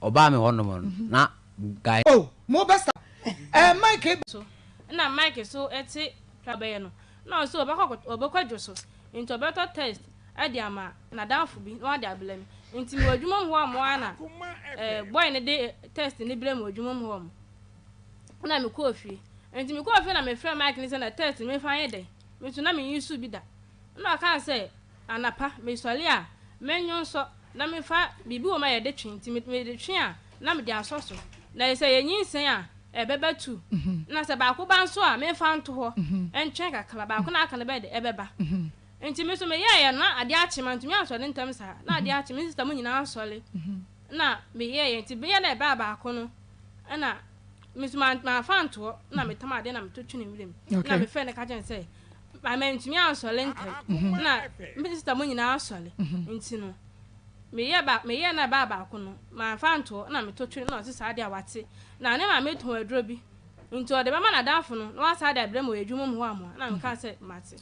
Ɔbaa me hɔ nom no na guy. Oh mo bɛ sa eh Mike. So na Mike so te pra bɛyɛ no na ɔse ɔbɛkɔ ɔbɛkɔ dwo so nti ɔbɛtɔ test de ama nadamfo bi na wade abrɛ me nti mewɔ adwuma mu hɔ mo ara na eh, boy no de test no brɛ me wɔ adwuma mu hɔ mo na mekɔɔ fie nti mekɔɔ fie na mefrɛ Mike no sɛ na test no memfa nyɛ dɛn me nso na menyi so bi da na ɔkaa sɛ anapa mesɔre a menwonsɔ na memfa biribi wɔ mu a yɛde twe nti mede twe a na mede asɔ so na sɛ yɛnyinsɛn a ɛbɛba tu na sɛ baako ba nso a memfa nto hɔ ntwɛn kakra baako na aka no bɛyɛ de ɛbɛba nti me nso meyɛeɛ no na adeɛ akye mantumi ansɔre ntɛm saa na adeɛ akye me sista mu nyinaa asɔre na meyɛeɛ nti beyɛ na ɛbaa baako no ɛna me nso mamfa antoɔ na metam adeɛ na meto twene nwuram na mefrɛ no ka kyerɛ no sɛ mantumi ansɔre ntɛm na me sista mu nyinaa asɔre nti no meyɛ ba meyɛɛ na ɛbaa baako no mamfa antoɔ na meto twene na ɔse saa deɛ a wate na ne maame tɔn aduro bi nti ɔde bɛma n'adamfo no na wasan de abrɛ me wɔ adwuma mu hɔ amoa na mekaa sɛ mate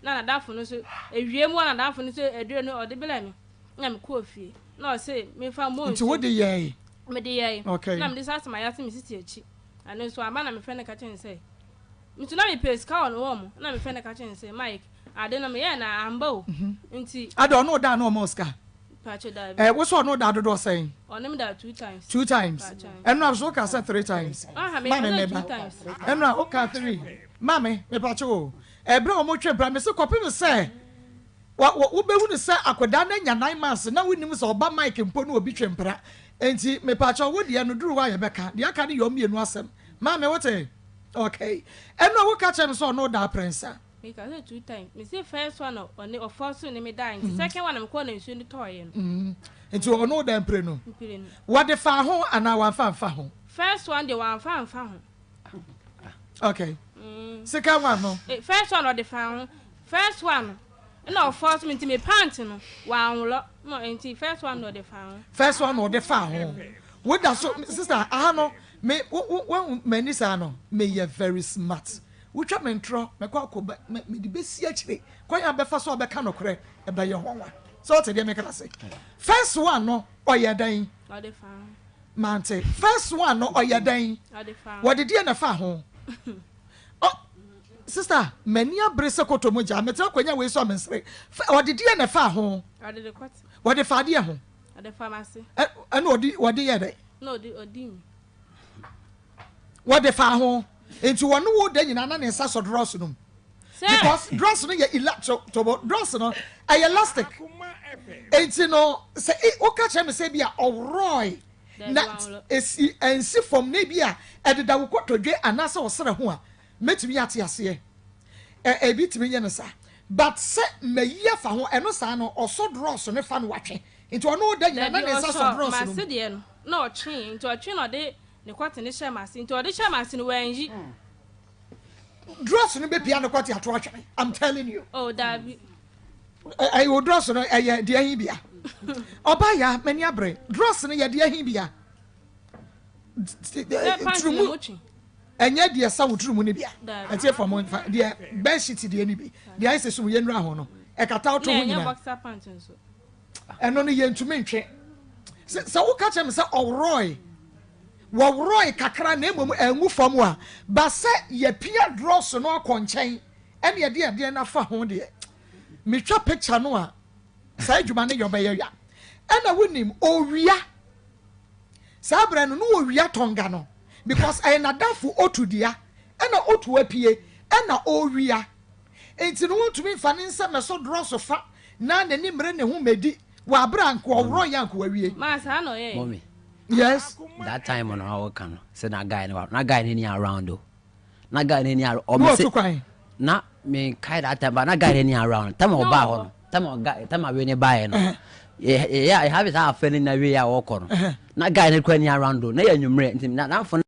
na n'adamfo no nso ewie mu a n'adamfo no nso aduro no ɔde brɛ me na mekɔɔ fie na ɔse memfa mmɔ nsuo. Nti wode yɛe? Mede yɛe. Okay. Na mede saa asɛm ayɛ ase me sisi akyi. Ɛno nso aba na mefrɛ no ka kyerɛ no sɛ nso na mepɛ sika wɔ no hɔ mo na mefrɛ no ka kyerɛ no sɛ Mike ade no meyɛɛ na amba o nti. Ade ɔno da na ɔma wo sika? Pakyɛ daabi. Eh, wo sɛ ɔno da dodoɔ sɛn? Ɔne me da two times. Two times. Ɛno a so woka sɛ three times. Aha, me Maame ka sɛ meba. two times. Ɛno a woka three. Maame, mepakyɛ o. Ɛberɛ a wɔtwe mpena, mese kɔpem sɛ wobɛhunu sɛ akwadaa no anya 9 months na wonim sɛ ɔba Mike mpo ne obi twe mpena. Enti mepakyɛ wo deɛ no duru hɔ a yɛbɛka. Deɛ aka no yɛ ɔmmienu asɛm. Maame wote? Okay. Ɛno a woka kyerɛ me sɛ ɔno da aprɛnsa. Meka sɛ two times. Me se first one ɔne ɔfɔ so ne me da nti second one na mekɔɔ na nsuo no tɔɔyɛ no. Nti ɔno da mpire no. Mpire no. Wɔde fa ho anaa wamfa mfa ho? First one deɛ wamfa mfa ho. Okay. Second one no. Eh, first one ɔde fa ho. First one no na ɔfɔ so nti me pant no wanworɔ. No nti first one na ɔde fa ho. First one na ɔde fa ho. Woda so sister aha no me wo wo wo m'ani saa no meyɛ very smart. Wotwa me ntorɔ mɛkɔ akɔ bɛ mɛ mede bɛsi akyire kwan a bɛfa so a bɛka nokorɛ ɛbɛyɛ hɔ nwa. Sɛ ɔte deɛ meka ase. First one no ɔyɛ dɛn? Ɔde fa ho. Mante. First one no ɔyɛ dɛn? Ɔde fa ho. Wɔde deɛ na ɛfa ho. Ɔ sister m'ani abere sɛ kɔtɔ mu gya metra akonnwa wei so a mensere. Ɔde deɛ na ɛfa ho. Ɔde de kɔte. Wɔde fa adeɛ ho. Ɔde fa m'ase. Ɛna ɔde wɔde yɛ dɛn? Na ɔde ɔdi mi. Wɔde fa ho. Nti wɔne wo da nyinaa na ne nsa sɔ drɔs no mu. Because drɔs no yɛ ela to tobo drɔs no ɛyɛ elastic. Nti no sɛ woka kyerɛ me sɛ bi a ɔworɔe na esi ɛnsi fam na ebi a ɛdeda wo kotodwe anaasɛ ɔsrɛ ho a mɛtumi ate aseɛ. Ɛ ebi tumi yɛ no saa. But sɛ mayi afa ho ɛno saa no ɔsɔ drɔs no fa no watwe. Nti ɔne wo da nyinaa na Dabi ne nsa sɔ ɔsɔ drɔs no mu. m'ase deɛ no na ɔtwe nti ɔtwe na ɔde ne kɔte no hyɛ m'ase nti ɔde hyɛ m'ase no wanyi. Drɔs no bɛpia ne kɔte ato atwene. I'm telling you. Oh dabi. Ɛyɛ o drɔs no ɛyɛ deɛ ahi bia. Ɔbaa ya m'ani abere. Drɔs no yɛ deɛ ahi bia. Sɛ pant no Turumu mu twe. ɛnyɛ deɛ sa wo turumu no bia. Dabi. Ɛtie fam nfa deɛ bed sheet deɛ no bi. Deɛ ayɛ sɛ sum yɛ nnura ho no. Ɛkata wo to Na ho ɛnyɛ nyinaa. boxer pant nso. Ɛno no yɛntumi ntwe. Sɛ woka kyerɛ me sɛ ɔworɔe wɔworɔe kakra na mmom angu fam a ba sɛ yɛpia drɔs no akɔ nkyɛn ɛne yɛde ɛdeɛ no afa ho deɛ metwa picture no a saa adwuma no yɛ ɔbɛyɛ ya ɛna wonim owia saa berɛ no no owia tɔnga no because ɛyɛ n'adamfo otu dea ɛna otu apue ɛna owia nti no wontumi nfa ne nsa mɛsɔ drɔs fa na n'ani mmere ne ho mɛdi wɔ abere a nka ɔworɔ yɛ anka wawie. Maa saa na ɔyɛ. Mommy. Yes. That time no a wɔka no sɛ na guy no na guy no ni around o na guy no ni around ɔmo se ɔtu kwan. Na me kae that time but na guy no ni around time a ɔbaa hɔ no time a guy time a wei ne baeɛ no yɛ yɛ yɛ have saa afɛ no na wei a ɔkɔ no na guy no kura ni around o na yɛ anwummerɛ nti na n'afɔ.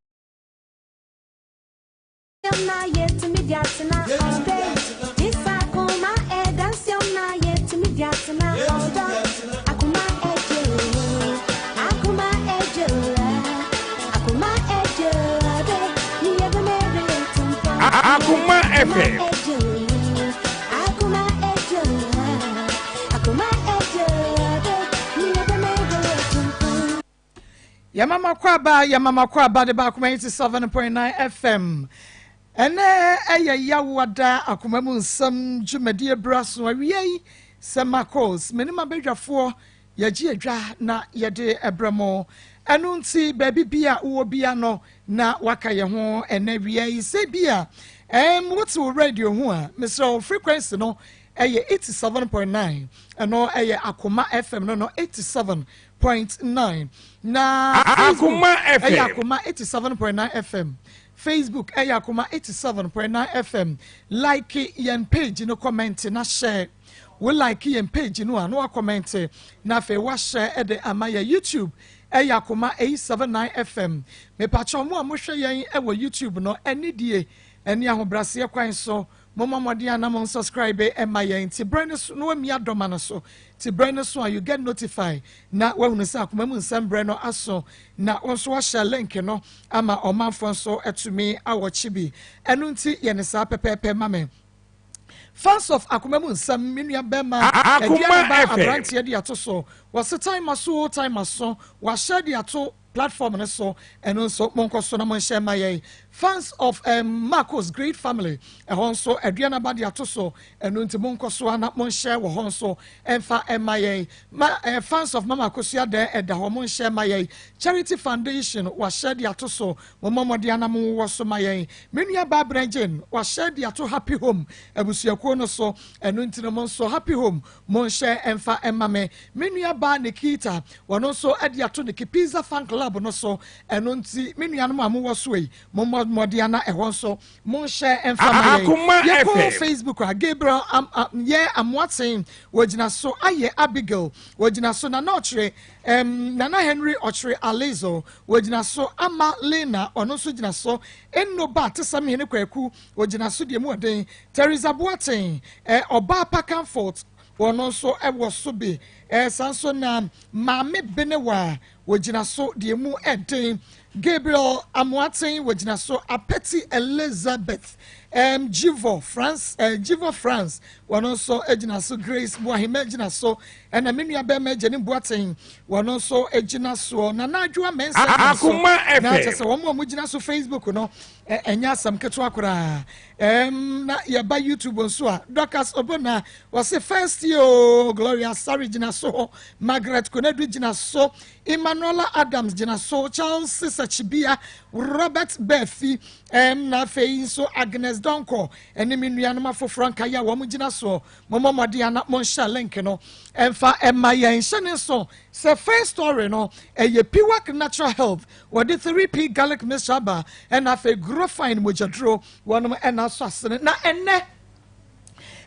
Akuma FM. Yɛma mo akwaaba, yɛma mo akwaaba de ba Akoma 87.9 FM. Ɛnɛ ɛyɛ Yawoada Akoma mu nsɛm dwumadie berɛ aso awia yi sɛ Marcos, me ne m'abadwafoɔ yɛgye adwa na yɛde ɛbrɛ mo. Ɛno nti baabi bi a wowɔ bia no na waka yɛn ho ɛnɛ awia yi sɛ bi a ɛm wote wo radio ho a mesrɛ wo frequency no ɛyɛ 87.9 ɛno ɛyɛ Akoma FM no no 87 point 9 na Facebook Akoma ɛyɛ FM. Akoma 87.9 FM. Facebook ɛyɛ Akoma 87.9 FM. Like yɛn page no, comment na share. Wo like yɛn page no a na wa comment na afei wa share ɛde ama yɛ. YouTube ɛyɛ Akoma 879 FM. Mepakyɛw mo a mohwɛ yɛn ɛwɔ YouTube no, ɛne die ɛne ahobrɛaseɛ kwan so momma mmɔden a na mo subscribe ɛma yɛn ti berɛ no so na wamia dɔma no so ti berɛ no so a you get notified na wahunu sɛ Akoma mu nsɛm berɛ no aso na wɔn nso wahyɛ link no ama ɔmanfoɔ nso atumi awɔkye bi. Ɛno nti yɛ ne saa pɛpɛɛpɛ ma me. Fans of Akoma mu nsɛm, me nua bɛrima Akoma Aduane ba FM. aberanteɛ de ato so wɔse time aso, time aso, wahyɛ de ato platform no so. Ɛno nso monkɔ so na monhyɛ ma yɛn. Fans of Marcos Great Family, ɛhɔ nso Aduane ba de ato so. Ɛno nti monkɔ so a na monhyɛ wɔ hɔ nso ɛmfa ɛma yɛn ma fans of Mama Akosua dɛ ɛda hɔ, monhyɛ ma yɛn. Charity Foundation wahyɛ de ato so, mommɔ mmɔden ana mowɔ so ma yɛn. Me nua baa Brɛngyen wahyɛ de ato Happy Home abusuakuo no so. Ɛno nti no mo nso Happy Home monhyɛ ɛmfa ɛma me. Me nua baa Nikita, wɔno nso ɛde ato Niki Pizza Fan Club no so. Ɛno nti me nuanom a mowɔ so yi, mommɔ mmɔden ana ɛhɔ nso monhyɛ ɛmfa ma yɛn. Akoma Yɛkɔ FM. Facebook a, Gabriel am, am, yɛ Amoaten wɔgyina so, ayɛ Abigail wɔgyina so, Nana Ɔkyerɛ Nana Henry Ɔkyerɛ Alizo wɔgyina so, ama Lena ɔno nso gyina so, Enoba Tesam Hene Kwaku wɔgyina so deɛ mu ɔden, Teresa Boaten ɔbaa pa Comfort wɔno nso ɛwɔ so bi saa nso na Maame Benewa wɔgyina so deɛ mu ɛden, Gabriel Amoaten wɔgyina so, Apeti Elizabeth Jivo France Jivo France wɔno nso gyina so, Grace Boahema gyina so, ɛna me nua bɛrima Gyani Boaten wɔno nso gyina soɔ, Nana Adwoa Mensah gyina so. Akoma Na kyerɛ FM. sɛ wɔn a wɔgyina so Facebook no ɛnyɛ asɛm ketewa koraa na yɛba YouTube nso a, Dorcas Obona wɔse first year o, Gloria Sari gyina so hɔ, Margaret Konadu gyina so, Emmanuela Adams gyina so, Charles Sisachibia, Robert Befi na afei nso Agnes Donko ɛne me nuanom afoforɔ nkaeɛ a wɔn gyina soɔ. Mommɔ mmɔden ana monhyɛ link no ɛmfa ɛma yɛn. Hyɛ ne nso sɛ first story no ɛyɛ Piwak Natural Health, wɔde 3P garlic mixture aba ɛna afei Grofine mogyaduro wɔnom ɛna so asene. Na ɛnɛ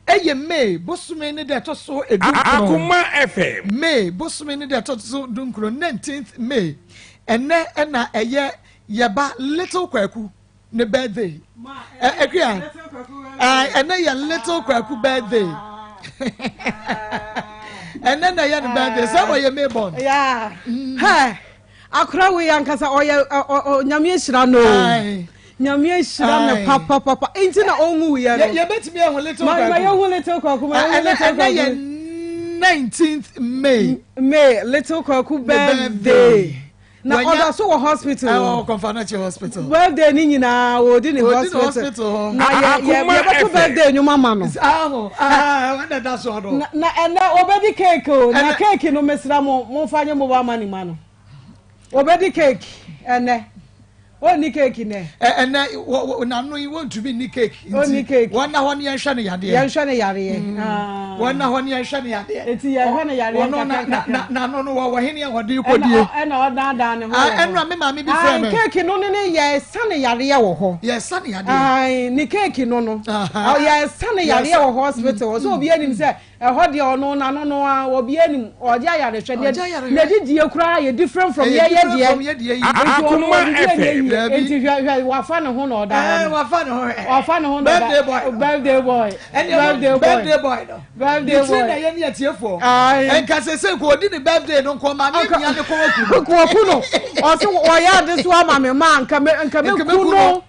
ɛyɛ May bosome ne deɛ ɛtɔ so 19. Akoma FM. May bosome ne deɛ ɛtɔ so 19, 19th May. Ɛnɛ ɛna ɛyɛ yɛba Little Kwaku ne birthday. Akua, ɛnɛ yɛ Little Kwaku birthday. Ɛnɛ na ɛyɛ ne birthday sɛ ɔyɛ May born. Yeah. Hey, akora wei ankasa ɔyɛ Nyame ahyira no o. Nyame ahyira no papapapa nti na ɔnwu yɛ no. Yɛbɛtumi ahu Little Ma Kwaku? yɛhu Little Kwaku, ma yɛhu ɛnɛ Little ɛnɛ yɛ Kwaku. 19th May. May, Little Kwaku Ne birthday. Na Wanya- ɔda so wɔ hospital. Ɛwɔ Kɔmfo Anokye Hospital. Birthday ni nyinaa wɔdi ne Wɔdi ne hospital. hospital hɔ. Na yɛ yɛ Akoma yɛbɛto FM. birthday nnwom ama no. Aho, ah, wɔn da so no. Na ɛnɛ obedi cake o, na Ɛnɛ- cake no mesra mo momfa nye mobile money ma no. Obedi cake ɛnɛ. Onni cake nɛ? Ɛnɛ wɔ wɔ n'ano yi wɔntumi nni cake. Onni cake. Wɔn na hɔ ne yɛnhwɛ no yadeɛ. Yɛnhwɛ ne yareɛ. Ah. Wɔn na hɔ ne yɛnhwɛ no yadeɛ. Eti yɛhwɛ ne yareɛ Wɔn na nkakra na nkakra. na n'ano no wɔ hene a wɔde Ɛna kɔdie. ɛna ɔdaadaa ne ho Ah, wɔ hɔ. ɛnura me maame bi frɛ Ayi, me. cake no ne yɛsa ne yareɛ wɔ hɔ. Yɛsa ne yadeɛ. Ayi, ne cake no. Aha. Yɛsa ne yareɛ wɔ hospital. Ɔsɛ obi anim sɛ ɛhɔ deɛ ɔno n'ano no a obi anim ɔgye ayarehwɛ. Ɔgye ayarehwɛ. Ne didie koraa yɛ different from Ɛyɛ yɛyɛ different deɛ. from yɛ deɛ yi. Nti ɔno Akoma ɔdidi ɛnyɛ FM. yie. Dabi. Nti hwɛ hwɛ, wafa ne ho na ɔda hɔ no. Wafa ne ho ɛ. Wafa ne ho na ɔda. Birthday boy. Birthday boy. Ɛne Birthday boy. birthday boy no. Birthday Ne tiri boy. na yɛ ne atiefoɔ. Aye. Nka sese nka odi ne birthday no nkɔ maame mia ne kɔn aku no. Kɔku no, ɔsɛ wɔyɛ ade so ama me ma nka me nka me Nka ku meku no no.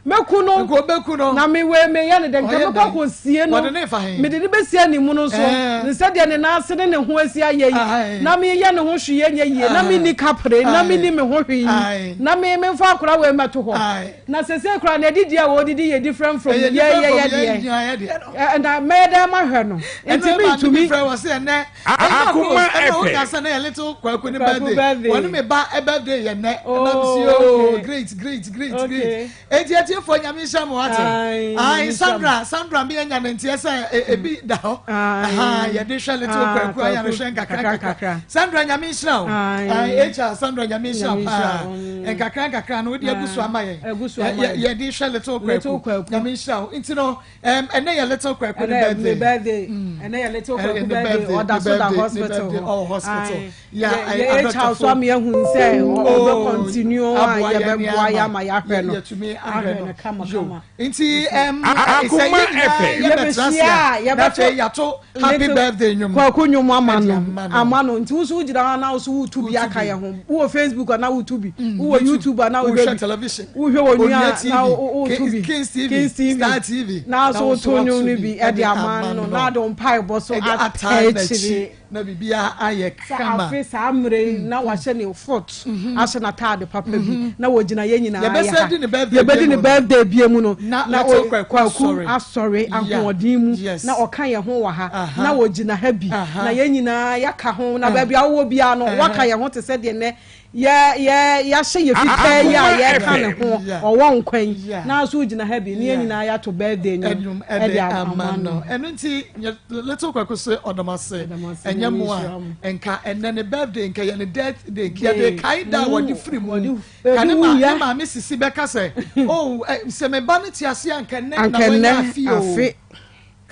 Mɛku no. Nka ɔbɛku no. Na me wei meyɛ no dɛ, nka Ɔyɛ mɛkɔ dɛn? akɔsie no. Wɔde no refa he? Mede no bɛsi animu no so, Ɛɛ. ne sɛdeɛ ne nan ase ne ne ho asi ayɛ yi, Ae. na meyɛ ne ho hwee ɛnyɛ yie, na Ae. menni kapre, na Ae. menni me ho hwee yi, Ae. na me memfa akora wei mmɛto hɔ. Ae. Na sesei koraa no, adidie a wɔredidi yɛ different from Ɛyɛ yɛn different yɛyɛ from yɛn deɛ. nyinaa yɛ deɛ no. Ɛ, na mɛyɛ dɛn mahwɛ no? Ɛno Nti ɛma me mentumi. bi frɛ wɔ se ɛnɛ ɛna Akoma ɛna FM. woka sɛ na yɛ little Kwaku ne Kwaku birthday. birthday. Wɔne me ba ɛ birthday yɛ nnɛ. Ɛna me si Oh, oh okay. great great great Okay. great. Enti atiefoɔ Nyame nhyira mo wate. Ae, Ae Nyame nhyira mo. Sandra Sandra me anya ne nteɛ sɛ e- ebi da hɔ. Ae. Aha yɛde hwɛ little Ah, Kwaku ayɛ no Kwaku, hwɛ nkakra kakra, nkakra. nkakra. Sandra Nyame nhyira wo. Ae. Ae HR Sandra Nyame nhyira wo Nyame nhyira paa. wo. Mm. Nkakra nkakra no wode agu so ama yɛn. Agu so Yɛ- ama yɛ- yɛn. Yɛde hwɛ little Little Kwaku. Kwaku. Nyame nhyira wo. Nti no ɛm ɛnɛ yɛ little Kwaku ne Ɛnɛ yɛ birthday. ne birthday. Ɛnɛ yɛ little Ɛnɛ Kwaku ne birthday. birthday, Ɔda ne so da birthday, ne hospital birthday, hɔ. ɔwɔ hospital. Ae. Ya, Yɛ- ɛyɛ yɛ HR so adɔktafoɔ. ama yɛahu sɛ ɔ- ɔbɛ Oh, continue a aboa yɛn ne yɛbɛboa yɛ ama ama yɛahwɛ no. yɛtumi ahwɛ Ahwɛ no. no kama Yo. kama. Nti ɛm Akoma sɛ yɛn nyinaa FM. yɛbɛtena ase Yɛbɛhyia a, a na yɛbɛto afei yɛato happy little birthday nnwom. Kwaku nnwom ama Ɛde no ama no. ama no. Nti wo nso wogyina hɔ na wo nso wotu bi Wotu aka bi. yɛn ho. Wowɔ Facebook a na wotu bi. Wowɔ YouTube a na wohwɛ Wohwɛ bi. television. Wohwɛ wɔ Onua nua TV, na wotu bi. Kings TV, Kings TV. Star TV. Na nso wo nso woto nnwom woato no bi ɛde ama no na ade wo mpaebɔ so Ɛde ataa ataa n'akyi akyire. na biribiara ayɛ Sɛ kama. afe saa mmerɛ yi na wahyɛ ne foot ahyɛ n'ataade papa bi na wɔgyina yɛn nyinaa yɛ Yɛbɛsan ha. di ne birthday Yɛbɛdi bie ne mu no. birthday bie mu no Na na little o- Kwaku Kwaku asɔre. asɔre Yeah. ahoɔden mu Yes. na ɔka yɛn ho wɔ ha Aha. na wɔgyina ha bi Aha. na yɛn nyinaa yɛaka ho na baabi a wowɔ biara no waka yɛn ho te sɛ deɛ nnɛ yɛ yɛ yɛahyɛ yɛ fitaa yi a Akoma yɛka ne FM. ho Yeah. ɔwɔ nkwa yi Yeah. na nso wogyina ha bi ne yɛn Yeah. nyinaa yɛato birthday Ɛnwom nnwom ɛde ɛde ama ama no. no. Ɛno nti yɛ- little Kwaku se ɔdɔm ase. Ɔdɔm ase, Ɛnyɛ Nyame mo nhyira a mo. nka ɛnɛ ne birthday nka yɛ ne death day nka Day. yɛde kae da a wɔde firi mu. Wɔde- Ka ne ɛde ma wuyɛ. ne maame sisi bɛka sɛ oh ɛ, sɛ me ba no te ase a nka ɛnɛ na Anka wanya ɛnnɛ afe o. afe.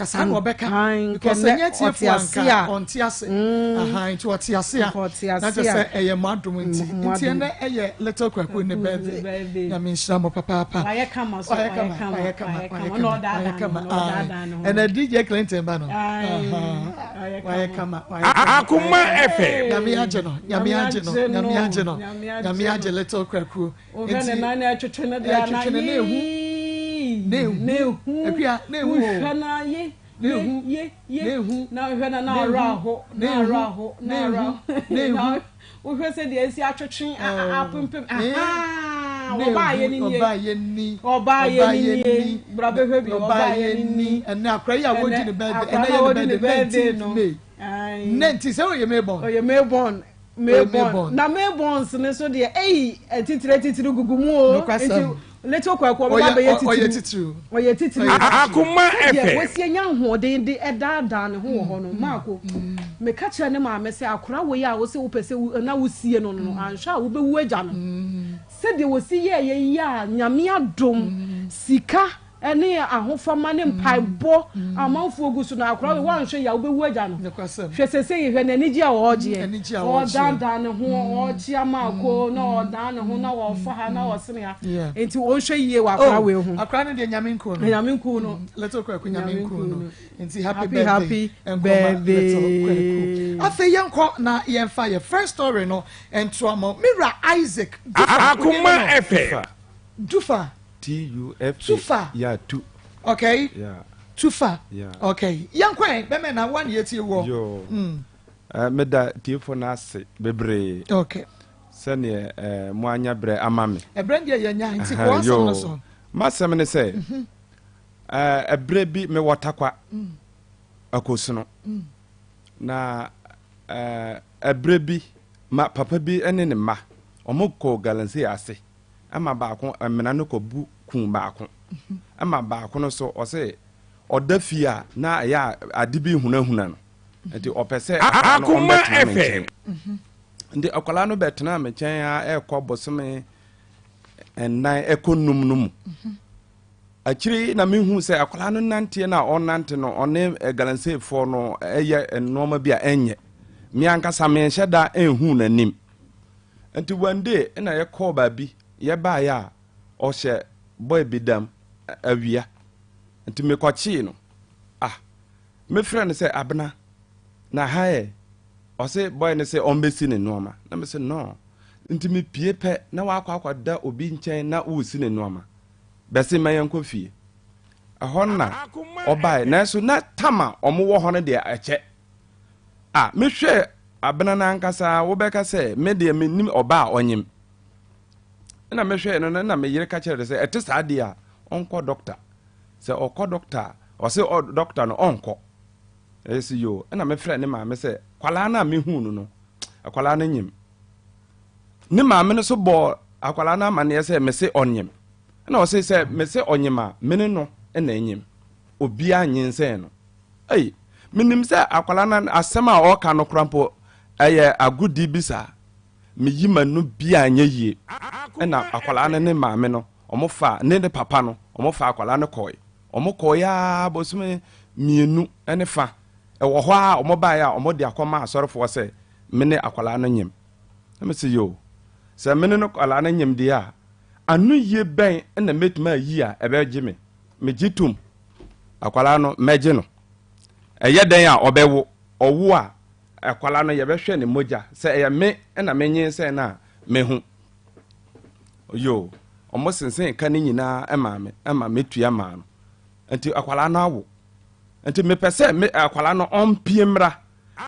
Kasa na ɔbɛka Ae, because nkɛnɛ ɛnyɛ tiefo ɔte ase anka a. ɔnte ase. Aha, nti ɔte ase a Nka ɔte ase na kyerɛ a. sɛ ɛyɛ mo adom nti. Mo Nti adom. ɛnɛ ɛyɛ little Kwaku ne Kwaku ne birthday. birthday. Nyame nhyira mo papaapa. Wayɛ kama so, Wayɛ wayɛ kama, kama, wayɛ kama, wayɛ wayɛ kama. kama, Na ɔdaadaa wayɛ ne kama. ho, na ɔdaadaa ne ho. Aye. Ɛnɛ DJ Clinton ba no. Aye, Aha. wayɛ Wayɛ kama. kama, wayɛ kama. Akoma FM. Nyame agye no, Nyame agye no, Nyame agye no, Nyame agye Nyame no. agye little Kwaku. Wohwɛ ne Nti nan na ɛtwetwe no deɛ ɛtwetwe no na na ehu. yee, Na ehu. na ehu. Akua, na ehu o. Wohwɛ na ye, Na ye, ehu. ye, ye. Na ehu. Na wohwɛ na na Na ehu. ɔwerɛ aho, Na na ehu. ɔwerɛ aho, Na na ehu. ɔwerɛ aho. Na ehu. Na wohwɛ sɛ deɛ esi atwetwe a- a- apempem. Eh. Ahaa, Na ɔbaa ehu, yɛ ni nie. ɔbaa yɛ ni. Ɔbaa yɛ ni nie. Bra bɛhwɛ bi, Ɔbaa yɛ ni. Ɛnɛ akora yi a wɔdi ne Ɛnɛ, birthday, akora ɛnɛ na yɛ ne wɔdi ne birthday, birthday 19th no. May. Aye. 19 sɛ ɔyɛ May born. Ɔyɛ Mayborn. Ɔyɛ Mayborn. Mayborn. Na Mayborns ne so deɛ, eyi, atitire atitire gugu mu o. Nokwasɛm. Nti, little Kwaku ɔbɛba Ɔyɛ abɛyɛ ɔyɛ titiriw. titiriw. Ɔyɛ titiriw. Akoma Sɛdeɛ FM. wɔsi anya ahoɔden de ɛdaadaa ne ho wɔ hɔ no, Maako, meka kyerɛ ne maame sɛ akora wei a wosɛ wopɛ sɛ wo- na wosie no no, anhwɛ a wobɛwu agya no. Sɛdeɛ wɔsi yɛɛyɛ yi a Nyame adom, sika ne ahofama ne mpaebɔ amanfoɔ gu so no, akora wei woanhwɛ yi a wobɛwu agya no. Nokwasɛm. Hwɛ sese yi, hwɛ n'anigye a ɔregyeɛ. Anigye a ɔregyeɛ. Ɔredaadaa ne ho, ɔrekyea Maako, na ɔredan ne ho, na ɔrefa ha, na ɔresene ha. Yeah. Nti ɔnhwɛ yie wɔ akora wei ho. Akora no deɛ Nyame nku no. Nyame nku no. Little Kwaku Nyame Nyame nku nku no. no. Nti happy Happy, birthday. happy Nkɔma birthday. Little Kwaku. Afei yɛnkɔ na yɛmfa yɛ first story no ntoa mo. Mira Isaac Dufa. Akoma FM. Dufa. T U F A. Tufa. Yeah, tu. Okay. Yeah. Tufa. Yeah. Okay. Yɛnkɔ ɛ bɛmɛ na wa ne yɛtie wɔ. Yo. Meda tiefo no ase bebree Okay. sɛneɛ mo anya berɛ ama me. Ɛbrɛ deɛ yɛnya nti Aha, kɔ asɛm yo. no so. M'asɛm ne sɛ ɛberɛ bi mewɔ Takwa Akosono na ɛberɛ bi ma papa bi ne ne mma ɔmo kɔ galamsey ase ama baako mmena no kɔbu kun baako ama baako no so ɔsɛ ɔda fie a na ɛyɛ a ade bi hunahuna no nti ɔpɛ sɛ akwadaa no Akoma ɔmbɛtena me FM. nkyɛn. Nti akwadaa no bɛtena me nkyɛn a ɛkɔ bosome 4 ɛkɔ 5 no mu. Akyiri na mehu sɛ akwadaa no nanteɛ no a ɔnante no ɔne galamseyfoɔ no ɛyɛ nneɛma bi a ɛnyɛ. Me ankasa menhyɛ da nhu n'anim. Nti one day ɛna yɛkɔɔ baabi yɛbaeɛ a ɔhyɛ boy bi dam awia. Nti mekɔkyee no. Ah, mefrɛ no sɛ Abena na ha yɛ ɔse boy no sɛ ɔmbɛsi ne nneɛma. Na mese no. Nti mepie pɛ na wakɔ akɔda obi nkyɛn na wosi ne nneɛma. Bɛse ma yɛnkɔ fie. Ɛhɔ na ɔbaeɛ. Nanso na tam a wɔwɔ hɔ no deɛ ɛkyɛ. A mehwɛɛ abena no ankasa a, wobɛka sɛ me deɛ mennim ɔbaa a ɔnyem. Ɛna mehwɛɛ no no na me yere ka kyerɛɛ no sɛ ɛte saa deɛ a ɔnkɔ dɔkta. Sɛ ɔkɔ dɔkta a, ɔse dɔkta no ɔnkɔ. Ɛyɛ sɛ yoo. Ɛna mefrɛ ne maame sɛ kwalaa no a mehuu no no, akwalaa no nyem. Ne maame no so bɔɔ akwalaa no amanneɛ sɛ mese ɔnyem. Ɛna ɔse sɛ mese ɔnyem a, mene no na ɛnyem. Obiara nyinsɛn no. Ei, menim sɛ akwadaa no asɛm a ɔreka no koraa mpo ɛyɛ agodi bi saa. Meyi m'ano bi a ɛnyɛ yie. Ɛna akwadaa no ne maame no, wɔfa ne ne papa no, wɔfa akwadaa no kɔe. Wɔkɔe ara bosome mmienu ne fa. Ɛwɔ hɔ ara wɔbaeɛ a wɔde akɔma asɔrefoɔ sɛ me ne akwadaa no nyem. Na mese yoo, sɛ me ne no akwadaa no nyem deɛ a, ano yie bɛn na mɛtumi ayi a ɛbɛgye me? Megye tom. Akwadaa no, mɛgye no. Ɛyɛ dɛn a ɔbɛwo? Ɔwo a, akwadaa no, yɛbɛhwɛ ne mogya. Sɛ ɛyɛ me na menyinsɛn no a, mehu. Yoo, wɔsensɛn ka no nyinaa maa me, ma metua maa no. Nti akwadaa no awo. Nti mepɛ sɛ me akwadaa no ɔmpie mmra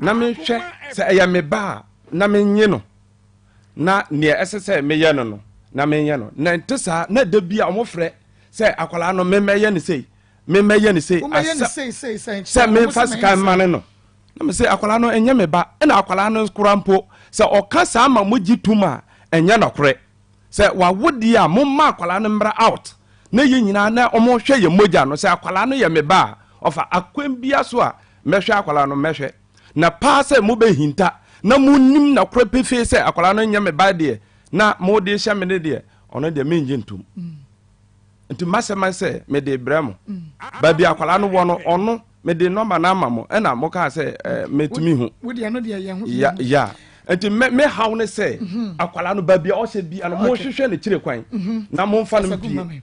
na menhwɛ sɛ ɛyɛ me ba a, na menye no. Na nea ɛsɛ sɛ meyɛ no no, na menyɛ no. Na ɛnte saa, na da bi a wɔfrɛ sɛ akwadaa no memmɛyɛ no sei, memmɛyɛ no sei, sɛ memfa sika mmane no. Na me sɛ akwadaa no ɛnyɛ me ba, ɛna akwadaa no kora mpo sɛ ɔka saa ma mogye tom a ɛnyɛ nɔkorɛ. Sɛ wawo deɛ a momma akwadaa no mmra out na yɛn nyinaa na wɔhwɛ yɛn mogya no sɛ akwadaa no yɛ me ba a ɔfa akwan bia so a mɛhwɛ akwadaa no mɛhwɛ. Na paa sɛ mobɛhinta na monim nɔkorɛ pefee sɛ akwadaa no nyɛ me ba deɛ na mode hyɛ me no deɛ ɔno deɛ mennye ntom. Nti m'asɛm ne sɛ mede brɛ mo. Baabi akwadaa no wɔ no ɔno mede nɔmba no ama mo ɛna mokaa sɛ eh, metumi hu. Ya ya nti me me haw ne sɛ mhm. akwadaa no baabi a ɔhyɛ bi ano monhwehwɛ ne kyerɛ kwan mhm. na momfa no mpie.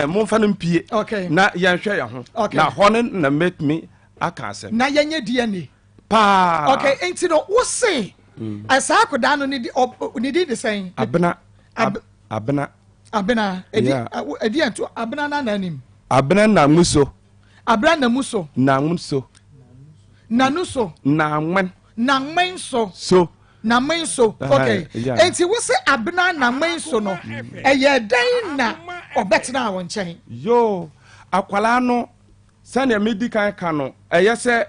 Momfa no mpie na yɛnhwɛ yɛn ho na hɔ no na mɛtumi aka asɛm. Na yɛnyɛ DNA. Paa. Okay, nti no wo se mm. saa akwadaa no ne di ne di de sɛn? Abena. Ab, abena. Abena. Edi yeah. edi ɛnto abena na n'anim. Abena na mu so. Abena na mu so. Na mu so. Nanu so. Na ŋmɛn. Na ŋmɛn so. So. Na ŋmɛn so. Okay. Yeah. Nti wo se abena na ŋmɛn so no ɛyɛ dɛn na ɔbɛtena wɔn nkyɛn? Yoo akwalaa no. Sɛnea medi kan ka no, ɛyɛ sɛ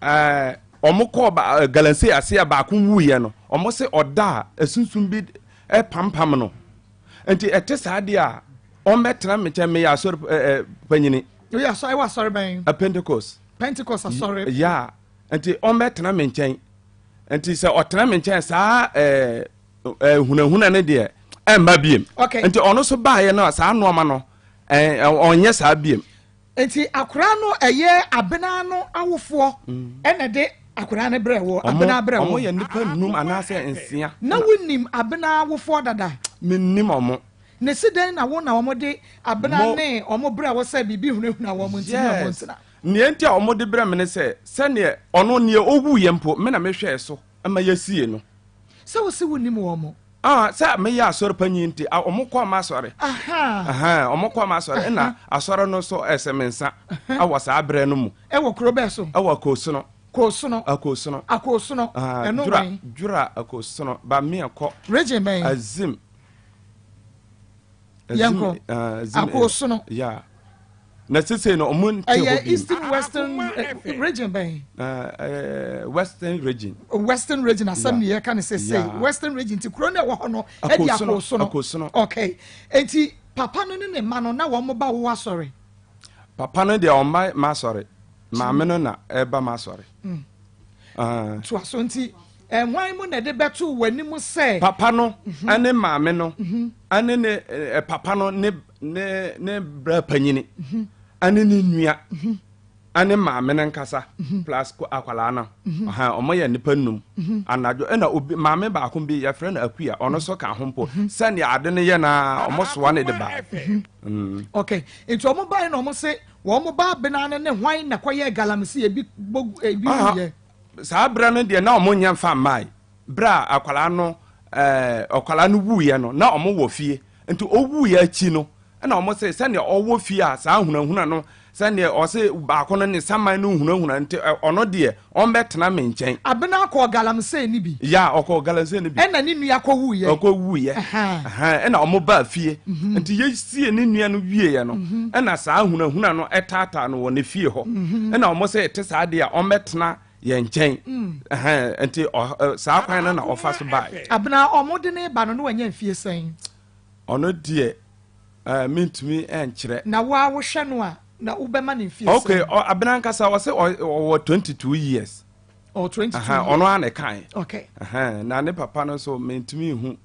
ɛɛ wɔkɔɔ ba eh, galamsey ase a baako wuiɛ no, wɔn se ɔda a esunsum bi pampam no. Nti ɛte saa deɛ a, wɔmmɛtena me nkyɛn meyɛ asɔre ɛɛ eh, panyini. Woyɛ asɔre ɛwɔ asɔre bɛn? A Pentecost. Pentecost asɔre. Ya, nti wɔmmɛtena me nkyɛn. Nti sɛ ɔtena me nkyɛn saa ɛɛ eh, hunahuna no deɛ ɛmma biem. Okay. Nti ɔno nso baeɛ no a saa nneɛma no ɛɛ ɔnyɛ saa biem. Nti akwadaa no ɛyɛ abena no awofoɔ ɛna ɛde akwadaa no brɛ wɔ abena brɛ wɔ. Ɔmo yɛ nipa num anaasɛ nsia. Na wonim abena awofoɔ dada? Mennim ɔmo. Na esi dɛn na wo na ɔmo de abena ne ɔmo brɛ wo sɛ biribi hunahuna wɔn nti ne ɔmo ntena? Nea nti a ɔmo de brɛ me ne sɛ sɛdeɛ ɔno neɛ owuiɛ mpo me na mehwɛɛ so ma yɛsiee no. Sɛ wose wonnim wɔn. Ah, sɛ meyɛ asɔre panyin nti, ah, wɔn kɔɔ m'asɔre. Aha. Wɔn kɔɔ m'asɔre, ɛna asɔre no so ɛsɛ me nsa ɛwɔ saa berɛ no mu. Ɛwɔ kuro bɛɛ so? Ɛwɔ Akosono. Kosono. Akosono. Akosono. Ɛno wɛn? Dwura Akosono, ba mmea kɔ. Region bɛn? Azim. Yɛnkɔ. Akosono. Yeah. Na sese no ɔmo nte hɔ bi. Ɛyɛ eastern western eh, region bɛn. Uh, western region. Western region asɛm ni yɛ ka ne sese western region ti kuro na ɛwɔ hɔ no ɛdi akosono. Akosono. Okay eti papa no ne ne ma no na wɔn ba wo asɔre. Papa no deɛ ɔmma ma asɔre maame no na ɛba ma asɔre. Mm. Uh. To aso nti ɛhwan mu na ɛde bɛto w'anim sɛ. Papa no mhm. ne maame no mhm. ne ne papa no ne ne ne bra panyini ɛne ne nua ɛne maame no nkasa plus akwadaa no ɔmo yɛ nipa nnum anadwo ɛna obi maame baako bi yɛfrɛ no akuya ɔno nso ka ho mpo sɛnea ade no yɛ na ɔmo soa ne de ba. Mm. ok nti ɔmo ba yi na ɔmo se wɔn ba abena no ne hwan na kɔyɛ galamsey ebi bɔ ebi yɛ. Saa berɛ no deɛ na ɔmo nyɛ nfa mmae. Berɛ a akwadaa no ɛɛ akwadaa no wuiɛ no na wɔn wɔ fie nti ɔwuiɛ akyi no. Ɛna wɔn se sɛdeɛ ɔwɔ fie a saa hunahuna no sɛdeɛ ɔse baako no ne saman no hunahuna nti ɔno deɛ ɔmbɛtena me nkyɛn. Abena kɔɔ galamsey no bi. Ya ɔkɔɔ galamsey no bi. Ɛna ne nua kɔ wuiɛ. Ɔkɔ wuiɛ. Ɛna wɔn baa fie. Nti yɛsie ne nua no wieɛ no ɛna saa hunahuna no ɛtaataa no wɔ ne fie hɔ. Ɛna wɔn se ɛte saa deɛ a ɔmbɛtena yɛn nkyɛn. Nti saa kwan no na ɔfa so baeɛ. Abena wɔn de ne ba no na wanya mfie sɛn? Ɔno deɛ eh, mentumi nkyerɛ. Na wo a wohwɛ no a, na wobɛma no mfie sɛn? Okay, Abena ankasa ɔsɛ ɔwɔ 22 years. Ɔwɔ 22 years. Ɔno ara na ɛkae. Okay. Na ne papa no nso mentumi nhu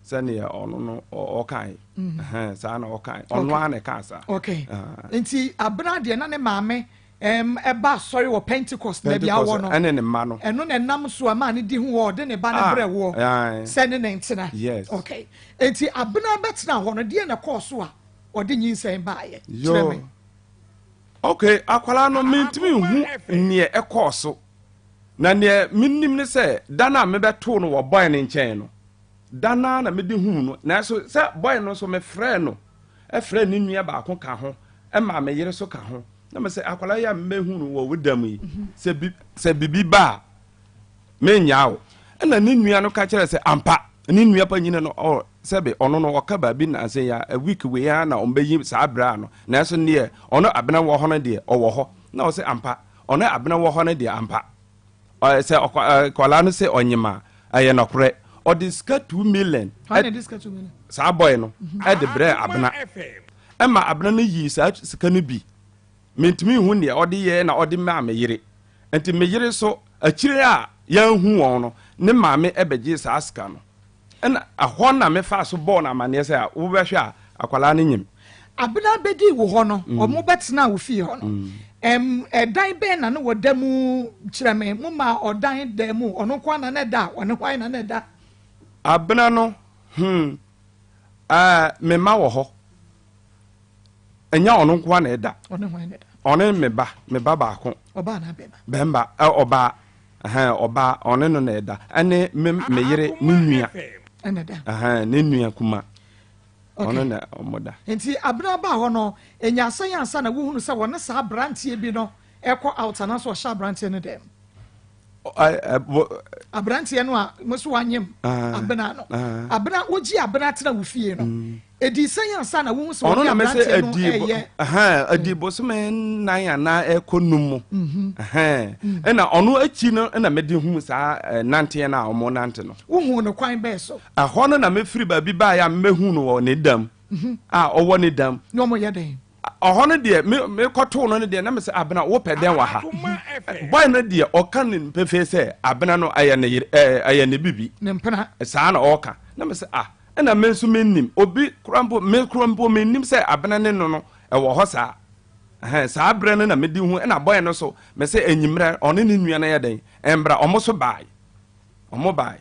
sɛdeɛ ɔno no ɔkae. Mm. Saa na ɔkae. Ɔno ara na ɛkaa saa. Okay. Nti Abena deɛ na ne maame ɛba asɔre wɔ Pentecost baabi a ɔwɔ no. Ɛne ne mma no. Ɛno na ɛnam so a maa ne di ho wɔ ɔde ne ba no ah, brɛ woɔ sɛ ne ne ntena. Yes. Okay. Enti Abena bɛtena hɔ no deɛ na ɛkɔɔ so a ɔde nyinsɛn baeɛ. Kyerɛ me. Okay, akwadaa no mentumi nhu neɛ ɛkɔɔ so. Na neɛ menim ne sɛ da no a mebɛtoo no wɔ bɔe no nkyɛn no, da no ara na mede huu no. Nanso sɛ bɔe no nso mefrɛɛ no, ɛfrɛɛ ne nua baako ka ho, ɛmaa me yere so ka ho. Na me sɛ akwadaa yi a mebɛhu no wɔ wo da mu yi, sɛ bi sɛ biribi ba a, mennyaa wo. Ɛna ne nua no ka kyerɛ sɛ ampa, ne nua panyin no ɔ sɛbe ɔno no ɔka baabi nansa yi a week wei ara na ɔmbɛyi saa berɛ a no, nanso neɛ ɔno Abena wɔ hɔ no deɛ ɔwɔ hɔ. Na ɔsɛ ampa, ɔno Abena wɔ hɔ no deɛ ampa. Ɔ sɛ ɔkwa akwadaa no sɛ ɔnyem a, ɛyɛ nɔkorɛ. Ɔde sika 2 million saa bɔe no ɛde brɛɛ Abena. Ɛma Abena no yii saa sika no bi. Mentumi nhu nea ɔde yɛɛ na ɔde maa me yere. Nti me yere nso, akyire a yɛanhu wɔn no, ne maame bɛgyee saa sika no. Ɛna ɛhɔ na mefaa so bɔɔ no amanneɛ sɛ, wobɛhwɛ a, akwadaa no nyem. Abena bɛdii wo hɔ no, wɔbɛtenaa wo fie hɔ no, ɛdan bɛn na na wɔda mu? Kyerɛ me, momaa ɔdan da mu? Ɔno nko ara na na ɛda a, ɔne hwan na na ɛda? Abena no, hmm, ɛɛ, me mma wɔ hɔ. Ɛnyɛ ɔno nko ara na ɛda. Ɔne hwan na ɛda? Ɔne me ba, me ba baako. Ɔbaa anaa bɛrima? Bɛrima, ɛ, ɔbaa. Ɛhɛn, ɔbaa, ɔne no na ɛda. Ɛne me, me yere, ne nua. Ɛna ɛda. Ɛhɛn, ne nua kuma. Okay. Ɔno na ɔmo da. Nti Abena baa hɔ no, enya asɛn ansa na wohunu sɛ wɔne saa aberanteɛ bi no ɛkɔ out anaasɛ ɔhyɛ aberanteɛ no dɛm? Aberanteɛ no a mo so wanyem Abena no, Abena wogye Abena tena wo fie no, ɛdii sɛn ansa na wohu sɛ ɔne aberanteɛ no ɛyɛ? Ɛdi bosome 4 anaa ɛkɔ 5 mu. Ɛna ɔno akyi no na mede hu saa nanteɛ no a ɔmo nante no. Wohu no kwan bɛɛ so? Ɛhɔ no na mefiri baabi baeɛ a mebɛhu no wɔ ne dam a ɔwɔ ne dam. Na ɔmo yɛ dɛn? Ɔhɔ no deɛ me mekɔtoo no no deɛ na mesɛ Abena wopɛ dɛn wɔ ha? Boy no deɛ ɔka ne pefee sɛ Abena no ɛyɛ ne yere ɛɛ ɛyɛ ne bibi. Ne mpena. Saa na ɔka. Na mesɛ ah ɛna me nso mennim obi kora mpo me kora mpo mennim sɛ Abena ne no no ɛwɔ hɔ saa. Ɛhɛn saa berɛ no na mede hu ɛna boy no so mesɛ enyimmerɛ ɔne ne nua no yɛ dɛn ɛmbra ɔmo so bae. Ɔmo bae.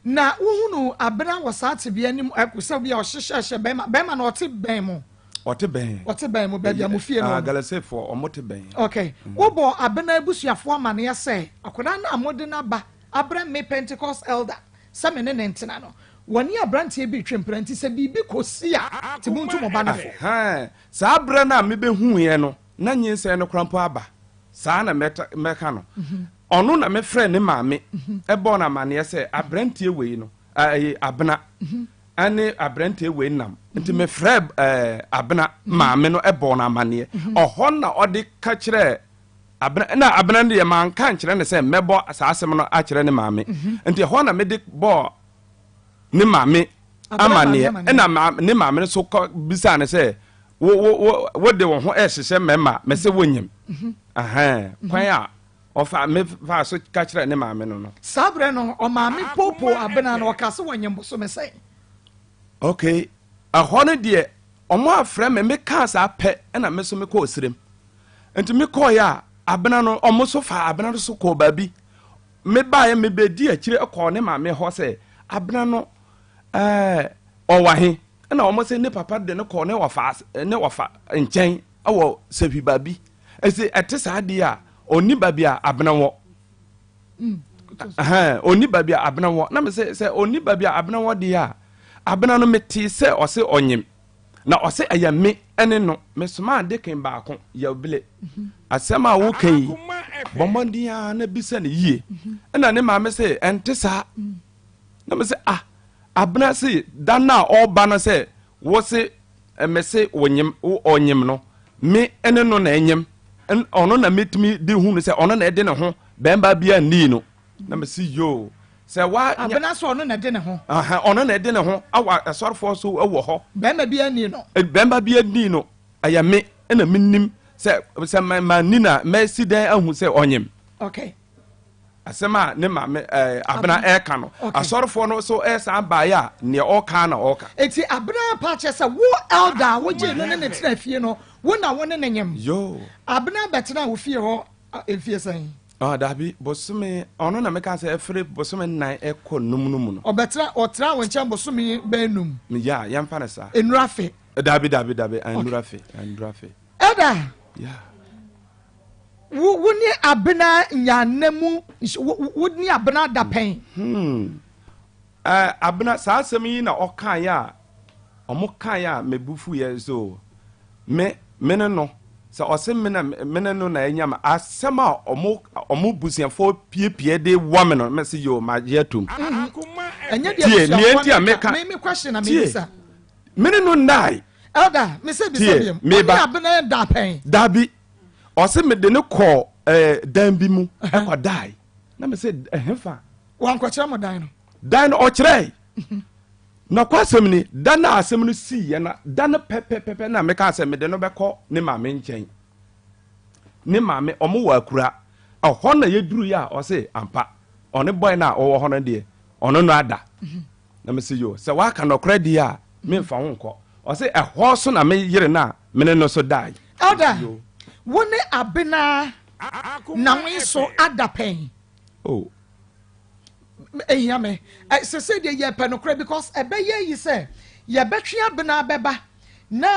Na wohunuu Abena wɔ saa tebea no mu, sɛ obi a ɔhyehyɛhyɛ bɛrima, bɛrima no ɔte bɛn mo? Ɔte bɛn. Ɔte bɛn mo, baabi a mo fie no wɔ no. Galasefoɔ, ɔmo te bɛn. Ok. Wobɔɔ Abena abusuafoɔ amaneɛ sɛ, akwadaa no a mode no aba abrɛ me Pentecost elder sɛ me ne no ntena no, wɔne aberanteɛ bi retwe mpena, nti sɛ biribi kɔsi a, nti montu mo ba no fo. Ahaa, saa berɛ no a mebɛhuuiɛ no, na nyinsɛn no koraa mpo aba. Saa na mɛka no. Ɔno na mefrɛɛ ne maame bɔɔ no amanneɛ sɛ aberanteɛ wei no, ɛɛ, Abena ne aberanteɛ wei nam. Nti mefrɛɛ ɛɛ, Abena maame no bɔɔ no amanneɛ. Ɔhɔ na ɔde ka kyerɛɛ Abena, na Abena no deɛ manka nkyerɛ no sɛ mɛbɔ saa asɛm no akyerɛ ne maame. Nti ɛhɔ na mede bɔɔ ne maame amanneɛ. Ɛna ne maame no nso kɔ bisaa no sɛ, wo wo wo wode wo ho ɛhyehyɛ mmarima mɛ sɛ wonyim mhm. kwan a ɔfa me fa so ka kyerɛ ne maame no no. Saa berɛ no ɔmaame poopoo Abena no ɔka sɛ wɔnyem bosome sɛn. Okay, ɛhɔ no deɛ ɔmo afrɛ me mekaa saa pɛ ɛna me so mekɔɔ serem nti mekɔɔeɛ a Abena no ɔmo so fa Abena no so kɔɔ baabi mebaeɛ mebɛdi akyire kɔɔ ne maame hɔ sɛ Abena no ɛɛ ɔwɔ he Ɛna wɔn sɛ ne papa de no kɔɔ ne wɔfa ne wɔfa nkyɛn wɔ sɛhwi baabi. Ɛsɛ ɛte saa deɛ a ɔnni baabi a abena wɔ. Mm. Ɔnni baabi a abena wɔ. Na me sɛ sɛ ɔnni baabi a abena wɔ deɛ a abena no metee sɛ ɔse ɔnyem. Na ɔse ɛyɛ me ne no. Mesomaa deacon baako, Yɛwbile. Asɛm a woka yi, bɔ mmɔden ara na bisa no yie. Ɛna ne maame se ɛnte saa. Na me se ah, Abena se da no a ɔreba no sɛ wo se me se wonyem, ɔnyem no, me ne no na ɛnyem. Ɔno na metumi de hu no sɛ ɔno na ɛde ne ho, bɛrima biara nnii no. Na me se yoo, sɛ wa. Abena sɛ ɔno na ɛde ne ho. Aha, ɔno na ɛde ne ho. Awa asɔrefoɔ so wɔ hɔ. Bɛrima bi ani no. Bɛrima bi ani no. Ɛyɛ me na menim sɛ sɛ manni no a mɛsi dɛn ahu sɛ ɔnyem. Okay. Asɛm a ne maame ɛɛ Abena ɛɛka no. Asɔrefoɔ no so ɛsan baeɛ a neɛ ɔɔka na ɔɔka. Eti Abena pa kyɛ sɛ wo elder a wogyee no ne ne tena fie no wo na wo ne ne nyem. Yoo. Abena bɛtena wo fie hɔ mfie sɛn? Ah, dabi, bosome, ɔno na meka sɛ ɛfiri bosome nnan ɛkɔ num no mu no. Ɔbɛtena, ɔtena wo nkyɛn bosome bɛyɛ num. Ya, yɛmfa no saa. Nnuru afe. Dabi, dabi, dabi, nnuru afe, nnuru afe. Ɛda. Ya. Wo, wo ne Abena nya nna mu, wo, wo ne Abena da pɛn. Hmm. Eh, Abena, saa asɛm yi na ɔkaeɛ a, ɔmo kaeɛ a me bo fuiɛ so me, me ne no, sɛ ɔse me na, me ne no na anya me, asɛm a ɔmo, ɔmo busuafoɔ piepie de wɔ me no, me se yoo, magye atum. Ɛnyɛ deɛ Tie, nea abusuafoɔ enti a no ka, meka, me, me question na tie, mebisa. me ne no nnae. Elder, me se bisa Tie, biom, me ɔne ba. Abena da pɛn? Dabi, ɔse mede no kɔɔ eh, dan bi mu ɛkɔ dae. Na me se, ɛhefa? Wankɔkyerɛ mo dan no? Dan no ɔkyerɛe. Nɔkwasɛm ni, da no a asɛm no siiɛ no, da no pɛpɛpɛpɛ na mekaa sɛ mede no bɛkɔ ne maame nkyɛn. Ne maame, ɔmo wɔ akura. Ɛhɔ na yɛduruiɛ a ɔse ampa, ɔne bɔe no a ɔwɔ hɔ no deɛ, ɔno no ada. Na mese yo, sɛ woaka nɔkorɛ deɛ a, memfa wo nkɔ. Ɔse ɛhɔ so na me yere no a mene no so dae. Elder, wo ne Abena Nawe so ada pɛn? Oh. Ehia me. Sese deɛ yɛpɛ nokorɛ because ɛbɛyɛ yi sɛ yɛbɛtwe Abena bɛba na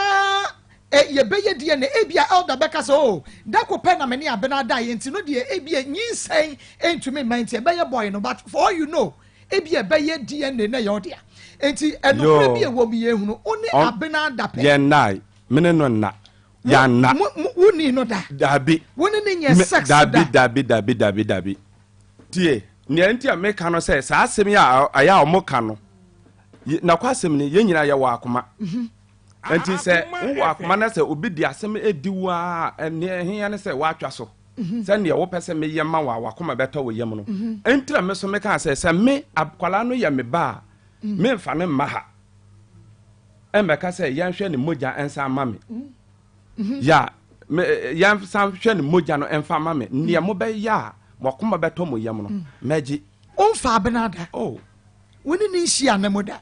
yɛbɛyɛ DNA. Ebia elder bɛka sɛ oh, da ko pɛ na me ne Abena daeɛ nti no deɛ ebia nyinsɛn ntumi mma nti ɛbɛyɛ boy no, but for all you know ebia ɛbɛyɛ DNA na ɛyɛ ɔdea. Nti ɛnokorɛ bi ɛwɔ mu yɛhunu. Wo ne Abena da pɛ? Yɛn nnae. Me ne no nna. Yɛanna. Wo ni no da? Dabi. Wo ne no nyɛ sex da? Dabi, dabi, dabi, dabi, dabi. Tie, nea nti a meka no sɛ saa asɛm yi a ɛyɛ a wɔka no, nakwasɛm ni, yɛn nyinaa yɛwɔ akoma. Mhm. Nti sɛ wowɔ akoma na sɛ obi de asɛm edi wo a, nea ɛhia ne sɛ woatwa so. Mhm. Sɛ nea wopɛ sɛ meyɛ ma wo a wakoma bɛtɔ wo yam no. Mhm. Nti na me so meka sɛ sɛ me akwadaa no yɛ me ba a, mm. memfa no mma ha. Ɛmmɛka sɛ yɛnhwɛ ne mogya nsa mma me. Ya, me, yɛnsan hwɛ ne mogya no mfa ma me. Nea mobɛyɛ a mo akoma bɛtɔ mo yam no, mɛgye. Womfa Abena da. Oh. Wo ne ne nhyia nna mu da.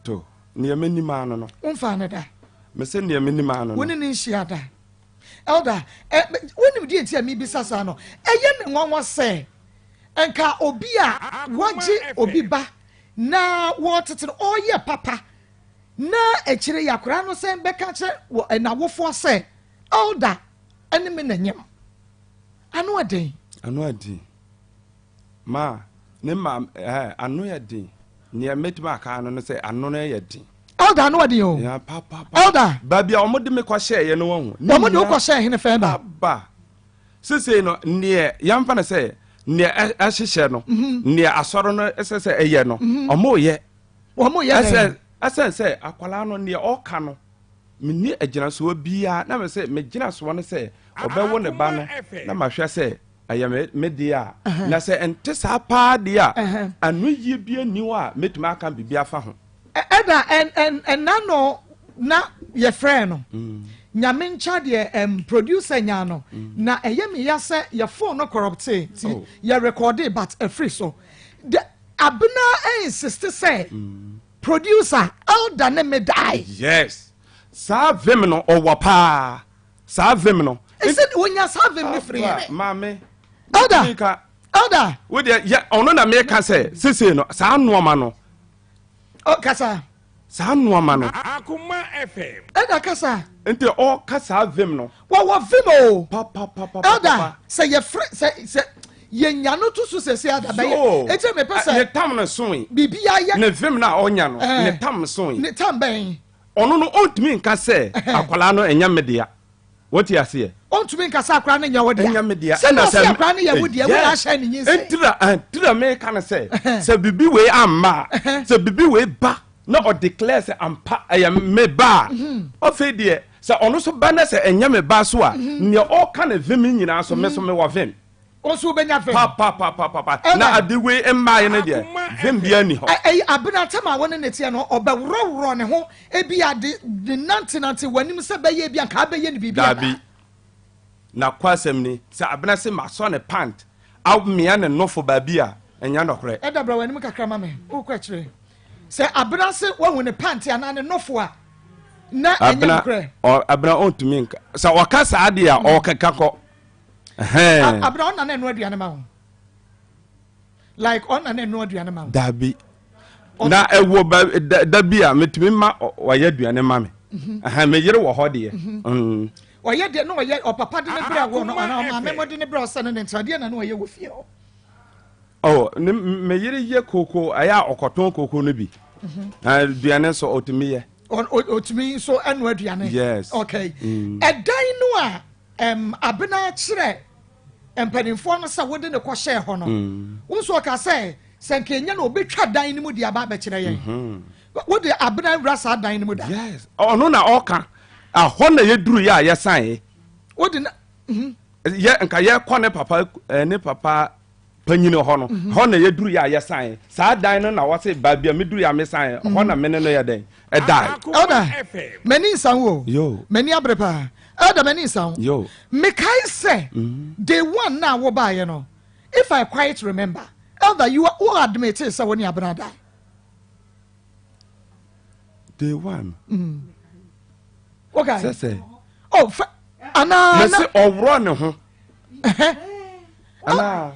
To, nea menim ano no. Womfa no da. Mese nea menim ano no. Wo ne ne nhyia da. Elder, eh, wonim deɛ nti a mebisa saa no? Ɛyɛ me nwanwa sɛ nka obi a wagye obi ba na wɔtete no ɔyɛ papa Na akyire yi akwadaa no sɛn bɛka akyerɛ wɔ n'awofoɔ sɛ elder ne me na nyem. Ano ɛden. Ano ɛden. Ma ne ma ɛɛ ano yɛ den. Nea mɛtumi aka ano no sɛ ano no yɛ den. Elder ano ɛden o. Ya pa pa pa. Elder. Baabi a wɔn de me kɔ hyɛɛ yɛ no wɔn ho. Wɔn de wo kɔ hyɛɛ hene fɛn ba. Ba. Sesei no neɛ yɛmfa no sɛ neɛ ɛhyehyɛ no mhm. neɛ asɔre no ɛsɛ sɛ ɛyɛ no wɔn yɛ. Wɔn yɛ dɛn? Ɛsɛn sɛ akwadaa no neɛ ɔka no menni agyinasoɔ biara na me sɛ megyinasoɔ no sɛ ɔbɛwo ne ba no na mahwɛ sɛ ɛyɛ me deɛ a na sɛ ɛnte saa paa deɛ a ano yie bi ani hɔ a mɛtumi aka biribi afa ho. Ɛda ɛna no na yɛfrɛ no mm. nyame nkya deɛ ɛm producer nya no mm. na ɛyɛ me ya sɛ yɛ phone no corrupte ti oh. yɛ recorde but ɛfiri so Abena insist sɛ producer Elder ne me dae. Yes saa vim no ɔwɔ paa saa vim no. Ɛsɛ wonya saa vim no firi yɛn. Maame. Elder Elder. Wo deɛ yɛ ɔno na meka sɛ sese no saa nnoɔma no. Ɔ kasa. Saa nnoɔma no. Akoma FM. Elder kasa. Nti ɔka saa vim no. Wɔwɔ vim o. Papapapa. Elder sɛ yɛfrɛ sɛ sɛ yɛnya no to so sɛsɛ ada bɛyɛ. Eti mepɛ sɛ. Ne tam no soe. Biribi ayɛ. Ne vim na ɔnya no. Ne tam soe. Ne tam bɛn. Ɔno no ɔntumi nka sɛ akwadaa no ɛnyɛ me dea. Wote aseɛ? Ɔntumi nka sɛ akwadaa no nyɛ wo dea. Ɛnyɛ me dea. Sɛ na ɔsɛ akwadaa no yɛ wo dea, wo na ahyɛ ne nyinsɛn. Ntira ntira meka no sɛ sɛ bibi wei amma a, sɛ bibi wei ba na ɔdeclare sɛ ampa ɛyɛ me ba a, afei deɛ sɛ ɔno so ba na sɛ ɛnyɛ me ba so a, nea ɔka ne vim nyinaa so me so mewɔ vim. Wo nso wobɛnya vim. Papapapapa. Na ade wei mmaeɛ no deɛ, vim biara nni hɔ. Ɛyi Abena tam a wo ne no teɛ no, ɔbɛworɔworɔ ne ho ebia de ne nantenante w'anim sɛ bɛyɛ ebia nka abɛyɛ no biribi anaa? Dabi. Na kwasɛm ni, sɛ Abena se masɔ ne pant amia ne nofo baabi a, ɛnyɛ nɔkorɛ. Ɛda bra w'anim kakra ma me, wokɔ akyire. Sɛ Abena se wahu ne pant anaa ne nofo a, na ɛnyɛ nokorɛ. Abena ɔntumi nka. Sɛ ɔka saa deɛ a, ɔkeka kɔ. Abena ɔna na ɛno aduane ma wo like ɔna na ɛno aduane ma wo. Dabi na ɛwɔ ba da bi a metumi ma ɔyɛ aduane ma me mhm. me yere wɔ hɔ deɛ. Mhm. Ɔyɛ deɛ na ɔyɛ ɔpapa de ne brɛ wɔ no anaa ɔmaame mo de ne brɛ ɔsɛ ne ne ntradeɛ na na ɔyɛ wɔ fie hɔ. Oh, ne me yere yɛ koko ɛyɛ a ɔkɔtɔn koko no bi mhm. aduane nso ɔtumi yɛ. Ɔtumi nso ɛno aduane. Yes. Okay. Ɛdan no a. Ɛm, Abena kyerɛ mpanimfoɔ no sɛ wode no kɔhyɛɛ hɔ no, mm. wo nso ɔka sɛ sɛ nka ɛnya na ɔbɛtwa dan no mu de aba abɛkyerɛ yɛn. Mm-hmm. Wode Abena wura saa dan no mu da? Yes, ɔno na ɔka. Ɛhɔ na yɛduru yɛ a yɛsan. Wode na. Mm-hmm. Yɛ nka yɛkɔ ne papa eh, ne papa panyin hɔ no mhm. hɔ na yɛduru yɛ a yɛsan saa dan no na wɔse baabi a meduru yɛ a mesan hɔ na mene no yɛ dɛn ɛdae. Elder, m'ani nsa wo o. M'ani abere paa. Elder, m'ani nsa wo. Mekae sɛ mhm. day one na wobaeɛ no, if I quite remember, Elder, you wo admit sɛ wo ne Abena dae. Day one. Mm. Okay. Sɛ sɛ. Oh, fa, anaa. Mese ɔworɔ ne ho. Anaa.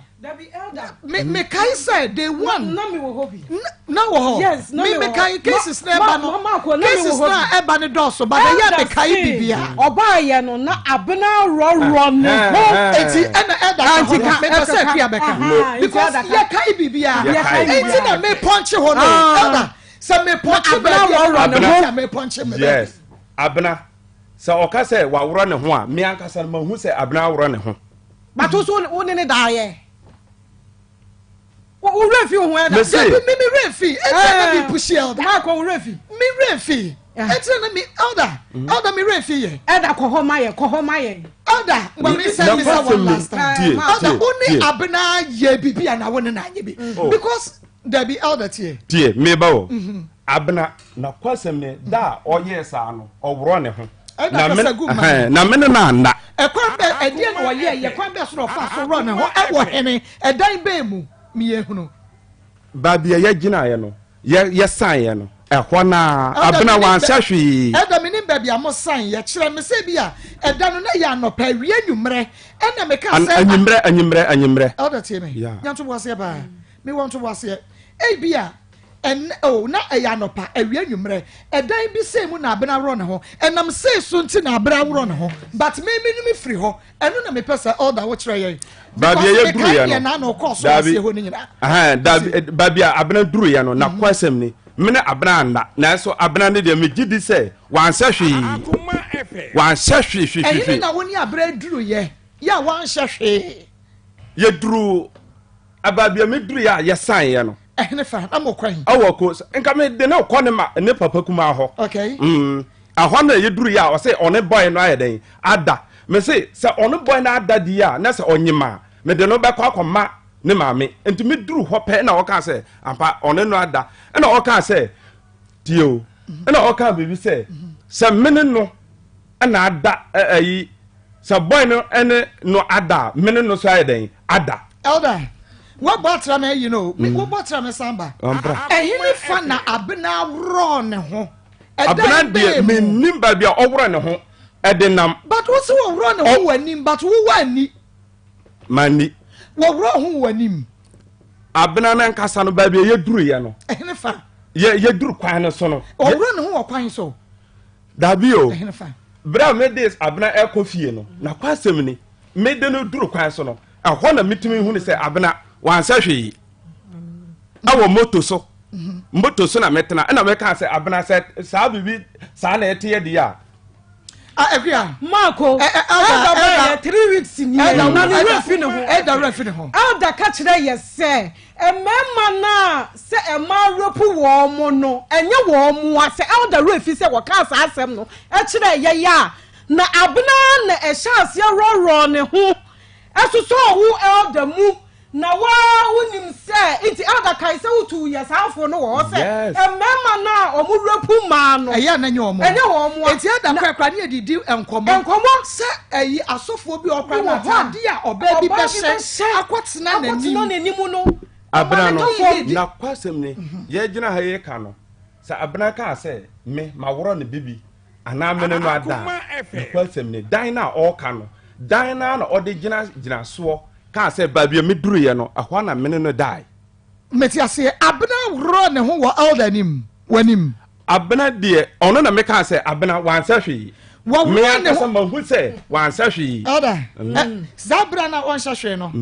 Me me kai sɛ day one. Na mi wɔ hɔ bi. Na wɔ hɔ. Yes, na mi wɔ hɔ. Me me kai cases na ɛba no. Cases na ɛba no dɔɔso but ɛyɛ me kai bibia. Ɔbaa yɛ no na abena rɔrɔ ne ho. Eti ɛna ɛda ka hɔ no mepɛ sɛ akua bɛka because yɛ kai bibia. Eti na me pɔnkye hɔ no elder sɛ me pɔnkye baabi a abena me pɔnkye me baabi. Yes, abena sɛ ɔka sɛ waworɔ ne ho a me ankasa no mahu sɛ abena aworɔ ne ho. But wo so wo ne ne daeɛ. Wo werɛ fi wo ho ɛda. Mese. Dabi me me werɛ fi. Ɛnti na me pushi elder. Mark wo werɛ fi. Me werɛ fi. Ɛnti na me elder. Elder me werɛ fi yɛ. Elder kɔ hɔ ma yɛ kɔ hɔ ma yɛ. Elder ma me sɛ me sɛ one last time. Elder wo ne Abena yɛ bibi ana wo ne na anyɛ bi. Because dabi elder tie. Tie me ba o. Abena na kwasɛm ne da a ɔyɛɛ saa no ɔworɔ ne ho. Ɛna kasa gu ma. Na me ne no anna. Ɛkwan bɛ ɛdeɛ na ɔyɛɛ yɛ kwan bɛ so na ɔfa so worɔ ne ho ɛwɔ hene ɛdan bɛn mu me yɛ hunu. Baabi a yɛgyinaeɛ no yɛ yɛsaeɛ no ɛhɔ no ara Abena wanhyɛ hwee. Ɛda menim baabi a mo san yɛ kyerɛ me sɛ bi a ɛda no na ɛyɛ anɔpa awia anwummerɛ ɛna meka sɛ. Anwummerɛ anwummerɛ anwummerɛ. Elder tie me nya ntoboaseɛ paa mewɔ ntoboaseɛ ebi a Ɛnnɛ, oh, na ɛyɛ anɔpa, awia, anwummerɛ. Ɛdan bi sei mu na Abena worɔ ne ho. Ɛnam sei so nti na Abena worɔ ne ho. But me, me no me firi hɔ. Ɛno na mepɛ sɛ Elder wo kyerɛ yɛn. Baabi a Because yɛduruiɛ mekae no, deɛ na na ɔkɔɔ so daabi, aseɛ hɔ no nyinaa. ɛhɛn, daabi, Nti. eh, baabi a Abena duruiɛ no, n'akwasɛm ni. Me ne Abena anna, nanso Abena no deɛ, megye di sɛ wanhyɛ hwee. Wanhyɛ hwee, hwee, hwee, Ɛhene hwee. na wo ne Abena duruiɛ yɛ a wanhyɛ hwee? Yɛduruu baabi a meduruiɛ a yɛsaeɛ no. Ɛhene fa na mo kwan. Ɛwɔ ko nka me de ne kɔ ne ma ne papa kumaa hɔ. Okay. Mm. Ɛhɔ na yɛduru yɛ a ɔse ɔne boy no ayɛ dɛn ada. Me se sɛ ɔne boy no ada di a na sɛ ɔnyem a me de no bɛkɔ akɔma ne maame. Nti me duru hɔ pɛ na ɔkaa sɛ ampa ɔne no ada. Ɛna ɔkaa sɛ tie o. Ɛna ɔkaa biribi sɛ sɛ me ne no na ada ayi sɛ boy no ne no ada a me ne no so ayɛ dɛn ada. Elder, woabɔ atra me ayi no o, mm. wobɔ atra me san ba. Ɛhene fa na Abena worɔɔ ne ho. Abena deɛ mennim baabi a ɔworɔ ne ho ɛde nam. But wo sɛ wɔworɔ ne ho wɔ anim but wowɔ ani. Manni. Wɔworɔ ho wɔ anim. Abena no ankasa no baabi a yɛduruiɛ no. Ɛhene fa. Yɛduru kwan no so no. Ɔworɔ ne ho wɔ kwan so. Dabi o. Berɛ a mede Abena ɛkɔ fie no, n'akwasɛm ni, mede no duru kwan so no, ɛhɔ na metumi hunu sɛ Abena wansɛ hwee ɛwɔ moto so. Moto so na metena ɛna mekaa sɛ Abena sɛ saa biribi saa na ɛteɛ deɛ a. Ah, Akua. Marco, Elder bɛyɛ 3 weeks nie na ne werɛ fi ne ho. Elder werɛ fi ne ho. Elder ka kyerɛ yɛ sɛ mmarima no a sɛ mmaa rape wɔn no, ɛnyɛ wɔn mmoa. Sɛ Elder werɛ fi sɛ wɔkaa saa asɛm no kyerɛɛ yɛn a, na Abena na ɛhyɛ aseɛ worɔworɔɔ ne ho sosɔɔ wo Elder mu. Na wo ara wonim sɛ, nti Elder kae sɛ wotuu yɛ saa afoɔ no wɔ hɔ sɛ Yes. mmarima no a wɔn rape mmaa no, Ɛyɛ a na ɛnyɛ wɔn. ɛnyɛ wɔn a. Enti Elder Na koraa koraa ne yɛdidi nkɔmmɔ. Nkɔmmɔ. Sɛ ɛyi asɔfoɔ bi wɔ hɔ koraa Bi na wɔ hɔ a, ataadeɛ a ɔbaa bi ɔbaa bi bɛhyɛ bɛhyɛ akɔtena akɔtena n'anim. n'anim no, Abena ɔma no no, tɔ fam. nakwasɛm ni, yɛgyina ha yi reka no, sɛ Abena kaa sɛ me maworɔ no bibi anaa me ne no ada a, nokwasɛm ni, dan no a ɔreka no, dan no ara na ɔde gyina gyina soɔ kaa sɛ, Baabi a meduruiɛ no, ɛhɔ ara na me ne no dae. Mete aseɛ. Abena worɔɔ ne ho wɔ Elder anim, w'anim. Abena deɛ, ɔno na mekaa sɛ, Abena, wansɛ hwee. Me Wɔworɔɔ ne ankasa ho. mahu sɛ wansɛ hwee. Elder, ɛ, saa berɛ a na ɔnhyɛ hwee no,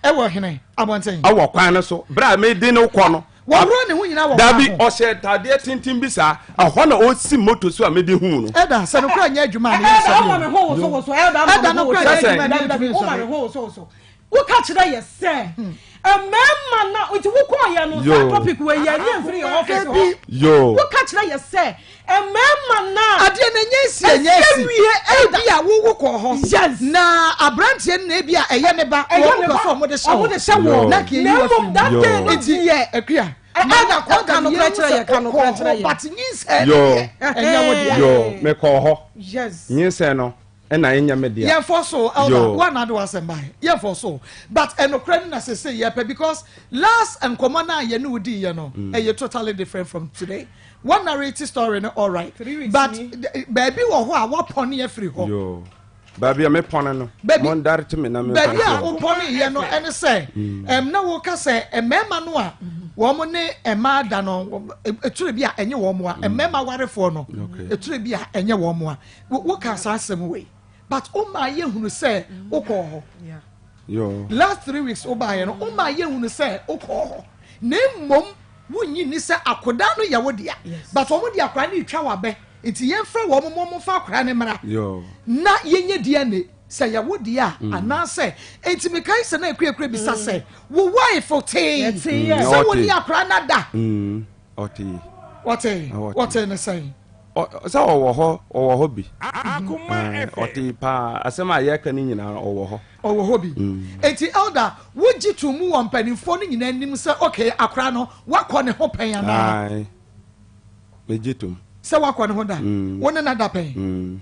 ɛwɔ hene? Abɔnten. Ɛwɔ kwan no so, berɛ a mede no kɔ no. Wɔworɔɔ ne ho nyinaa wɔ kwan Dabi, ho. ɔhyɛ ntaadeɛ tenten bi saa, ɛhɔ na ɔsi moto so a mede huu no. Elder, sɛ nokorɛ nyɛ adwuma a, meyɛ Elder, nsɔre woma o. me ho wosowoso. Elder, ama Elder, me ho nokorɛ nyɛ wosowoso. adwuma a, Dabi, meyɛ dabi, ntumi woma me nsɔre. ho wosowoso. Woka kyerɛ yɛ sɛ mmarima na nti wokɔɔyɛ no saa Yo. topic wei yɛ nyɛ mfiri yɛ office hɔ. Dabi. Yo. Woka kyerɛ yɛ sɛ mmarima na Adeɛ no ɛnyɛ nsi ɛnyɛ Ɛsi asi. awie, Elder. Ebi a wowo kɔɔ hɔ. Yes. Na aberanteɛ no na ebi a ɛyɛ ne ba. Ɛyɛ Wɔn ne pɛ ba. sɛ wɔn de hyɛ Wɔn de hyɛ wɔn. Na kì í Na yi wɔ mmom that Yo. day no Nti deɛ. Akua. Ɛ- Ma Elder, na ka kɔda no nokorɛ yɛn kyerɛ yɛ, ka sɛ nokorɛ ɔkɔɔ kyerɛ hɔ yɛ. but nyinsɛn no Yo. deɛ ɛnyɛ wo dea. Yo, mekɔɔ hɔ. Yes. Nyinsɛn no, ɛna ɛnyɛ me dea. Yɛn fɔ so elder Yo. wa na de w'asɛm bae yɛn fɔ so but ɛnokorɛ no na sese yɛ pɛ because last nkɔmɔ na yɛ ne wo di yɛ no ɛyɛ totally different from today wa narrate story no alright Three weeks but ni. baabi wɔ hɔ a wapɔne afiri hɔ. Yo. Baabi a mepɔne no, Baabi mondarte me na memfa baabi a nkyerɛ wo. wopɔne yɛ no ɛne sɛ ɛm na woka sɛ mmarima no a wɔn ne mmaa da no etire bi a ɛnyɛ wɔn a mmarima warefoɔ no Okay. etire bi a ɛnyɛ wɔn a woka saa asɛm wei but woma yɛhunu sɛ wokɔɔ hɔ. Yo. Last 3 weeks wobaeɛ no woma yɛhunu sɛ wokɔɔ hɔ na mmom wonnyi nni sɛ akodaa no yɛ wo dea but wɔn de akwadaa no retwa w'abɛ nti yɛmfrɛ wɔn mo momfa akwadaa no mmra Yo. na yɛnyɛ DNA sɛ yɛ wo dea a anaasɛ nti mekae sɛ na akuakura bisa sɛ wo wife tee Yɛtee yɛ. sɛ wo Ɔte. ne akwadaa no ada Ɔte. wɔte Ɔte. wɔte ne sɛn Sɛ ɔwɔ hɔ, ɔwɔ hɔ bi. Akoma Ɛɛ, FM. Ɔte paa. Asɛm a yɛka no nyinaa ɔwɔ hɔ. Ɔwɔ hɔ bi nti elder wogye to mu wɔ mpanimfoɔ no nyinaa anim sɛ okay akwadaa no wakɔ ne ho pɛn anaa? Ae. Megye tom. Sɛ wakɔ ne ho da? Wo ne no ada pɛn?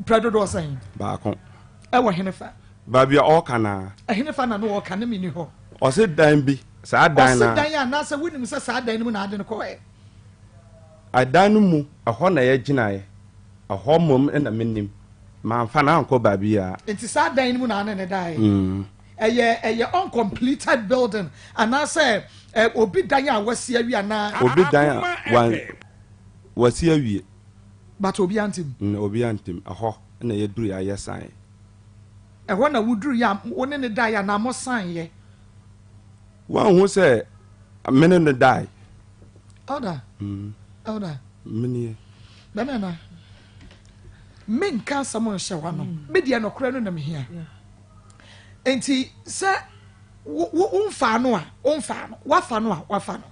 Prɛ dodoɔ sɛn? Baako. Ɛwɔ henefa? Baabi a ɔreka no ara. Ɛhenefa na na ɔreka ne menni hɔ? Ɔse dan bi, saa dan no Ɔse ara. dan anaasɛ wonim sɛ saa dan no mu na ade no kɔɛ? Ɛdan no mu, ɛhɔ na yɛgyinaeɛ. Ɛhɔ mmom na menim. Mamfa no ankɔ baabiara. Nti saa dan no mu na ane no daeɛ? Ɛyɛ ɛyɛ uncompleted building anaasɛ ɛ obi dan a wasi awie anaa? Obi dan a wan wasi awie. But obiara nte mu? Mm, obiara nte mu. Ɛhɔ na yɛduruiɛ a yɛsaeɛ. Ɛhɔ na woduruiɛ a wo ne no daeɛ anaa mosaeɛ? Wanhu sɛ me ne no dae. Elder, elder. Menie. Bɛmɛ na menka asɛm nhyɛ w'ano. Me deɛ nokorɛ no na mehia. Nti sɛ wo wo womfaa no a womfaa no, wafa no a wafa no.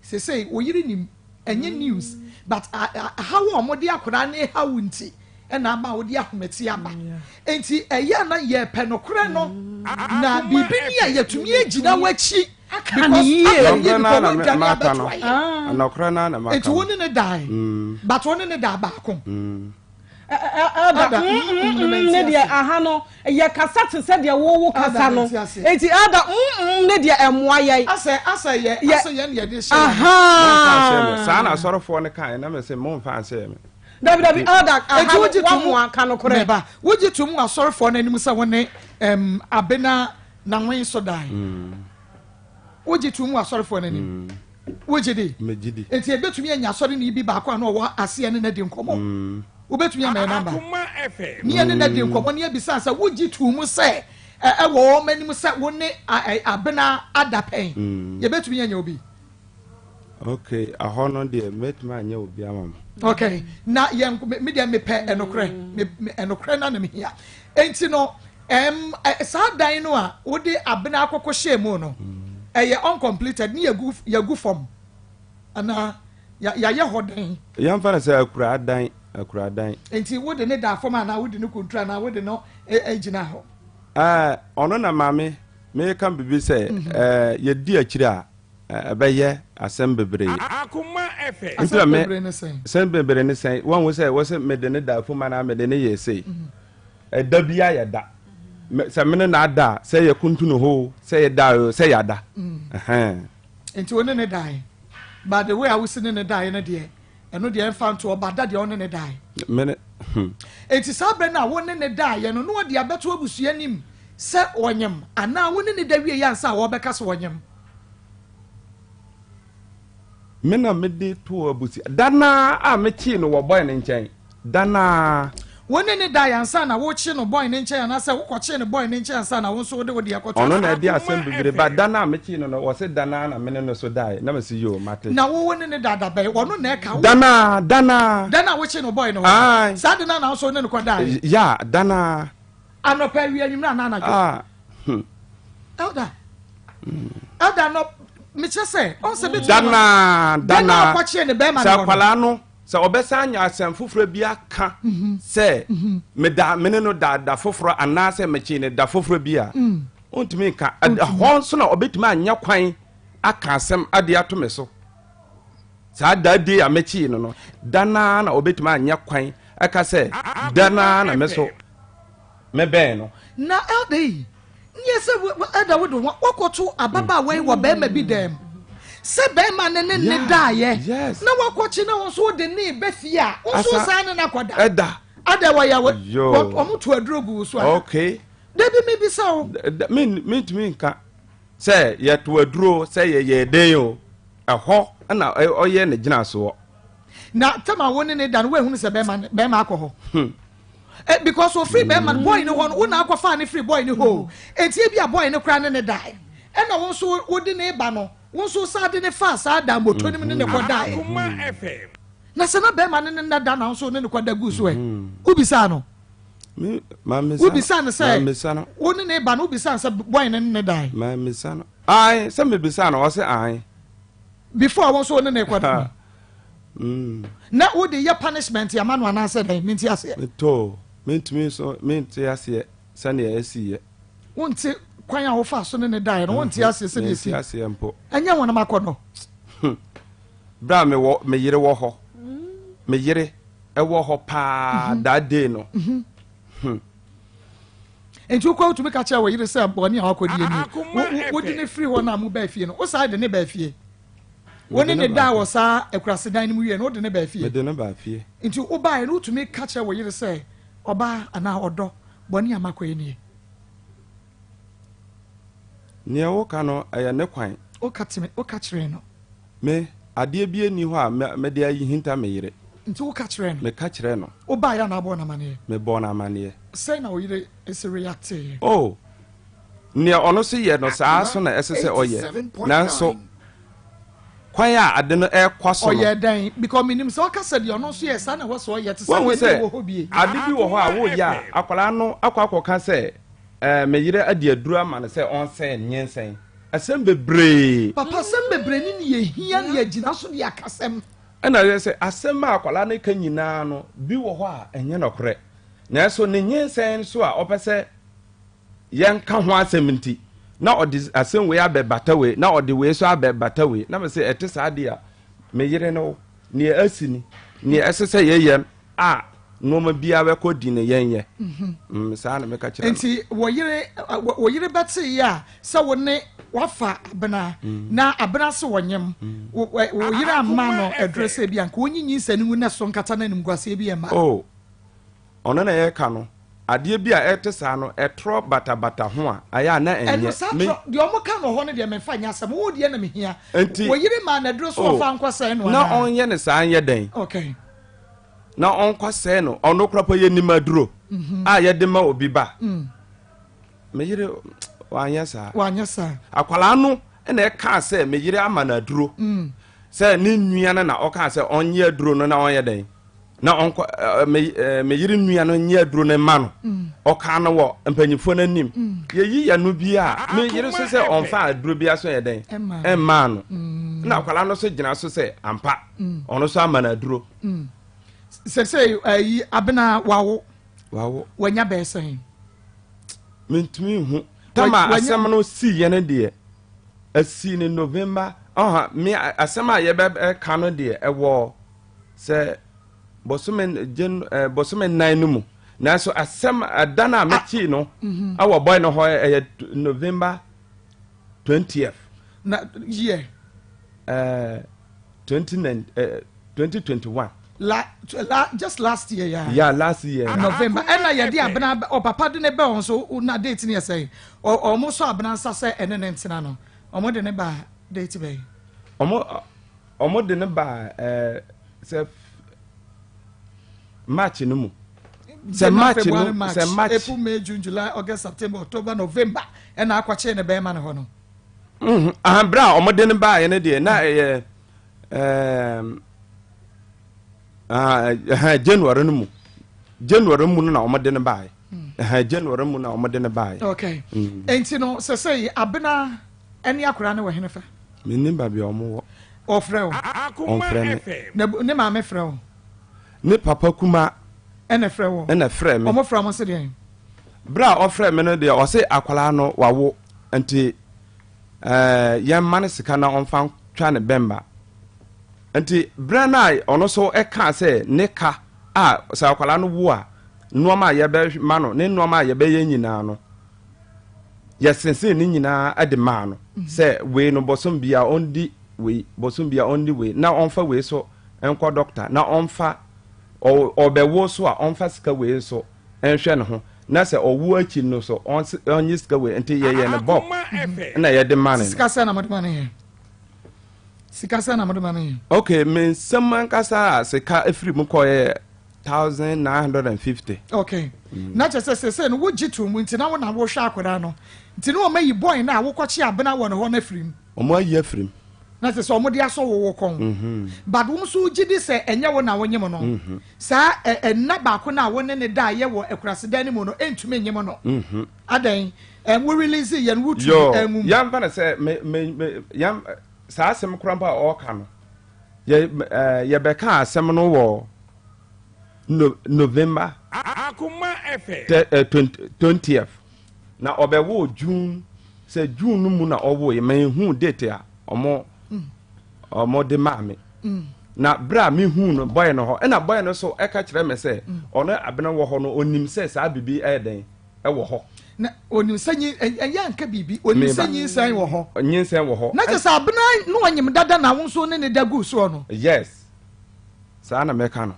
Sesei wo yere nim, ɛnyɛ news but haw a wɔde akwadaa no haw nti ɛna ama wode ahomete aba. Nti ɛyɛ a na yɛpɛ nokorɛ no na biribi ni a yɛtumi agyina w'akyi Aka ne yie. Because aka ne yie Nɔkorɛ no ara because na woadwane maka no. abɛto ayɛ. Nɔkorɛ no ara na maka Nti wo no. ne no dae but wo ne no daa baako. Elder, Elder, mm, mm, mm, mm, ne deɛ aha no yɛ kasa te sɛ deɛ wo wo kasa no. Enti elder, mm, mm, ne deɛ ɛmmoa yɛn. Asɛ asɛ yɛ asɛ yɛn deɛ de hyɛ yɛn. Momfa nhyɛ me. Saa na asɔrefoɔ no kaeɛ na mese momfa nhyɛ me. Dabi dabi elder, aha Enti no wogye to mu wamoa ka nokorɛ. Meba, wogye to mu asɔrefoɔ no anim sɛ wo ne um, Abena Nanwen so dae. Wogye to mu asɔrefoɔ no anim. Wogye di? Megye di. Enti ebetumi anya asɔreni bi baako a na ɔwɔ aseɛ ne no adi nkɔmmɔ. Wobetumi ama yɛn namba ne yɛne no adi nkɔmmɔ ne yɛabisa sɛ wogye to mu sɛ ɛwɔ wɔn anim sɛ wo ne Abena ada pɛn. Yɛbetumi anya obi. Ok, ɛhɔ no deɛ mɛtumi anyɛ obi ama mo. Ok, na yɛn me deɛ mepɛ ɛnokorɛ, me me ɛnokorɛ na na mehia. Enti no, ɛm ɛ saa dan no a wode abena akɔkɔ hyɛɛ mu no, ɛyɛ uncompleted ne yɛgu yɛgu fam anaa ya yɛayɛ hɔ dɛn? Yɛmfa no sɛ akuraa dan, akuraa dan. Enti wode ne daa fam anaa wode no kunturu anaa wode no ɛ gyina hɔ? Ɛɛ, ɔno na maame meka biribi sɛ ɛɛ yɛdi akyire a. Ɛbɛyɛ asɛm bebree. Akoma FM. Nti na Asɛm me bebree ne sɛn? sɛm bebree ne sɛn? Wɔn sɛ wɔsɛ mede ne da fam anaa mede ne yɛ sei. Ɛda bi ayɛ da. Sɛ me ne na ada a, sɛ yɛ kuntunu hɔ o, sɛ yɛ da o, sɛ yɛ ada. Ɛhɛn. Nti wo ne ne dae. But the way a wosi ne ne dae no deɛ, ɛno deɛ ɛmfa nto ɔba da deɛ wo ne ne dae. Me ne hmm. Nti saa berɛ no a wo ne ne daeɛ no, na ɔde abɛto abusua anim sɛ ɔnyem anaa wo ne ne da wieɛ ansa a wɔbɛka sɛ ɔnyem? Me na mede too abusua. Da no ara a mekyee no wɔ bɔe no nkyɛn. Da no ara. Wo ne no dae ansa na worekye no bɔe no nkyɛn anaasɛ wokɔkyee no bɔe no nkyɛn ansa na wo nso wode wo deɛ kɔtoo Ɔno na ɛde asɛm bebree ba. Da no a mekyee no no, ɔse da no ara na me ne no so dae. Na mese yoo, mate. Na wo wo ne no da da bɛn? Ɔno na ɛka. Da no ara, da no ara. Da no a wokyee no bɔe no hɔ no? Ae. Saa da no ara na wo nso wo ne no kɔdae? Ya, da no ara. Anɔpa, awia, anwummerɛ anaa anadwo? Ah, hmm. Elder, elder no, mekyerɛ sɛ, ɔn sɛ bɛtumi Danaa, danaa. ɔkɔkyee ne bɛrima Sɛ no hɔ no. akwadaa no, sɛ ɔbɛsan anya asɛm foforɔ bi aka Mhm. sɛ meda me ne no da da foforɔ anaasɛ mekyee no da foforɔ bi a, Mm. ɔntumi nka. Ɛhɔ nso na ɔbɛtumi anya kwan aka asɛm ade ato me so. Saa da day a mekyee no no, da no ara na ɔbɛtumi anya kwan aka sɛ da no ara na me so mebɛn no. Na elder yi, nyɛ sɛ elder wo de ho wakɔto ababaawa yi wɔ bɛrima bi dan mu sɛ bɛrima ne ne ne daeɛ na wakɔkye na wɔn nso wode ne ba fie a wɔn nso san ne no akɔda. Ɛda. Ada wɔyɛ wɔn to aduro gu wo so ana? Okay. Dabi mi bisa o. Mi mi ntumi nka sɛ yɛto aduro sɛ yɛyɛ den o ɛhɔ na ɔyɛ ne gyinasoɔ. Na tɛm a wo ne ne da no woehunu sɛ bɛrima bɛrima akɔ hɔ. Hmm. Eh, because ofiri bɛrima no boy no hɔ no wo na akɔfaa ne firi boy no hɔ o. Eti ebi a boy no koraa ne ne dae. Ɛna wo nso wode ne ba no wo nso saa de ne faa saa da moto no mu ne ne kɔ dae. Na sɛ na bɛrima ne ne nna da na wo nso ne ne kɔ da gu so ɛ. Wobisaa no. Wobisaa no sɛ wo ne ne ba no wobisaa no sɛ boy no ne ne dae. Mammisa no. Ae, sɛ mebisaa no ɔse ae. Before wo nso wo ne ne kɔ da. Mm. Na wo de yɛ punishment ama no anaasɛ dɛn? Mente aseɛ. Metoo, mentumi nso mente aseɛ sɛdeɛ ɛsiiɛ. Wonte kwan a wofaa so ne ne daeɛ no, wonte aseɛ sɛdeɛ ɛsii. Mente aseɛ mpo. Ɛnyɛ wɔn akɔnnɔ. Hmm. Berɛ a mewɔ me yere wɔ hɔ, me yere ɛwɔ hɔ paa mhm. that day no. Mhm. Hmm. Nti wokɔ wotumi ka kyerɛ wo yere sɛ bɔne a wakɔdie ni. Wode ne firi hɔ no a mobaa fie no, wosan de ne baa fie. Wo ne ne daa wɔ saa akurasedan no mu wie no, wode no baa fie? Mede no baa fie. Nti wobaeɛ no, wotumi ka kyerɛ wo yere sɛ, Ɔbaa anaa ɔdɔ, bɔne a makɔyɛ nie? Neɛ woka no, ɛyɛ ne kwan. Woka teme, woka kyerɛɛ no? Me, adeɛ biara nni hɔ a mede ahinta me yere. Nti woka kyerɛɛ no? Meka kyerɛɛ no. Wobaeɛ anaa wobɔɔ no amaneɛ? Mebɔɔ no amaneɛ. Sɛn na wo yere si reacteeɛ? Oh, Nea ɔno nso yɛ no, saa ara nso na ɛsɛ sɛ ɔyɛ. Nanso kwan a ade no rekɔ so no. Ɔyɛɛ dɛn? Because menim sɛ ɔka sɛ deɛ ɔno nso yɛ saa na ɛwɔ sɛ ɔyɛ te sɛ Woahu deɛ sɛ ne wɔ hɔ bie. ade bi wɔ hɔ a woyɛ a, akwadaa no akɔ akɔka sɛ, Ɛɛ, me yere adi aduru ama no sɛ ɔnsɛe nyinsɛn. Asɛm bebree. Papa, asɛm bebree ne nea ehia na yɛagyina so de aka asɛm. Ɛna ɛyɛ sɛ asɛm a akwadaa no ka nyinaa no, bi wɔ hɔ a ɛnyɛ nokorɛ. Nanso ne nyinsɛn nso a ɔpɛ sɛ yɛnka ho asɛm nti, na ɔde asɛm wei abɛbata wei, na ɔde wei nso abɛbata wei. Na mese, ɛte saa deɛ a, me yere ne wo, nea asi ni, nea ɛsɛ sɛ yɛyɛ a nneɛma biara bɛkɔ di no yɛnyɛ. Mhm. Mm, saa na meka kyerɛ no. Nti wo yere wo yere bɛteeɛ a sɛ wo ne wafa abena mm. na abena se wɔnyem mm. wo yere amma no aduro sɛ bi anka wonyi nyinsɛn no ngu na so nkata no animguaseɛ bi ɛma. Oh. Ɔno na yɛreka no, adeɛ bi a ɛte saa no, ɛtorɔ batabata ho a, ayɛ a na ɛnyɛ. Ɛno saa torɔ, deɛ wɔka no hɔ no deɛ memfa nyɛ asɛm, wo deɛ na mehia. Nti, Wo yere maa no aduro so oh, ɔmfa nkɔsɛe no na anaa? ɔnyɛ no saa nyɛ dɛn? Okay. Na ɔnkɔsɛe no, ɔno koraa mpo yɛnim aduro a yɛde ma obi ba. Me yere wanyɛ saa. Wanyɛ saa. Akwadaa no na ɛkaa sɛ me yere ama no aduro. Sɛ ne nua no na ɔkaa sɛ ɔnyɛ aduro no na ɔnyɛ dɛn na ɔnkɔ ɛɛ me ɛɛ me yere nua no nyɛ aduro no mma no. Ɔkaa no wɔ mpanyinfoɔ no anim. Yɛyi yɛn no bi a me yere so sɛ ɔnfa aduro bi aso yɛ dɛn ɛmmaa no. Na akwadaa no so gyina so sɛ ampa ɔno so ama no aduro. Sɛsɛ ɛyi abena wawo. Wawo. Wanya bɛyɛ sɛn? Mentumi nhu. Tama asɛm no sii yɛ no deɛ. Ɛsii no November ɔha me asɛm a yɛbɛka no deɛ ɛwɔ sɛ bosome gye eh, bosome nan no mu nanso asɛm ɛda no a mekyee no mhm. ɛwɔ bɔe no hɔ ɛyɛ November 20th na year uh, 29 uh, 2021 la la just last year yeah yeah last year November ɛna yɛde abena ɔpapa de ne bɛ wɔn so na date ne yɛ sɛ ɔmo sɔ abena nsa sɛ ɛne ne ntena no ɔmo de ne ba date bɛyi. Ɔmo ɔmo de ne ba ɛɛ sɛ March no mu. Sɛ March no sɛ March April May June July August September October November ɛna akɔkye ne bɛrima ne hɔ no. Mhm ahan bere a ɔmo de ne ba yɛ ne deɛ na ɛyɛ ɛɛm. Ah, January no mu January mu no na wɔde no baeɛ hmm. January mu na wɔde no baeɛ. okay mm. nti no sɛ sɛ abena ɛne akwadaa no wɔ hene fa. menim baabi a wɔn wɔ. ɔfrɛ wo. ɔnfrɛ me. na ne maame frɛ wo. Ne papa kuma. Ɛna frɛ wo. Ɛna frɛ me. Wɔn frɛ wɔn se deɛn. Berɛ a ɔfrɛ me no deɛ ɔse akwadaa no wawo nti ɛɛ yɛn mma no sika na ɔnfa twa ne bɛmba. Nti berɛ no a ɔno nso kaa sɛ ne ka a sɛ akwadaa no wo a nnoɔma a yɛbɛma no ne nnoɔma a yɛbɛyɛ nyinaa no yɛsensee ne nyinaa de maa no sɛ wei no bɔsom bia ɔndi wei bɔsom bia ɔndi wei na ɔmfa wei so nkɔ dɔkta na ɔmfa ɔbɛwo so a ɔmfa sika wei nso nhwɛ ne ho na sɛ ɔwo akyi no so ɔnye sika wei nti yɛyɛ no bɔk na yɛde ma no. Sika sɛ na mode ma no yɛ? Sika sɛn na mode ma me? Okay, me nsam ankasa a sika efiri mu kɔ yɛ 1950. Okay. Mm. Na kyerɛ sɛ sese no wogye to mu nti na wo na wohwɛ akwadaa no. Nti na wɔn ayi boy no a wokɔkye abena wɔ ne hɔ no afiri mu. Wɔn ayi afiri mu. Na kyerɛ sɛ wɔn de asɔ wo wo kɔn. Mm-hmm. But wɔn nso gye di sɛ ɛnyɛ wo na wonyem no. Mm-hmm. Saa ɛnna baako no a wo ne ne da yɛ wɔ akurasedan no mu no ɛntumi nyem no. Mm-hmm. Adɛn? Ɛn wo release yɛn wo tu Yo, ɛnwom. yɛmfa no sɛ me me me yɛn saa asɛm koraa mpo a ɔreka no yɛ ɛɛ yɛbɛka asɛm no wɔ no November Akoma FM. tɛ ɛ twenty twentieth na ɔbɛwoo June sɛ June no mu na ɔwoo yɛ mɛ hu date a ɔmo ɔmo de maa me na bere a mehu no bɔyɛ no hɔ ɛna bɔyɛ no so ɛka kyerɛ me sɛ ɔno abena wɔ hɔ no onim sɛ saa biribi ɛyɛ dɛn wɔ hɔ. Na onim sɛ nyi ɛyɛ anka biribi onim sɛ nyinsɛn wɔ hɔ. Nyinsɛn wɔ hɔ. Na kyerɛ sɛ abena na ɔnyim dada na wo nso ne ne da guu soɔ no. Yes saa na mɛka no.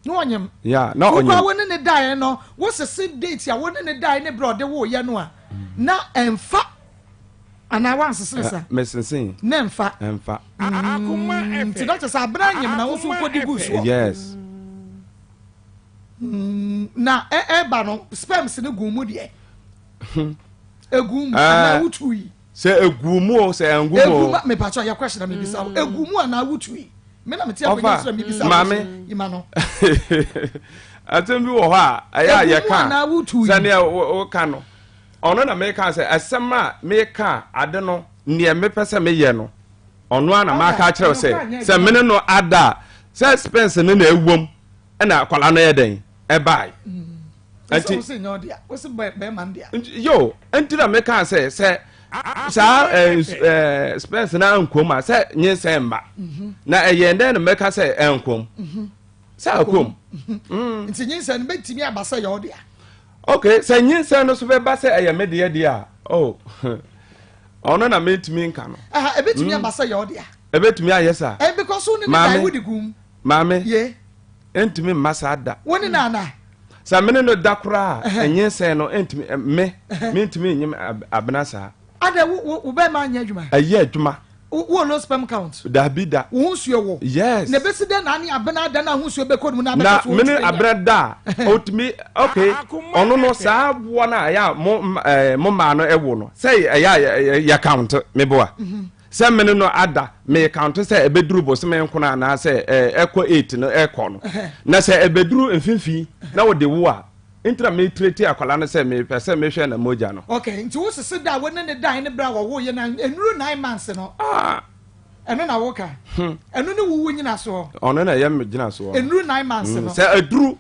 Na ɔnyim. Yeah na ɔnyim. Wokura wo ne ne daeɛ no wo sese date a wo ne ne daeɛ ne berɛ ɔde wo yɛ no a na ɛnfa anaa wansese ne sa. Mesese. Na ɛnfa. Ɛnfa. Nti na kyerɛ sɛ abena nyim na wo nso wokɔdi guu soɔ. Yes. Mm, na ɛba no sperms no gu mu deɛ egu mu anaa wotu yi. Sɛ egu mu o sɛ ɛngu mu o. Egu mu mepatwa yɛ question na mebisa wo egu mu anaa wotu yi me na mete akonnwa so na mebisa maame ima no. Asɛm bi wɔ hɔ a ɛyɛ a yɛka sɛnea woka no ɔno na meka sɛ asɛm a meka ade no neɛ mepɛ sɛ meyɛ no ɔno a na maka akyerɛ wo sɛ sɛ mene no ada a sɛ spence no na ɛwom ɛna akwadaa no yɛ dɛn ɛbae nti yo nti na meka sɛ sɛ saa ɛɛ spɛs na nkom a sɛ nyinsɛn mba mhm. na ɛyɛ dɛn na mɛka sɛ ɛnkom mhm. sɛ akom. Mhm. Mm. nti nyinsɛn no bɛtumi aba sɛ yɛ ɔdea. ok sɛ nyinsɛn no so bɛba sɛ ɛyɛ me deɛ deɛ a oh ɔno na mentumi nka no. ɛbɛtumi mm. aba sɛ yɛ ɔdea. ɛbɛtumi ayɛ saa. ɛbɛkɔ so ne ne dan wodi gum. Maame, Ye. ɛntumi mma saa da. Wo ne no ana? Sɛ me ne no da koraa a, nyinsɛn no ɛntumi, me, mentumi nyem abena saa. Adɛ, wo, wo, wo bɛrima nyɛ adwuma? Ɛyɛ adwuma. Wo, wo wɔ low sperm count? Dabi da. Wo ho nsuo wɔ? Yes. Na ebesi dɛn na ane abena ada na ho nsuo bɛkɔ ne mu na abɛka Na so me ne ɔntumi nyɛ? abena da a, ɔtumi, okay, ɔno no saa aboa no a ɛyɛ a mo, ɛɛ, mo mmaa no ɛwo no, sɛ ɛyɛ a yɛ, yɛ, yɛ count, meboa. Sɛ me ne no ada, merecounte sɛ ɛbɛduru bosome nkono anaasɛ ɛkɔ 8 no ɛkɔ no. Na sɛ ɛbɛduru mfimfini na wɔde wo a, nti na meretireti akwadaa no sɛ mepɛ sɛ mehwɛ na mogya no. Okay, nti wo sese da a wo ne ne dae ne berɛ a wɔwoeɛ no ɛnuru 9 months no? Ah. Ɛno na woka? Ɛno ne wo wo nyinasoɔ? Ɔno na ɛyɛ me gyinasoɔ. Ɛnuru 9 months no? Sɛ ɛduru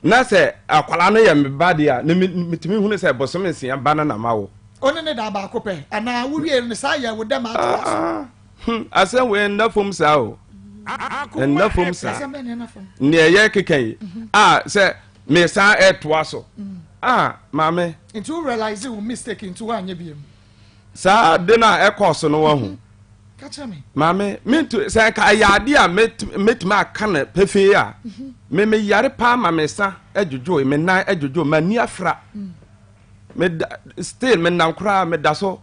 na sɛ akwadaa no yɛ me ba deɛ a, na metumi hunu sɛ bosome nsia ba no na mawo. Wo ne no da baako pɛ anaa? Wo wiee no saa yɛɛ wo dɛ ma atoa so? Ah, hmm, asɛm wei nna fam saa o. Nna fam saa. Asɛm bɛn na ɛnna fam? Nea ɛyɛ keka yi, a sɛ mesan ɛtoa so. Ah, maame. Nti wo realize wo mistake nti woanyɛ biom? Saa ade no a ɛkɔɔ so no wahu. Ka kyerɛ me. Maame, mentu sɛ nka ɛyɛ ade a mɛtumi aka no pefee a, me meyare paa ma me nsa dwodwoe, me nan dwodwoe, m'ani afra. Meda still menam koraa meda so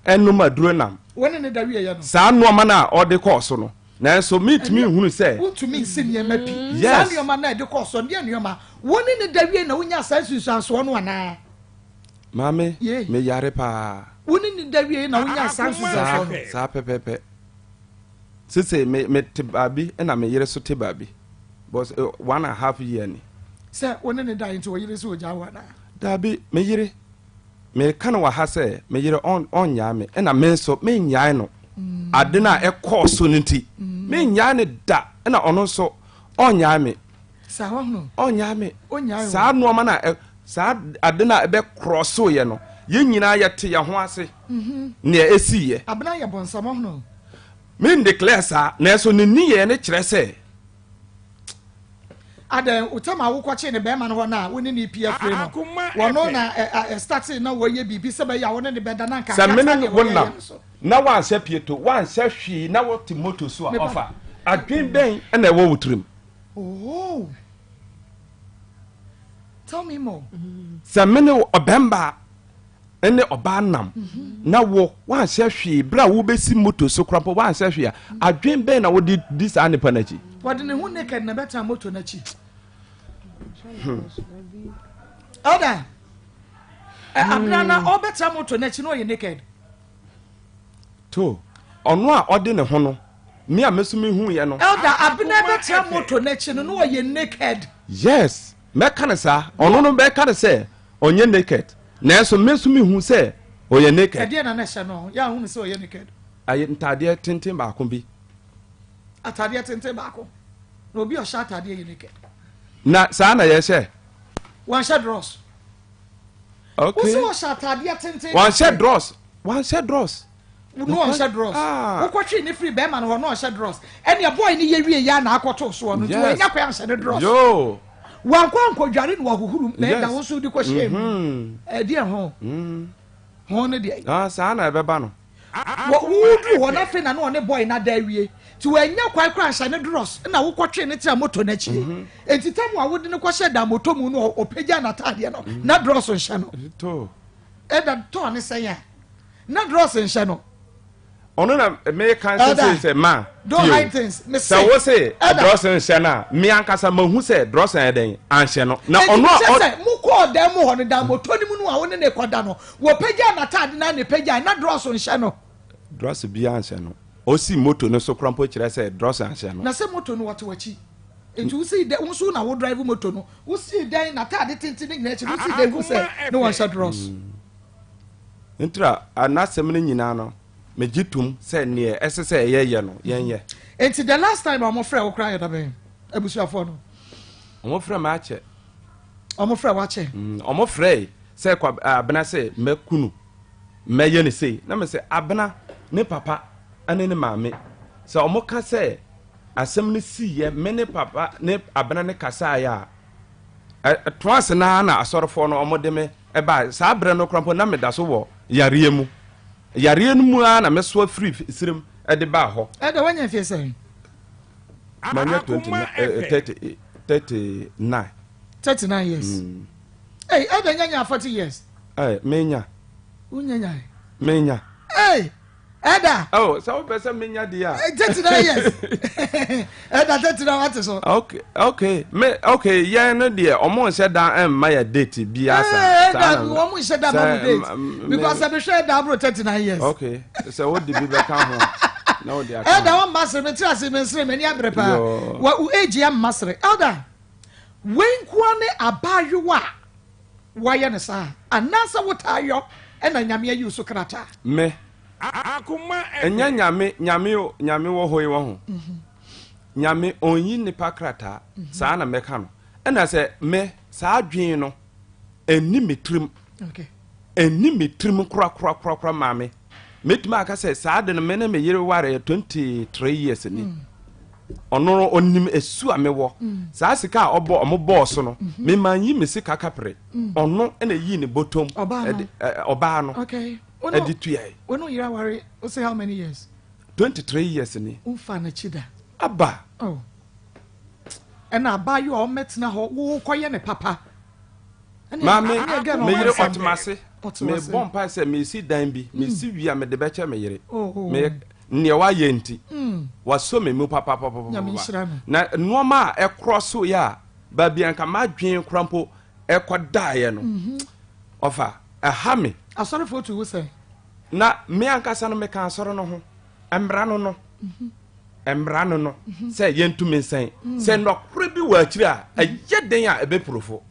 ɛnom aduro nam. Wo ne ne da wieɛ no. Saa nnoɔma no a ɔde kɔɔ so no, nanso mentumi nhunu sɛ. Wontumi nsi nneɛma pi. Yes. Saa nnoɔma no a ɛde kɔɔ so no, deɛ nnoɔma? Wo ne ne da wie na wonyaa saa nsunsuansoɔ no anaa? Maame, Yei. me yare paa. Wo ne ne da wie na wonyaa saa nsunsuansoɔ no? Saa, saa pɛpɛpɛ. Sese me, me te baabi ɛna me yere so te baabi. But 1.5 year ni. Sɛ wo ne ne dae nti wo yere sɛ ogyaa wo anaa? Daabi, me yere, meka no wɔ ha sɛ me yere ɔn, ɔnnyaa me, ɛna me nso mennyae no. Ade no a ɛkɔɔ so no nti, mennyae no da, ɛna ɔno nso ɔnnyae me. Saa wahunu. Ɔnnyae me. Ɔnnyae wo. Saa nnoɔma no a ɛ, saa ade no a ɛbɛkorɔ soeɛ no, yɛn nyinaa yɛte yɛn ho ase, nea ɛsiiɛ. Abena yɛ bɔnsam, wahunu. Men declare saa, nanso ne nneyɛɛ no kyerɛ sɛ. Adɛn, wo tam a wokɔkyee ne bɛrima no hɔ no a wo ne no repia fire no, wɔno na ɛstartee na wɔyɛ biribi sɛ bɛyɛ a wo ne no bɛda na anka Sɛ me akata ne deɛ wo wɔyɛeɛ nam no so. na woanhyɛ pieto, woanhyɛ hwee na wote moto so a, Me ba. ɔfa, adwene bɛn na ɛwɔ wo tirim? Oh. Tell me more. Sɛ me ne wo, ɔbɛmba ne ɔbaa nam na wo woanhyɛ hwee berɛ a wobɛsi moto so koraa mpo woanhyɛ hwee a, adwene bɛn na wode di saa nipa no akyi? Wɔde ne ho naked na ɛbɛtena moto no akyi. Elder, abena na ɔbɛtena moto no akyi na ɔyɛ naked. To, ɔno a ɔde ne ho no, me a meso mehuiɛ no. Elder, abena bɛtena moto no akyi no na ɔyɛ naked. Yes, mɛka no saa. Ɔno no bɛka no sɛ ɔnyɛ naked. Nanso me nso mehu sɛ ɔyɛ naked. Ɛdeɛn na na ɛhyɛ no? Yɛ a wohunu sɛ ɔyɛ naked. Ayɛ ntaadeɛ tenten baako bi. Ataadeɛ tenten baako. Na obi a ɔhyɛ ataadeɛ yɛ naked. Na saa na yɛhyɛ. Wanhyɛ drɔs. Okay. Wosi ɔhyɛ ataadeɛ tenten. Wanhyɛ drɔs. Wanhyɛ drɔs. No ɔnhyɛ drɔs. Ah. Wokɔtwee ne firi bɛrima no hɔ no ɔnhyɛ drɔs. Ɛnea boy no yɛ wie yɛ a na akɔtoo soɔ no nti wannya kwan anhyɛ ne drɔs. Yoo. Wankɔ ankɔdware na wahohoro mu na ɛda wo nso wode kɔhyɛɛ mu. Ɛdeɛ ho. Ho ne deɛ. Ah, saa na ɛbɛba no. Woduru hɔ no afei na na ɔne boy no ada awie. Nti wannya kwan koraa anhyɛ ne drɔs na wokɔtwee ne tena moto no akyi. Nti tam a wode no kɔhyɛ da moto mu no ɔpagyaa n'ataadeɛ no na drɔs nhyɛ no. Ɛda tɔɔ ne sɛn a na drɔs nhyɛ no. Ɔno na meka sɛ sɛ ma don't hide things me sɛ wo se drɔs nhyɛ no a me ankasa mahu sɛ drɔs ayɛ dɛn anhyɛ no na ɔno a sɛ mokɔɔ dan mu hɔ no dan motɔ no mu no a wo ne ne kɔda no wɔpagya n'ataade na ne pagya na drɔs nhyɛ no. Drɔs biara nhyɛ no. Ɔsi moto no so koraa mpo kyerɛ sɛ drɔs anhyɛ no. Na sɛ moto no wɔte w'akyi nti wosi dɛ wo nso na wo drive moto no wosi dɛn n'ataade tenten no nyinaa akyi no wosi dɛn hu sɛ ne wɔnhyɛ drɔs. Ntra a n'asɛm no nyinaa no, megye tom sɛ neɛ ɛsɛ sɛ yɛ yɛ no, yɛn yɛ. Nti the last time a wɔn frɛ wo koraa yɛ da bɛn? Abusuafoɔ no. Wɔn frɛ me akyɛ. Wɔn frɛ wo akyɛ. Wɔn frɛe sɛ kwa Abena sɛ mɛku no, mɛyɛ no sei. Na me sɛ Abena ne papa ne ne maame sɛ wɔn ka sɛ asɛm no siiɛ me ne papa ne Abena ne kasaeɛ a, ɛtoa ase no ara na asɔrefoɔ no wɔn de me Ɛbae. Saa berɛ no koraa mpo, na meda so wɔ yareɛ mu. Yareɛ no mu ara na mesoa firii serem de baa hɔ. Ɛda, woanya mfeɛ sɛn? Manya 29, 39. 39 years. Ei, Ɛda nya nyaa 40 years. Ei, menya. Wonya nyae? Menya. Ei! Ɛda. Oh, sɛ wopɛ sɛ menya deɛ a. 39 years. Ɛda 39 wate so. Okay, okay. Me okay, yɛn no deɛ ɔmo nhyɛ da mma yɛ date bi asa. Ɛda ɔmo nhyɛ da mma mo date. Because ɛbi hwɛ ɛda aburo 39 years. Okay, sɛ wode bi bɛka ho na wode aka. Ɛda wɔn mma sere, me tiri ase me nsere, m'ani abere paa. Wɔ wo age yɛ mma sere. Elder, wei nkoa ne abaayewa a Woayɛ no saa anaasɛ wotaa yɔ ɛna Nyame ayi wo so krataa? Me, ɛnyɛ Nyame, Nyame o, Nyame wɔ hɔ yi wahu. Nyame ɔnyi nnipa krataa, saa na mɛka no. Ɛna sɛ me, saa adwene no, ɛnni me tirim. Ɛnni me tirim korakorakorakora maame. Mɛtumi aka sɛ saa de no me ne me yere wareɛ 23 years ni. Ɔno no ɔnim esu a mewɔ. Saa sika a ɔbɔ ɔmo bɔɔ so no, me ma nyi me sika kapere. Ɔno na eyi ne bɔtɔm. Ɔbaa no. Ɛde tuae. Wo ne wo yere aware wo se how many years? 23 years ni. Womfaa n'akyi da? Aba. Oh. Ɛna abaayewa a ɔmmɛtena hɔ wo kɔyɛ ne papa. Maame, me yere ɔte m'ase. Mebɔ mpae sɛ mesi dan bi, mesi wie a mede bɛkyɛ me yere. Me nea wayɛ nti, wasɔ me mu papapapapa. Na nneɛma a ɛkorɔ so yɛ a, baabi a nka m'adwene kora mpo ɛkɔdaeɛ no, ɔfa ɛha me. Asɔrefoɔ tu wo sɛn? Na me ankasa no meka asɔre no ho, mmara no no. Mmara no no sɛ yɛntumi nsɛn. Sɛ nɔkorɛ bi wɔ akyire a, ɛyɛ den a ɛbɛpurofo.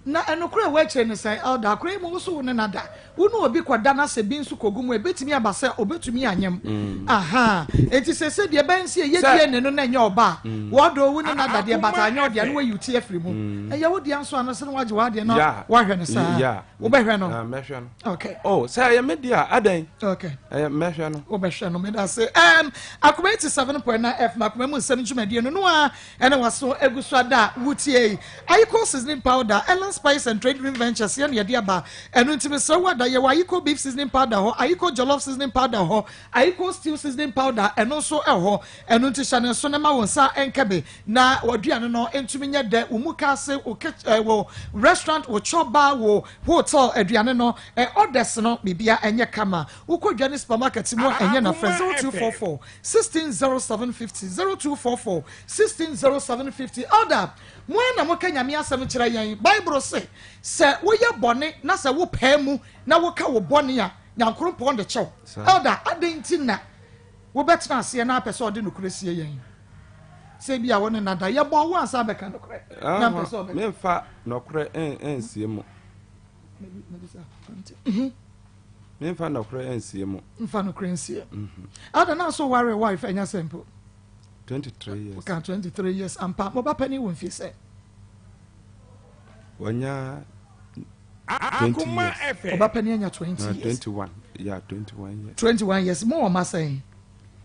Na ɛnokorɛ a ɛwɔ akyire ne sɛn? Elder, akora yi mu wo so wo ne no ada. Wo ne obi kɔda na sɛ bi nso kɔgu mu a, ɛbɛtumi aba sɛ ɔbɛtumi anyem. Ahaa. Enti seesei deɛ ɛbɛyɛ ne sɛ yɛyɛ DNA no na ɛnyɛ ɔba a, wɔdɔ wo ne no ada deɛ but anyɛ ɔdea na wayi wo ti afiri mu. Ɛyɛ wo dea nso a no sɛ na wagye w'adeɛ na woahwɛ no saa. Wobɛhwɛ no? Mɛhwɛ no. Okay. Oh, sɛ ɛyɛ me deɛ a, adɛn? Okay. Ɛyɛ mɛhwɛ no. Wobɛhwɛ no, meda ase. Um, Akoma 87.9 FM, Akoma mu nsɛm dwumadie no, no a ɛna waso egu so ada a wotie yi. Ayiko seasoning powder, Ellen Spice and Trade Dream Ventures yɛ na yɛde aba. Ɛno nti mesrɛ wo ada, yɛwɔ Ayiko beef seasoning powder hɔ, Ayiko jollof seasoning powder hɔ, Ayiko stew seasoning powder, ɛno nso ɛwɔ hɔ. Ɛno nti hyɛ ne nso na ma wo nsa nka bi. Na w'aduane no ntumi nyɛ dɛ, wo mukaase, wo kitchen, eh, wo restaurant, wo chop bar, wo hotel aduane no, eh, orders no, biribia ɛnyɛ kama. Wokɔ dwa ne supermarket mu a ɛnyɛ na frɛ 0244 160750, 0244 160750. Elder, mo ara na moka Nyame asɛm kyerɛ yɛn. Bible se, sɛ woyɛ bɔne na sɛ wopae mu na woka wo bɔne a, Nyankorompɔn de kyɛ wo. Elder, adɛn nti na wobɛtena aseɛ na apɛ sɛ ɔde nokorɛ sie yɛn? Sɛ ebia wo ne no ada. Yɛbɔɔ wo ansa bɛka nokorɛ. Na mpɛ sɛ ɔbɛka. Memfa nɔkorɛ nsie mo. Memfa nɔkorɛ nsie mo. Mfa nokorɛ nsie. Ada na so ware wife ɛnyɛ sɛ mpo. 23 years. Woka 23 years ampa. Mo ba panin wɔ mfie sɛ. Wanya 20 years. Ɔba panin anya 20 years. 21. Yeah, 21 years. 21 years. Mo wɔ ma sɛn?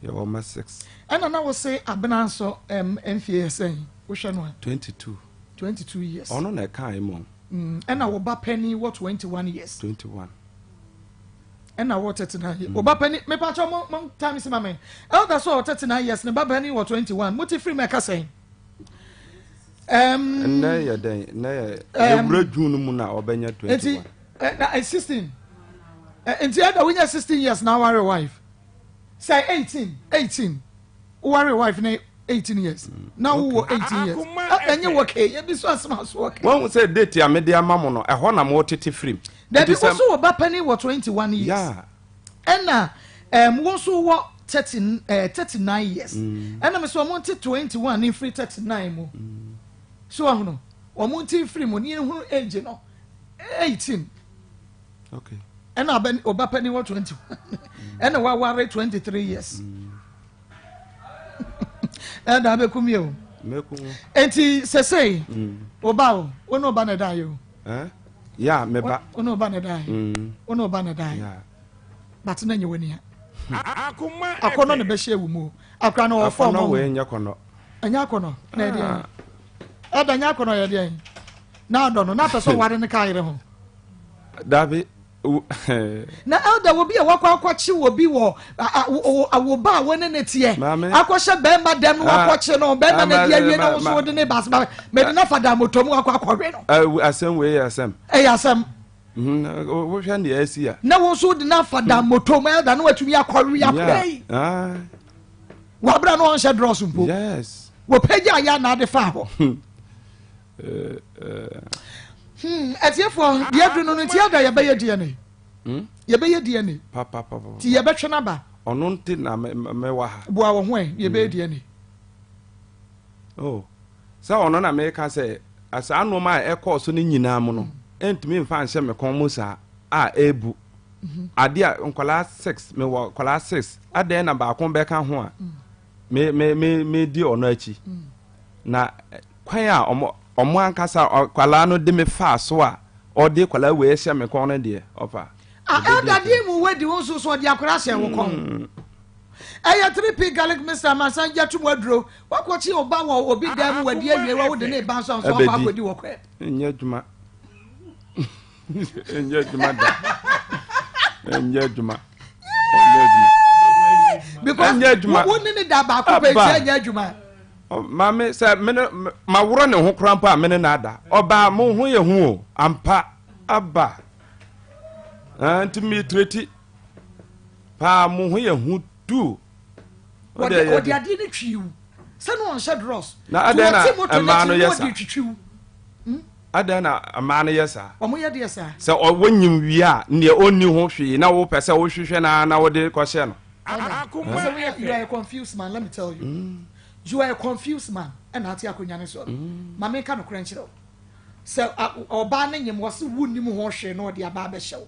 Yɛwɔ mma 6. Ɛna na wose Abena nso mfie yɛ sɛn? Wohwɛ no a. 22. 22 years. Ɔno na ɛkae mmom. Ɛna wo ba panin wɔ 21 years. 21. Ɛna wɔ 39 years. Wo ba panin, mepa kyɛw mo mo time si ma me. Elder so wɔ 39 years, ne ba panin wɔ 21. Mo ti firi mu ɛka sɛn? Um, Ɛnɛ yɛ dɛn? Ɛnɛ yɛ yɛwura June no mu na ɔbɛnya 21. Nti, na 16. Nti ɛda wonya 16 years na aware wife. Sɛ 18 18 woware wife ne 18 years na wowɔ 18 years ɛnyɛ wɔ ke yɛbi so asɛm aso wɔ ke. Wɔn sɛ date a mede ama mo no ɛhɔ na mo tete firim. Dabi wo so wɔ ba panin wɔ 21 years ɛna ɛm wo nso wɔ 30 39 years ɛna mi sɛ wɔn nte 21 ne nfiri 39 mu so ɔhono wɔn nte nfiri mu ne ehunu age no 18. Okay. Ɛna abɛ ɔba panyin wɔ 21 ɛna waware 23 years. Ɛda abɛkum yɛ o. Enti sɛsɛi ɔba o wo ne ɔba na ɛda yɛ o. Ya me ba. Wo ne ɔba na ɛda yɛ. Wo ne ɔba na ɛda yɛ. But na nyɛ w'ani a. Akɔnɔ na bɛhyɛ ewu mu o. Akora na ɔwɔ fɔm. Akɔnɔ wei nyɛ kɔnɔ. Ɛnyɛ akɔnɔ na ɛdeɛ. Ɛda nyɛ akɔnɔ yɛ deɛ. Na adɔ no na apɛ sɛ ɔware ne ka ayere ho. Dabi. Na elder wɔ bi a wakɔ akɔkye wɔ bi wɔ wo ba a wo ne ne teɛ akɔhyɛ bɛrima dɛm no wakɔkye no bɛrima no adi awie na wo so wode ne ba asɛm mede no afa da motɔ mu akɔ akɔwe no. Asɛm wei yɛ asɛm. Ɛyɛ asɛm. Wohwɛ nea asi a. Na wo nso wode no afa da moto mu ɛda na watumi akɔwe akora yi. Wabra na ɔnhyɛ drɔs mpo. Yes. Wɔpagya yɛ anaa de faa hɔ. Atiefoɔ deɛ aduru no no nti ada yɛbɛyɛ DNA. Yɛbɛyɛ DNA. Nti yɛbɛtwe no aba. Ɔno nti na mewɔ ha. Boa wɔ ho ɛ yɛbɛyɛ DNA. Oh. Sɛ ɔno na meka sɛ saa nnoɔma a ɛkɔɔ so no nyinaa mu no, ɛntumi mfa nhyɛ me kɔn mu saa a ɛrebu. Adeɛ a nkwadaa six, mewɔ nkwadaa six, adɛn na baako bɛka ho a me me me medi ɔno akyi. Na kwan a ɔmo ɔmo ankasa nkwadaa no de me faa so a ɔde nkwadaa wei hyɛ me kɔn no deɛ ɔfa. A elder deɛ mu wadi wo nso so ɔde akwadaa hyɛ wo kɔn. Ɛyɛ 3P garlic mixture amansan gya tum aduro. Wakɔkye wo ba wɔ obi dan mu wadi awie wa wode ne ba nso nso akɔ akɔdi wɔ kwɛ. Ɛnyɛ adwuma. Ɛnyɛ adwuma da. Ɛnyɛ adwuma. Ɛnyɛ adwuma. Because Ɛnyɛ adwuma. wo ne ne da baako pɛ nti ɛnyɛ adwuma. Maame sɛ mene maworɔ ne ho koraa mpo a mene na ada. Ɔbaa mo ho yɛ hu o ampa aba. Nti metireti. Paa mo ho yɛ hu du. Wɔde wɔde adeɛ no twi wo sɛ no ɔnhyɛ drɔs. Na adɛn na mmaa no yɛ saa? Hmm? Adɛn na mmaa no yɛ saa? Wɔn yɛ deɛ saa. Sɛ wɔnyim wie a neɛ ɔnni ho hwee na wopɛ sɛ wohwehwɛ no na wode kɔhyɛ no. Ɛna you are a confused man let me tell you. Mm. You are a confused man ɛna ate akonnwa no so. Mm. Maame nka nokorɛ nkyerɛ wo. Sɛ ɔbaa no nyim wɔ se wonnim ho hwee na ɔde aba abɛhyɛ wo.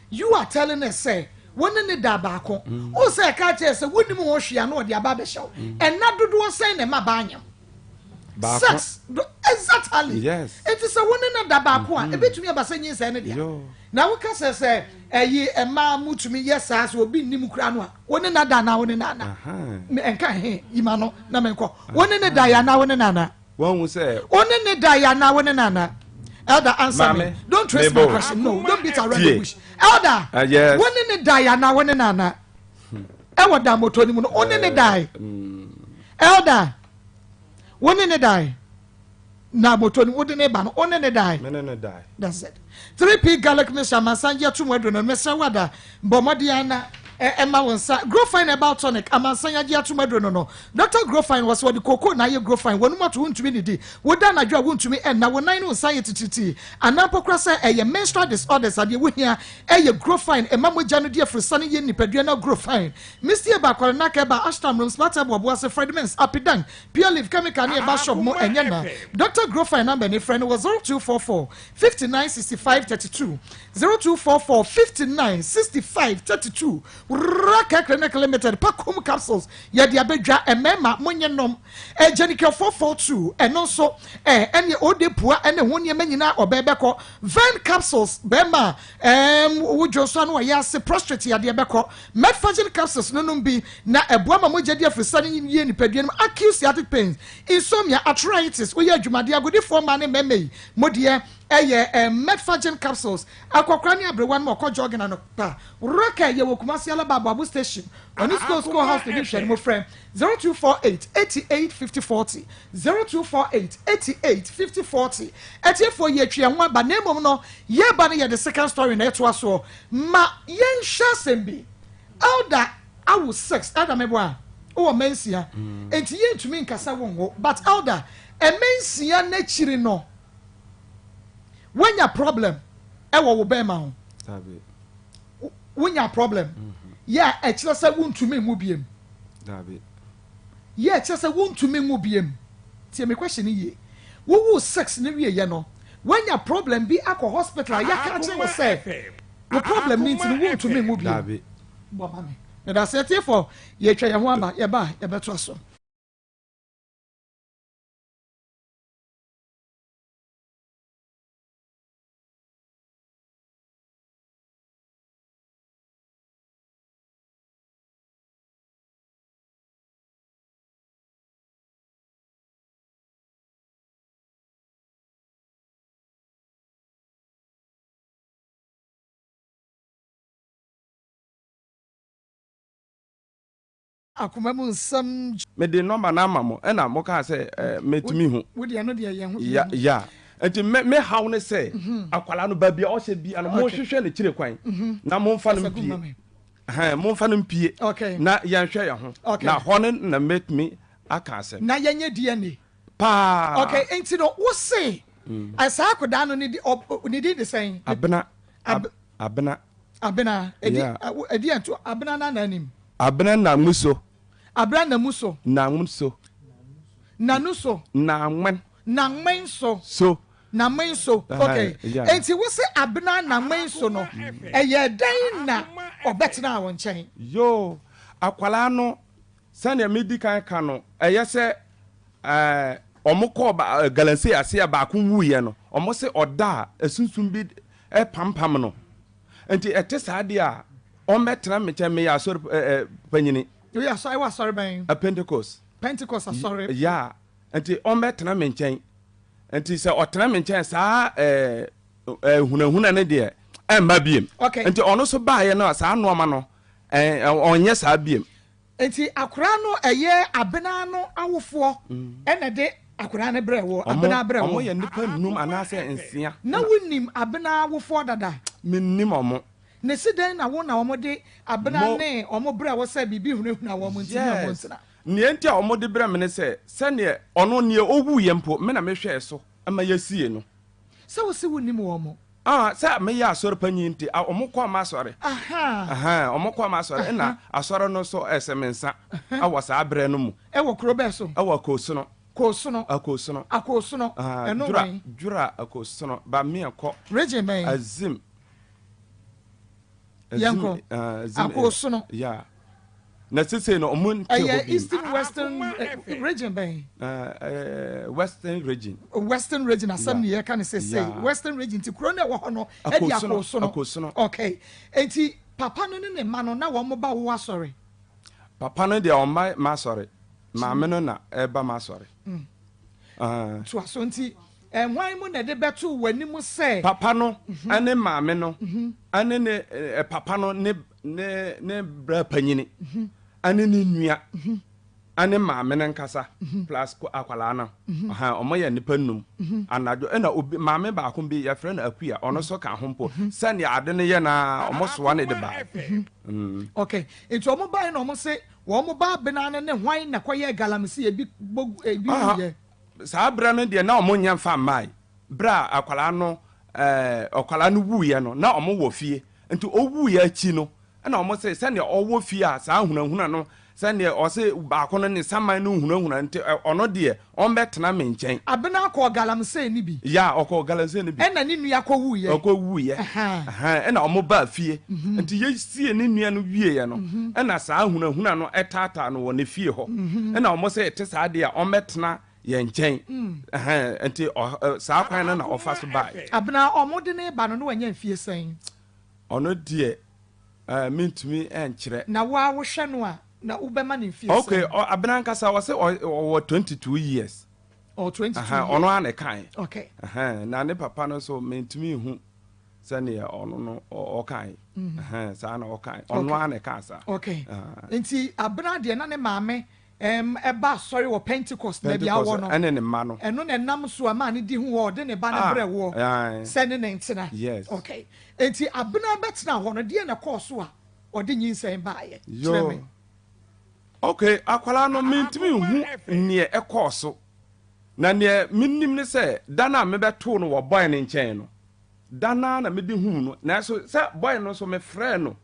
You are telling us sɛ wo ne ne da baako. Wo sɛ ɛka kyerɛ sɛ wonim ho hwee a na ɔde aba abɛhyɛ wo. Ɛna dodoɔ sɛn na ɛma baa nyam? Baako. Sex. Exactly. Yes. Nti sɛ wo ne no da baako a, ebetumi aba sɛ nyinsɛn ne dea. Na woka sɛ sɛ ɛyi mmaa mutumi yɛ saa sɛ obi nnim kura no a, wo ne no ada anaa wo ne no ana? Nka he yima no na menkɔ. Wo ne ne da yɛ anaa wo ne no ana? Wahu sɛ. Wo ne ne da yɛ anaa wo ne no ana? Elder answer me. Don't twist my question. No, don't beat around the bush. Elder, yes. wo ne ne da yɛ anaa wo ne no ana? Ɛwɔ da moto no mu no, wo ne ne da yɛ. Elder, wo ne ne da yɛ. Na moto no wode ne ba no, wo ne ne da yɛ. Me ne ne da yɛ. That's it. 3P garlic mixture amansan gye atum aduro no mesrɛ wo ada bɔ mmɔden ara na ɛma wo nsa Grofine herbal tonic amansan agye atum aduro no no Dr. Grofine wɔ sɛ wɔde cocoa na ayɛ Grofine wɔnom ato wontumi nidi woda anadwo a wontumi ɛnna wo nan ne wo nsa yɛ titiritii anaa mpo koraa sɛ ɛyɛ menstrual disorders adeɛ wohia ɛyɛ Grofine ɛma mogya no di afurusane yɛ nipadua no Grofine Misty Eba Kwarenak Eba Ashtam Room Smart Ebo Ɔboase Fred Mens Apidan Pure Leaf Chemical ne Eba Shop mo ɛnyɛ na Dr. Grofine number ne frɛ no wɔ 0244 59 65 32 0244 59 65 32 Raka Clinic Limited Pakum Capsules yɛde abɛdwa mmarima monye nom Gyenicure 442 ɛno nso ɛne ode pua ɛne ho nneɛma nyinaa ɔbɛɛ bɛkɔ Vern Capsules bɛrima ɛɛm wodwo nso ano ɔyɛ ase prostrate yadeɛ bɛkɔ Metforgen Capsules no nom bi na ɛboa ma mogya di afirisa no yie nipadua no mu acute sciatic pains insomnia arthritis woyɛ adwumadeɛ agodifoɔ mmaa ne mmarima yi mo deɛ ɛyɛ eh, Metforgen Capsules akɔkora ne aberewa no ma ɔkɔ jogging anɔpa Raka yɛwɔ Kumasi Alaba Aboabo Station ɔne school school house na di nhwɛne mo frɛ 0248 88 50 40 0248 88 50 40 Atiefoɔ yɛatwi yɛn ho aba na mmom no yɛreba no yɛde second story na ɛtoa soɔ ma yɛnhwɛ asɛm bi Elder awo six Elder meboa wowɔ mma nsia enti yɛntumi nka sɛ wonwo but Elder mma nsia n'akyiri no woanya problem ɛwɔ wo bɛrima ho wonya problem yɛ a ɛkyerɛ sɛ wontumi nwo biem yɛ ɛkyerɛ sɛ wontumi nwo biem tie me question no yie wowoo six no wieɛ no woanya problem bi akɔ hospital a yɛaka akyerɛ wo sɛ wo problem no nti no wontumi nwo biem bɔ ma me medase atiefoɔ yɛtwa yɛn ho aba yɛba a yɛbɛtoa so. Akoma mu nsɛm. Mede nɔmba no ama mo ɛna mo kaa sɛ mɛtumi hu. Wo deɛ ɛno deɛ yɛn ho. Ya ya. Nti me me haw ne sɛ akwadaa no baabi a ɔhyɛ bia no monhwehwɛ ne kyire kwan na momfa no mpie. Ɛhɛn, momfa no mpie na yɛnhwɛ yɛn ho. Na hɔ no na mɛtumi aka asɛm. Na yɛnyɛ DNA. Paa. Okay, nti no wo se saa akwadaa no ne di ne din de sɛn? Abena. Abena. Abena. Edi edi ɛnto Abena na n'anim. Abena na muso. Abena na muso. Na muso. Nanu so. Na ŋmɛn. Na ŋmɛn so. So. Na ŋmɛn so. Okay. Enti wo se Abena na ŋmɛn so no, ɛyɛɛ dɛn na ɔbɛtenaa wo nkyɛn? Yoo, akwadaa no, sɛdeɛ medi kan ka no, ɛyɛ sɛ ɛɛ wɔn kɔɔ ba galamsey ase a baako wuiɛ no, wɔn se ɔda a, asunsum bi pampam no. Nti ɛte saa deɛ a, ɔmmɛtena me nkyɛn, meyɛ asɔre ɛɛ panyini. Woyɛ asɔre, wɔ asɔre bɛn? Pentecost. Pentecost asɔre. Yeah, nti ɔmmɛtena me nkyɛn. Nti sɛ ɔtena me nkyɛn saa ɛɛ ɛɛ hunahuna no deɛ ɛmma biem. Okay. Nti ɔno nso baeɛ no a saa nnoɔma no ɛɛ ɔnyɛ saa biem. Nti akwadaa no ɛyɛ abena no awofoɔ ɛna ɛde akwadaa no brɛ wo, abena brɛ wo. Ɔmo yɛ nnipa num anaasɛ nsia. Na wonim abena awofoɔ dada? Mennim ɔmo. Na esi dɛn na wo na wɔde abena ne wɔn brɛ wo sɛ biribi hunahuna wɔn nti ne wɔn Yes. ntena? Nea enti a wɔde brɛ me ne sɛ, sɛdeɛ ɔno, nea ɔwuiɛ mpo, me na mehwɛɛ so ma yɛsiee no. Sɛ wose wonnim wɔn. Ah, sɛ meyɛ asɔre panyin nti, ah, wɔkɔɔ m'asɔre. Ahaa. Ahaa, wɔkɔɔ m'asɔre, ɛnna asɔre no nso ɛsɛ me nsa wɔ saa berɛ no mu. Ɛwɔ kuro bɛn so? Ɛwɔ Akosono. Kosono. Akosono. Akosono. Ah, Ɛno Dwura, wɛn? Dwura Akosono, ba meɛkɔ. Region bɛn? Azim. Yɛnkɔ. Akosono. Yeah. Na sesei no ɔmo nte hɔ Ɛyɛ bio. Eastern Western region bɛn? Western region. Western region asɛm ne yɛka no sesei. Yeah. Western region nti kuro no ɛwɔ hɔ no ɛde Akosono. Akosono. Okay. Nti papa no ne ne mma no na wɔn ba wo asɔre? Papa no deɛ ɔmma m'asɔre. Maame no na ɛba m'asɔre. Toa so nti hwan mu na ɛde bɛto w'anim sɛ. Papa no ne maame no ne ne papa no ne ne ne bra panyini ne ne nua ne maame no nkasa plus akwadaa no ɔmo yɛ nnipa nnum anadwo ɛna obi maame baako bi yɛfrɛ no Akua ɔno nso ka ho mpo sɛnea ade no yɛ na ɔmo soa ne de ba. Okay nti ɔmo bae na ɔmo se wɔn ba abena no ne hwan na kɔyɛ galamsey ebi bɔ ebi wuyɛ. Saa berɛ no deɛ na wɔn nyɛ mfa mmae. Berɛ a akwadaa no ɛɛ akwadaa no wuiɛ no na wɔn wɔ fie. Nti ɔwuiɛ akyi no ɛna wɔn se sɛdeɛ ɔwɔ fie a saa hunahuna no sɛdeɛ ɔse baako no ne saman no hunahuna nti ɔno deɛ ɔmmɛtena me nkyɛn. Abena kɔɔ galamsey no bi. Yeah ɔkɔɔ galamsey no bi. Ɛna ne nua kɔwuiɛ. Ɔkɔwuiɛ. Ɛhɛn ɛna wɔn baa fie. Nti yɛsiee ne nua no wieɛ no ɛna saa hunahuna no taataa no wɔ ne fie hɔ. Ɛna wɔn se ɛte saa deɛ a ɔmmɛtena yɛn nkyɛn. Ɛhɛn nti saa kwan no na ɔfa so baeɛ. Abena wɔn de no reba no na wanya mfie sɛn? Ɔno deɛ ɛɛ mentumi nkyerɛ. Na wo ara wohwɛ no a na wobɛma no mfie sɛn? Okay Abena ankasa ɔse ɔwɔ 22 years. Ɔwɔ 22 years. Ɔno ara na ɛkaeɛ. Okay. Ɛhɛn na ne papa no nso mentumi nhu sɛdeɛ ɔno no ɔkaeɛ. Ɛhɛn saa na ɔkaeɛ. Ɔno ara na ɛkaa saa. Okay. Nti Abena deɛ na ne maame ɛba asɔre wɔ Pentecost baabi a wɔ no. Ɛne ne mma no. Ɛno na ɛnam so a maa no di ho hɔ, ɔde ne ba no brɛ woɔ sɛ ne ne ntena. Yes. Okay. Enti Abena bɛtenaa hɔ no, deɛn na ɛkɔɔ so a ɔde nyinsɛn baeɛ? Kyerɛ me. Okay, akwadaa no mentumi nhu neɛ ɛkɔɔ so. Na neɛ menim ne sɛ, da no a mebɛtoo no wɔ boy no nkyɛn no, da no ara na mede huu no. Nanso sɛ boy no nso mefrɛɛ no,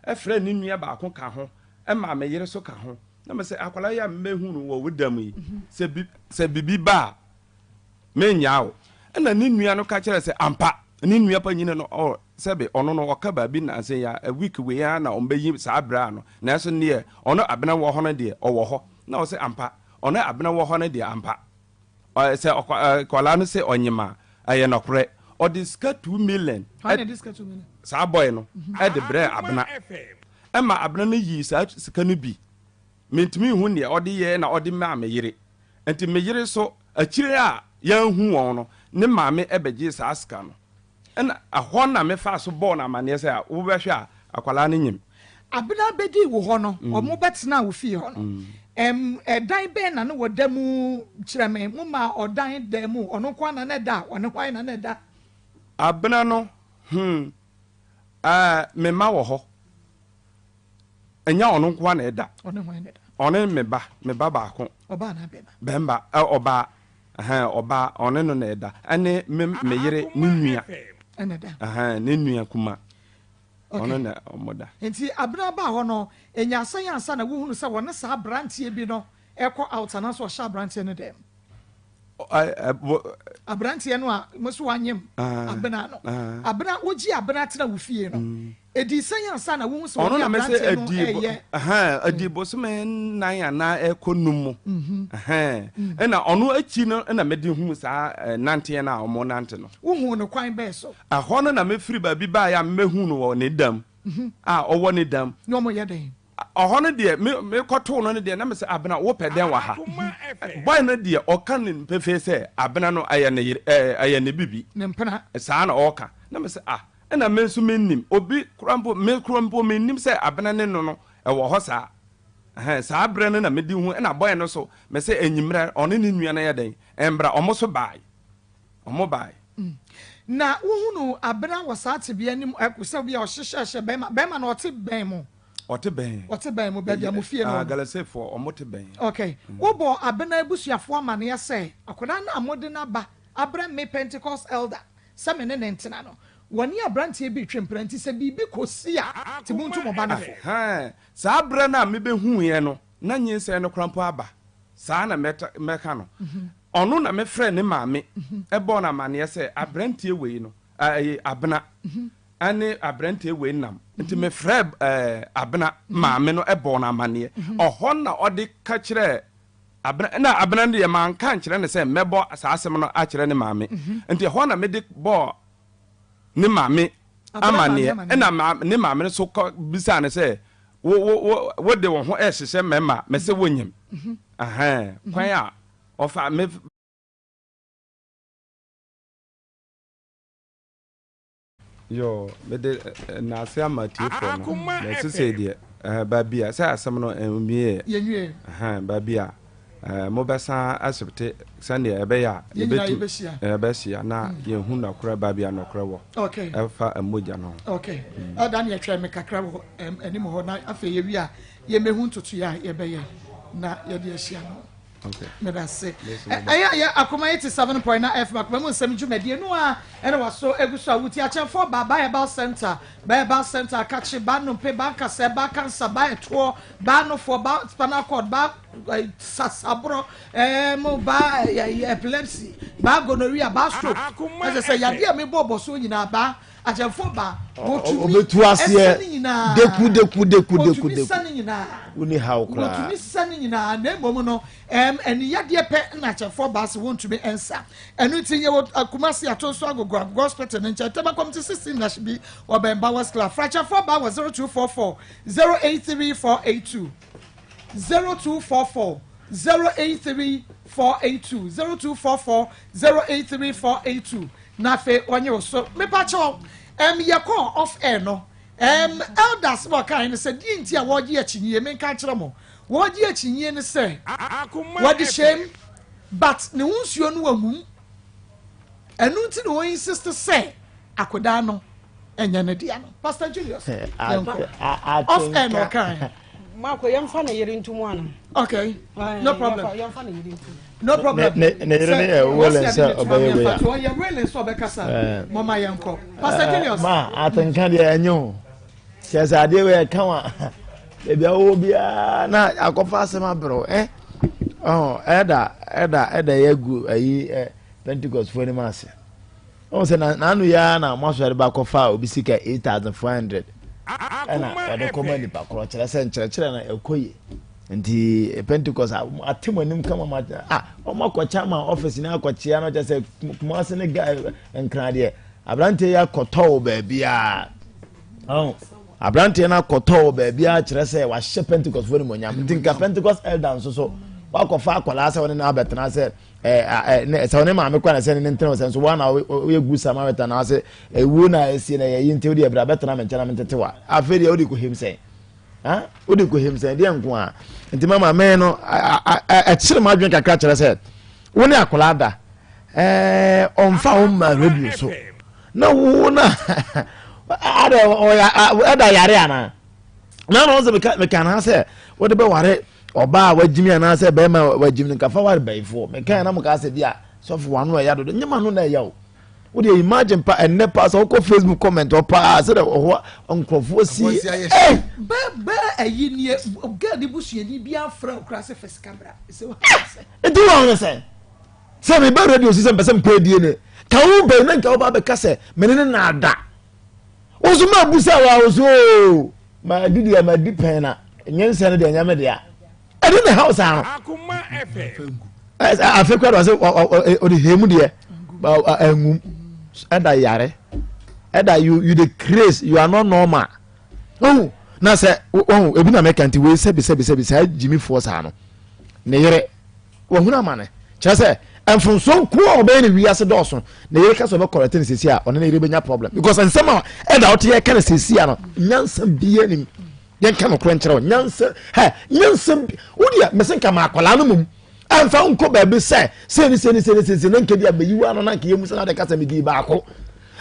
frɛɛ ne nua baako ka ho, maa me yere nso ka ho. Na mese, Akwadaa yi a mebɛhu no wɔ wo da mu yi, sɛ bi, sɛ biribi ba a, merennyaa wo. Ɛnna ne nua no ka kyerɛɛ sɛ, Ampa, ne nua panyin no, ɔ, sɛbe ɔno no, ɔka baabi nnansa yi ara, a week wei ara na wɔbɛyi saa berɛ ano, nanso neɛ ɔne Abena wɔ hɔ no deɛ, ɔwɔ hɔ. Na ɔse, Ampa, ɔne Abena wɔ hɔ no deɛ, ampa. Ɔ, sɛ ɔkwa, ɛ, akwadaa no se ɔnyem a, ɛyɛ nɔkorɛ. Ɔde sika 2 million, Hwan na ɛde sika 2 million? saa boy no, de brɛɛ Abena. Ɛma abena no yii saa sika no bi. Mentumi nhu nea ɔde yɛe na ɔde maa me yere. Enti me yere nso, akyire a yɛanhu wɔn no, ne maame bɛgyee saa sika no. Ɛnna ɛhɔ na mefaa so bɔɔ no amanneɛ sɛ, Wobɛhwɛ a, akwadaa no nyem. Abena bɛdii wo hɔ no, wɔbɛtenaa wo fie hɔ no, Ɛm, ɛdan bɛn na na wɔda mu? Kyerɛ me, momaa ɔdan dan mu, ɔno nko ara na na ɛda a, ɔne hwan na na ɛda? Abena no, Hmm, ɛɛ, me mma wɔ hɔ. Ɛnyɛ ɔno nko ara na ɛda. Ɔne hwan na ɛda? Ɔne me ba, me ba baako. Ɔbaa anaa bɛrima? Bɛrima, ɛ, ɔbaa. Ɛhɛn, ɔbaa, ɔne no na ɛda. Ɛne me, me yere, ne nua. Ɛna ɛda. Ɛhɛn, ne nua kuma. Okay. Ɔno na wɔn da. Nti Abena baa hɔ no, enya sɛn ansa na wohunu sɛ wɔne saa abranteɛ bi no rekɔ out anaasɛ ɔhyɛ abranteɛ no dɛm? Abranteɛ no a mo so wanyem Abena no, Abena, wogyee Abena tena wo fie no, edii sɛn ansa na wohu sɛ Ɔno wɔne na mese abranteɛ no ɛdii reyɛ? ɛhɛn, ɛdii bosome nnan anaa ɛrekɔ num mu. Ɛhɛn, ɛna ɔno akyi no na mede huu saa nanteɛ no a wɔnante no. Wohuu no kwan bɛn so? Ɛhɔ no na mefiri baabi baeɛ a mebɛhuu no wɔ ne dam, a ɔwɔ ne dam. Na wɔyɛ dɛn? Ɔhɔ no deɛ, me, mekɔtoo no no deɛ, na mesɛ, Abena, wopɛ dɛn wɔ ha? Boy no deɛ, ɔka no pefee sɛ, Abena no, ɛyɛ ne yere, ɛɛ, ɛyɛ ne bibi. Ne mpena. Saa na ɔka. Na mesɛ, ah, ɛna me nso mennim. Obi koraa mpo, me koraa mpo mennim sɛ Abena ne no no, ɛwɔ hɔ saa. Ɛhɛn, saa berɛ no na mede hu, ɛna boy no nso, mesɛ anwummerɛ, ɔne ne nua no yɛ dɛn, ɛmbra, wɔn nso baeɛ. Wɔbae. Na wohunuu Abena wɔ saa tebea no mu, ɛ, sɛ obi a ɔhyehyɛhyɛ bɛrima. Bɛrima no, ɔte bɛn mo? Ɔte bɛn. Ɔte bɛn mo, baabi a mo fie no wɔ no? Galasefoɔ, wɔte bɛn. Ok. Wobɔɔ Abena abusuafoɔ amaneɛ sɛ, akwadaa no a mode no aba abrɛ me, Pentecost elder, sɛ me ne no ntena no, wɔne aberanteɛ bi retwe mpena, nti sɛ biribi kɔsi a, nti montu mo ba no fo. Ahaa. Saa berɛ no a mebɛhuuiɛ no, na nyinsɛn no koraa mpo aba. Saa na mɛka no. Ɔno na mefrɛɛ ne maame bɔɔ no amanneɛ sɛ aberanteɛ wei no, ɛɛ, Abena ne aberanteɛ wei nam. Nti mefrɛɛ ɛɛ Abena maame no bɔɔ no amanneɛ. Ɔhɔ na ɔde ka kyerɛɛ Abena, na Abena no deɛ manka ankyerɛ no sɛ mɛbɔ saa asɛm no akyerɛ ne maame. Nti ɛhɔ na mede bɔɔ ne maame amanneɛ. Ɛna ne maame no nso kɔ bisaa no sɛ, Wo, wo, wo, wode wo ho rehyehyɛ mmarima a mese wonyim. Ɛhɛn, kwan a ɔfa me. Yoo, mede nnaase ama atiefoɔ no. Na sesei deɛ, ɛhɛn, baabi a, sɛ asɛm no nwieɛ. Yɛnwieɛ. Ɛhɛn, baabi a, ɛɛ, mobɛsan asepte sɛdeɛ ɛbɛyɛ a Yɛn nyinaa yɛbɛtu, yɛbɛhyia. yɛbɛhyia na yɛhu nɔkorɛ, baabi a nɔkorɛ wɔ. Okay. Ɛfa mogya no ho. Okay. Elder ne yɛtwɛn me kakra wɔ um, anim hɔ na afei yɛwie a yɛmmɛhu ntotoeɛ a yɛbɛyɛ na yɛde ahyia no. Okay. Meda ase. Mesi mo ba. Ɛyɛ yɛ akoma 87.9 FM akoma mu nsɛm dwumadie no a ɛna waso egu so a wuti akyɛnfoɔ ba ba herbal center ba herbal center akakye ba nnompe ba nkasɛɛ ba kansa ba ɛtoɔ ba anofoɔ ba spinal cord ba eh, sasaborɔ ɛɛ ba eh, epilepsy ba gonorrhea ba stroke ɛsɛ sɛ yadeɛ a mebɔ bɔ so nyinaa ba akyɛnfoɔ ba wɔtumi Ɔbɛtu aseɛ ɛsa ne nyinaa deku deku deku deku wɔtumi deku. sa ne nyinaa Wonni haw koraa. wɔtumi sa ne nyinaa na mmom no ɛm aniyadeɛ pɛ na akyɛnfoɔ ba se wɔntumi nsa ɛno nti yɛwɔ Kumasi ato nso agogo agogo hospital no nkyɛn Tema community 16 na bi wɔbɛn Bowers Club fra akyɛnfoɔ ba wɔ 0244 083 482 0244 083 482 0244 083 482 na afei wɔnye wo so mepa kyɛw ɛm yɛkɔɔ off air no ɛm elders na ɔkae no sɛ deɛ nti a wɔgye akyinyie menka nkyerɛ mo wɔgye akyinyie no sɛ wɔde hyɛm but ne ho nsuo no wangum ɛno nti na wɔn insist sɛ akodaa no ɛnyɛ ne dea no Pastor Julius yɛnkɔ off air na ɔkae Marco, yɛmfa ne yere ntom ana? Okay, no problem. Yɛmfa ne yere ntom. No problem. Ne ne yere ne yɛ willing sɛ ɔbɛyɛ wei a. Ɔyɛ willing sɛ ɔbɛkasa. Mɔma yɛnkɔ. Pastor Julius. Ma atenka deɛ ɛnyɛ o. Kyerɛ sɛ adeɛ wei ɛka wa baabi a wɔwɔ biara na akɔfa asɛm abrɛw ɛ ɔhɔ ɛda ɛda ɛda yɛ gu ayi ɛ Pentecost fo anim ase. Ɔhu sɛ na n'ano yi ara na mo asɔre ba kɔfaa obi sika 8400 ɛna ɔde kɔma nipa korɔ kyerɛ sɛ nkyerɛkyerɛ no ɛkɔ yie nti Pentecost ate mo anim kama ma ah wɔn akɔkyɛ ama office ne akɔkyea no kyerɛ sɛ Kumasi ne ga nkran deɛ aberanteɛ yi akɔtɔ wɔ baabiara ɔn aberanteɛ no akɔtɔ wɔ baabiara kyerɛ sɛ wahyɛ Pentecost fo animuonyam nti nka Pentecost elder nso so wakɔfa akwadaa sɛ wɔne no abɛtena sɛ sɛ ɔne maame kɔ na sɛ ne ne ntena sɛ nso wɔn na woyɛ good samaritan na sɛ ewuo na esie na yɛyi nti wode ɛbra bɛtena me nkyɛn na mentete wa afei deɛ wode kɔhim sɛn. Ha wode kɔhim sɛ ɛdeɛ nko a nti mama me no ɛkyere m'adwene kakra kyerɛ sɛ wo ne akwadaa da ɛɛ ɔmfa wo mma radio so na wo na ada ɔya ɛda yare anaa na na ɔsɛ meka meka na sɛ wode bɛware ɔbaa a wagyimi anaasɛ bɛrima a wagyimi no nkafa ware bɛyifoɔ meka na mo ka sɛ bi a sɔfo wano ɛya dodo nyɛ ma no na ɛya o wo deɛ imagine pa ɛnnɛ pa sɛ wokɔ facebook comment hɔ paa sɛdeɛ ɔhɔ nkurɔfoɔ si ei bɛ bɛ ɛyi nie girl ne busuani bi afrɛ wo koraa sɛ fa sika bra sɛ nti wɔn ne sɛ sɛ meba radio si sɛ mpɛ sɛ mekɔ adie ne ka wo bɛyi na nka woba bɛka sɛ mene ne naada wo nso ma bu sɛ wa wo so oo ma adi deɛ ma di pɛn na nyɛ nsɛ no deɛ nyɛ me dea ɛde ne haw saa no afe kora de ɔsɛ ɔde hemu deɛ ɛngum ɛda yare ɛda you you dey craze you are not normal ɔhu na sɛ ɔhu ebi na mɛka nti wei sɛbi sɛbi sɛbi saa gyimifoɔ saa no ne yere wahunu amane kyerɛ sɛ mfomsoɔ nko a ɔbɛyɛ ne wiase dɔɔso ne yere ka sɛ ɔbɛkɔrɛte ne sɛsi a ɔne ne yere bɛnya problem because nsɛm a ɛda ɔte yɛ ka ne sɛsi a no nyansa biara nim yɛnka nokorɛ nkyerɛ wo nyansa hɛ nyansa bi wo deɛ mese nka ma akwadaa no mom ɛmfa nkɔ baabi sɛ sei ne sei ne sei ne sei na nka bi abɛyi wo ano na nka yɛmu sɛ na de ka sɛ medii baako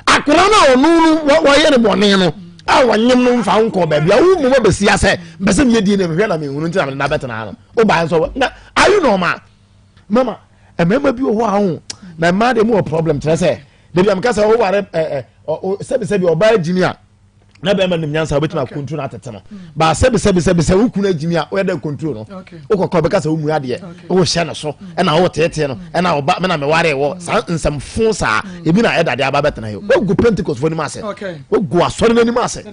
akwadaa no a ɔno no wɔyɛ ne bɔne no a wɔnyem no mfa nkɔ baabi a wo mmom abɛsi asɛ mpɛ sɛ meyɛ die ne mehwɛ na mehunu nti na mede no abɛtena ha no wobaɛ nso na are you normal mama mmarima bi wɔ hɔ a ho na mmaa deɛ mu wɔ problem kyerɛ sɛ dabi a meka sɛ woware sɛbisɛbi ɔbaa gyimi a na bɛrima nim nyansa wobɛtumi akontro no atete no baa sɛbi sɛbi sɛbi sɛ wo kunu agyimi a woyɛ dɛ kontro no wokɔkɔ bɛka sɛ womu adeɛ wohyɛ no so ɛna woteetee no ɛna ɔba me na meware wɔ saa nsɛm fo saa ebi na ɛda de aba bɛtena yi wogu pentecost fo anim ase wogu asɔre no anim ase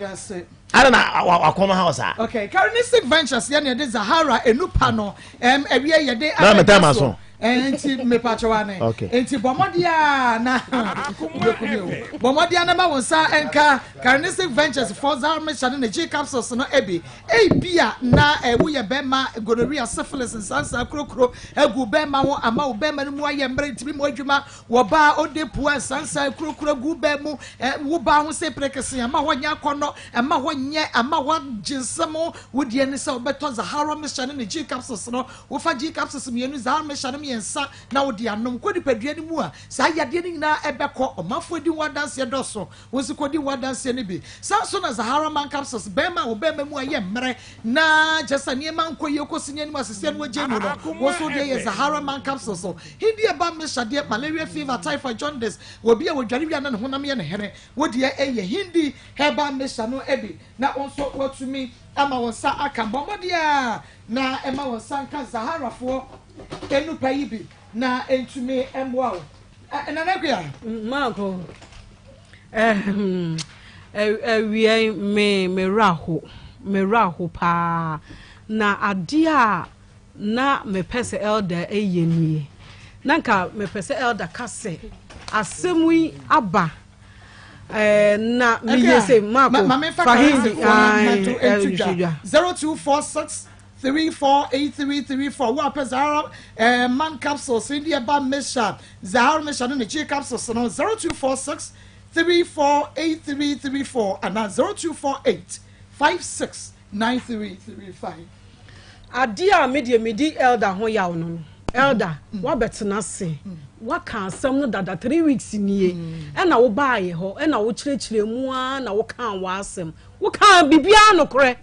ada na wakɔnɔ ha saa. Okay, Charismatic Ventures yɛ na yɛde Zahara enupa no ɛm ɛwiɛ yɛde abɛda so. Nti mepakyɛw ane. Nti bɔ mmɔden a na wobɛkumi o. Bɔ mmɔden a na ma wo nsa nka Charismatic Ventures fɔ Zahara mixture ne ne G capsules no bi. Ebia na woyɛ bɛrima gonorrhea, syphilis, nsansaa, kurokuro agu bɛrima ho ama wo bɛrima no mu ayɛ mmerɛ ntumi mmɔ adwuma. Wɔ baa ode pua nsansaa, kurokuro agu bɛɛ mu, wo baa ho sɛ prekese ama hɔ nyɛ akɔnnɔ, ɛma hɔ nyɛ ama hɔ gye nsam. Wo deɛ ne sɛ wobɛtɔ Zahara mixture ne ne G capsules no. Wofa G capsules mmienu, Zahara mixture no mmiɛnsa na wode anom. Kɔ nipadua no mu a, saa yadeɛ no nyinaa ɛbɛkɔ. Ɔmanfoɔ adi ho adanseɛ dɔso. Wo nso kɔdi ho adanseɛ no bi. Saa nso na Zahara man capsules, bɛrima a wo bɛrima mu ayɛ mmerɛ na kyerɛ sɛ nneɛma nkɔ yie kɔ sini anim asese ano agye mu no, wo nso wodeɛ yɛ Zahara man capsules. Hindi ɛba mixture deɛ, malaria fever, typhoid, jaundice, obi a ɔdware wie a na ne honam yɛ no hene, wo deɛ yɛ Hindi herbal mixture no bi na wo nso woatumi ama wo nsa aka. Bɔ mmɔden ara na ma wo nsa nka Zaharafoɔ nnupa yi bi na ɛntumi mmoa wo. Nana Akua. Maako, awia yi me me werɛ aho, me werɛ aho paa. Na adeɛ a na mepɛ sɛ elder yɛ nie. Na nka mepɛ sɛ elder ka sɛ asɛm yi aba na meyɛ sɛ Maako fa hindi ae dwa. 0246 348334 wo a pɛ Zahara eh, man capsules yi deɛ ba Mesha Zahara Mesha ne ne G capsules no 0246 348334 anaa 0248 569335. Adeɛ a me deɛ medi elder ho yaw no no, elder wabɛtena ase waka asɛm no dada 3 weeks nie ɛna wobaayɛ hɔ ɛna wokyerɛkyerɛ mu ara na wokaa w'asɛm wokaa biribiara nokorɛ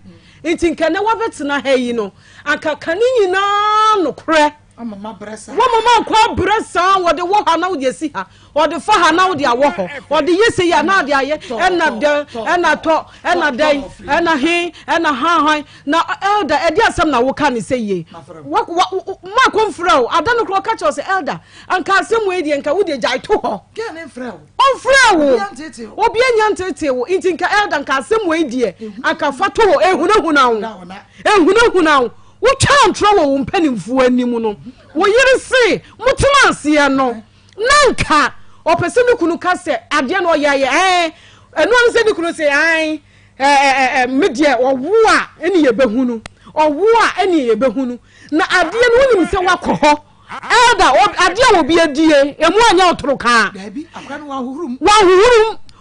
nti nka nɛ wabɛtena ha yi no anka ka ne nyinaa nokorɛ Wamama makɔ abrɛ saa wɔde wɔ ha na wode asi ha wɔde fa ha na wode awɔ hɔ wɔde yɛ sei a na ade ayɛ ɛna dɛn ɛna tɔ ɛna dɛn ɛna he ɛna han han na elder ɛde asɛm na woka ne sɛ yie makɔ mfrɛ o ada no korɔ ɔka kyerɛ sɛ elder anka asɛm wei deɛ nka wode gyae to hɔ ɔmfrɛ wo obi anya ntetee wo nti nka elder nka asɛm wei deɛ anka fa to hɔ ehunahuna wo ehunahuna wo wotwaa ntorɔ wɔ wo mpanimfoɔ anim no wo yere se motena aseɛ no na nka ɔpɛ sɛ ne kunu ka sɛ adeɛ no ɔyɛ ayɛ ɛn ɛno ano sɛ ne kunu sɛ ɛn ɛɛ me deɛ ɔwo a ɛne yɛbɛhunu ɔwo a ɛne yɛbɛhunu na adeɛ no wonim sɛ wakɔ hɔ Elder, adeɛ a obi adie, emu anyɛ ɔtoro kaa. Daabi, akora no wahohoro mu. Wahohoro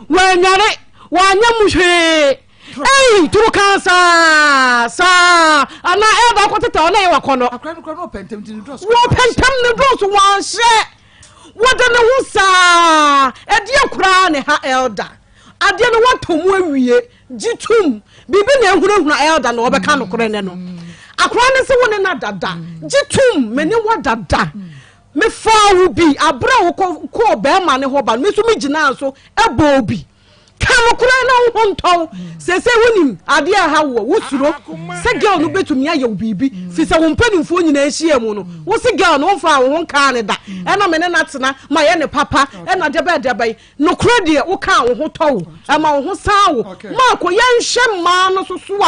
mu, wannware, wanyɛ mu hwee. Ei, turu kan saa saa anaa ɛba akɔteta ɔna yɛ wakɔnɔ. Akora no kora no ɔpɛ ntɛm nti ne drɔs. Wɔpɛ ntɛm ne drɔs wanhyɛ. Wɔde ne ho saa ɛdeɛ koraa ne ha elder. Adeɛ no wɔatɔ mu awie gye tum biribi na ehunahuna elder na ɔbɛka nokorɛ nɛ no. Akora no se wo ne no adada gye tum me ne wo adada. Mefaa wo bi abere a wokɔ kɔɔ bɛrima ne hɔ ba no me nso me gyinaa so ɛbɔɔ bi. Ka nokorɛ na wo ho ntɔ wo. Seesei wonim adeɛ a ɛha woɔ. Wosuro sɛ girl no bɛtumi ayɛ wo biribi firi sɛ wo mpanimfoɔ nyinaa hyia mu no wo se girl no womfaa wo ho nkaa no da. Ɛna me ne no atena, mayɛ no papa ɛna deɛ bɛn deɛ bɛn. Nokorɛ deɛ woka a wo ho tɔ wo, ɛma wo ho san wo. Marko, yɛnhwɛ mmaa no nso so a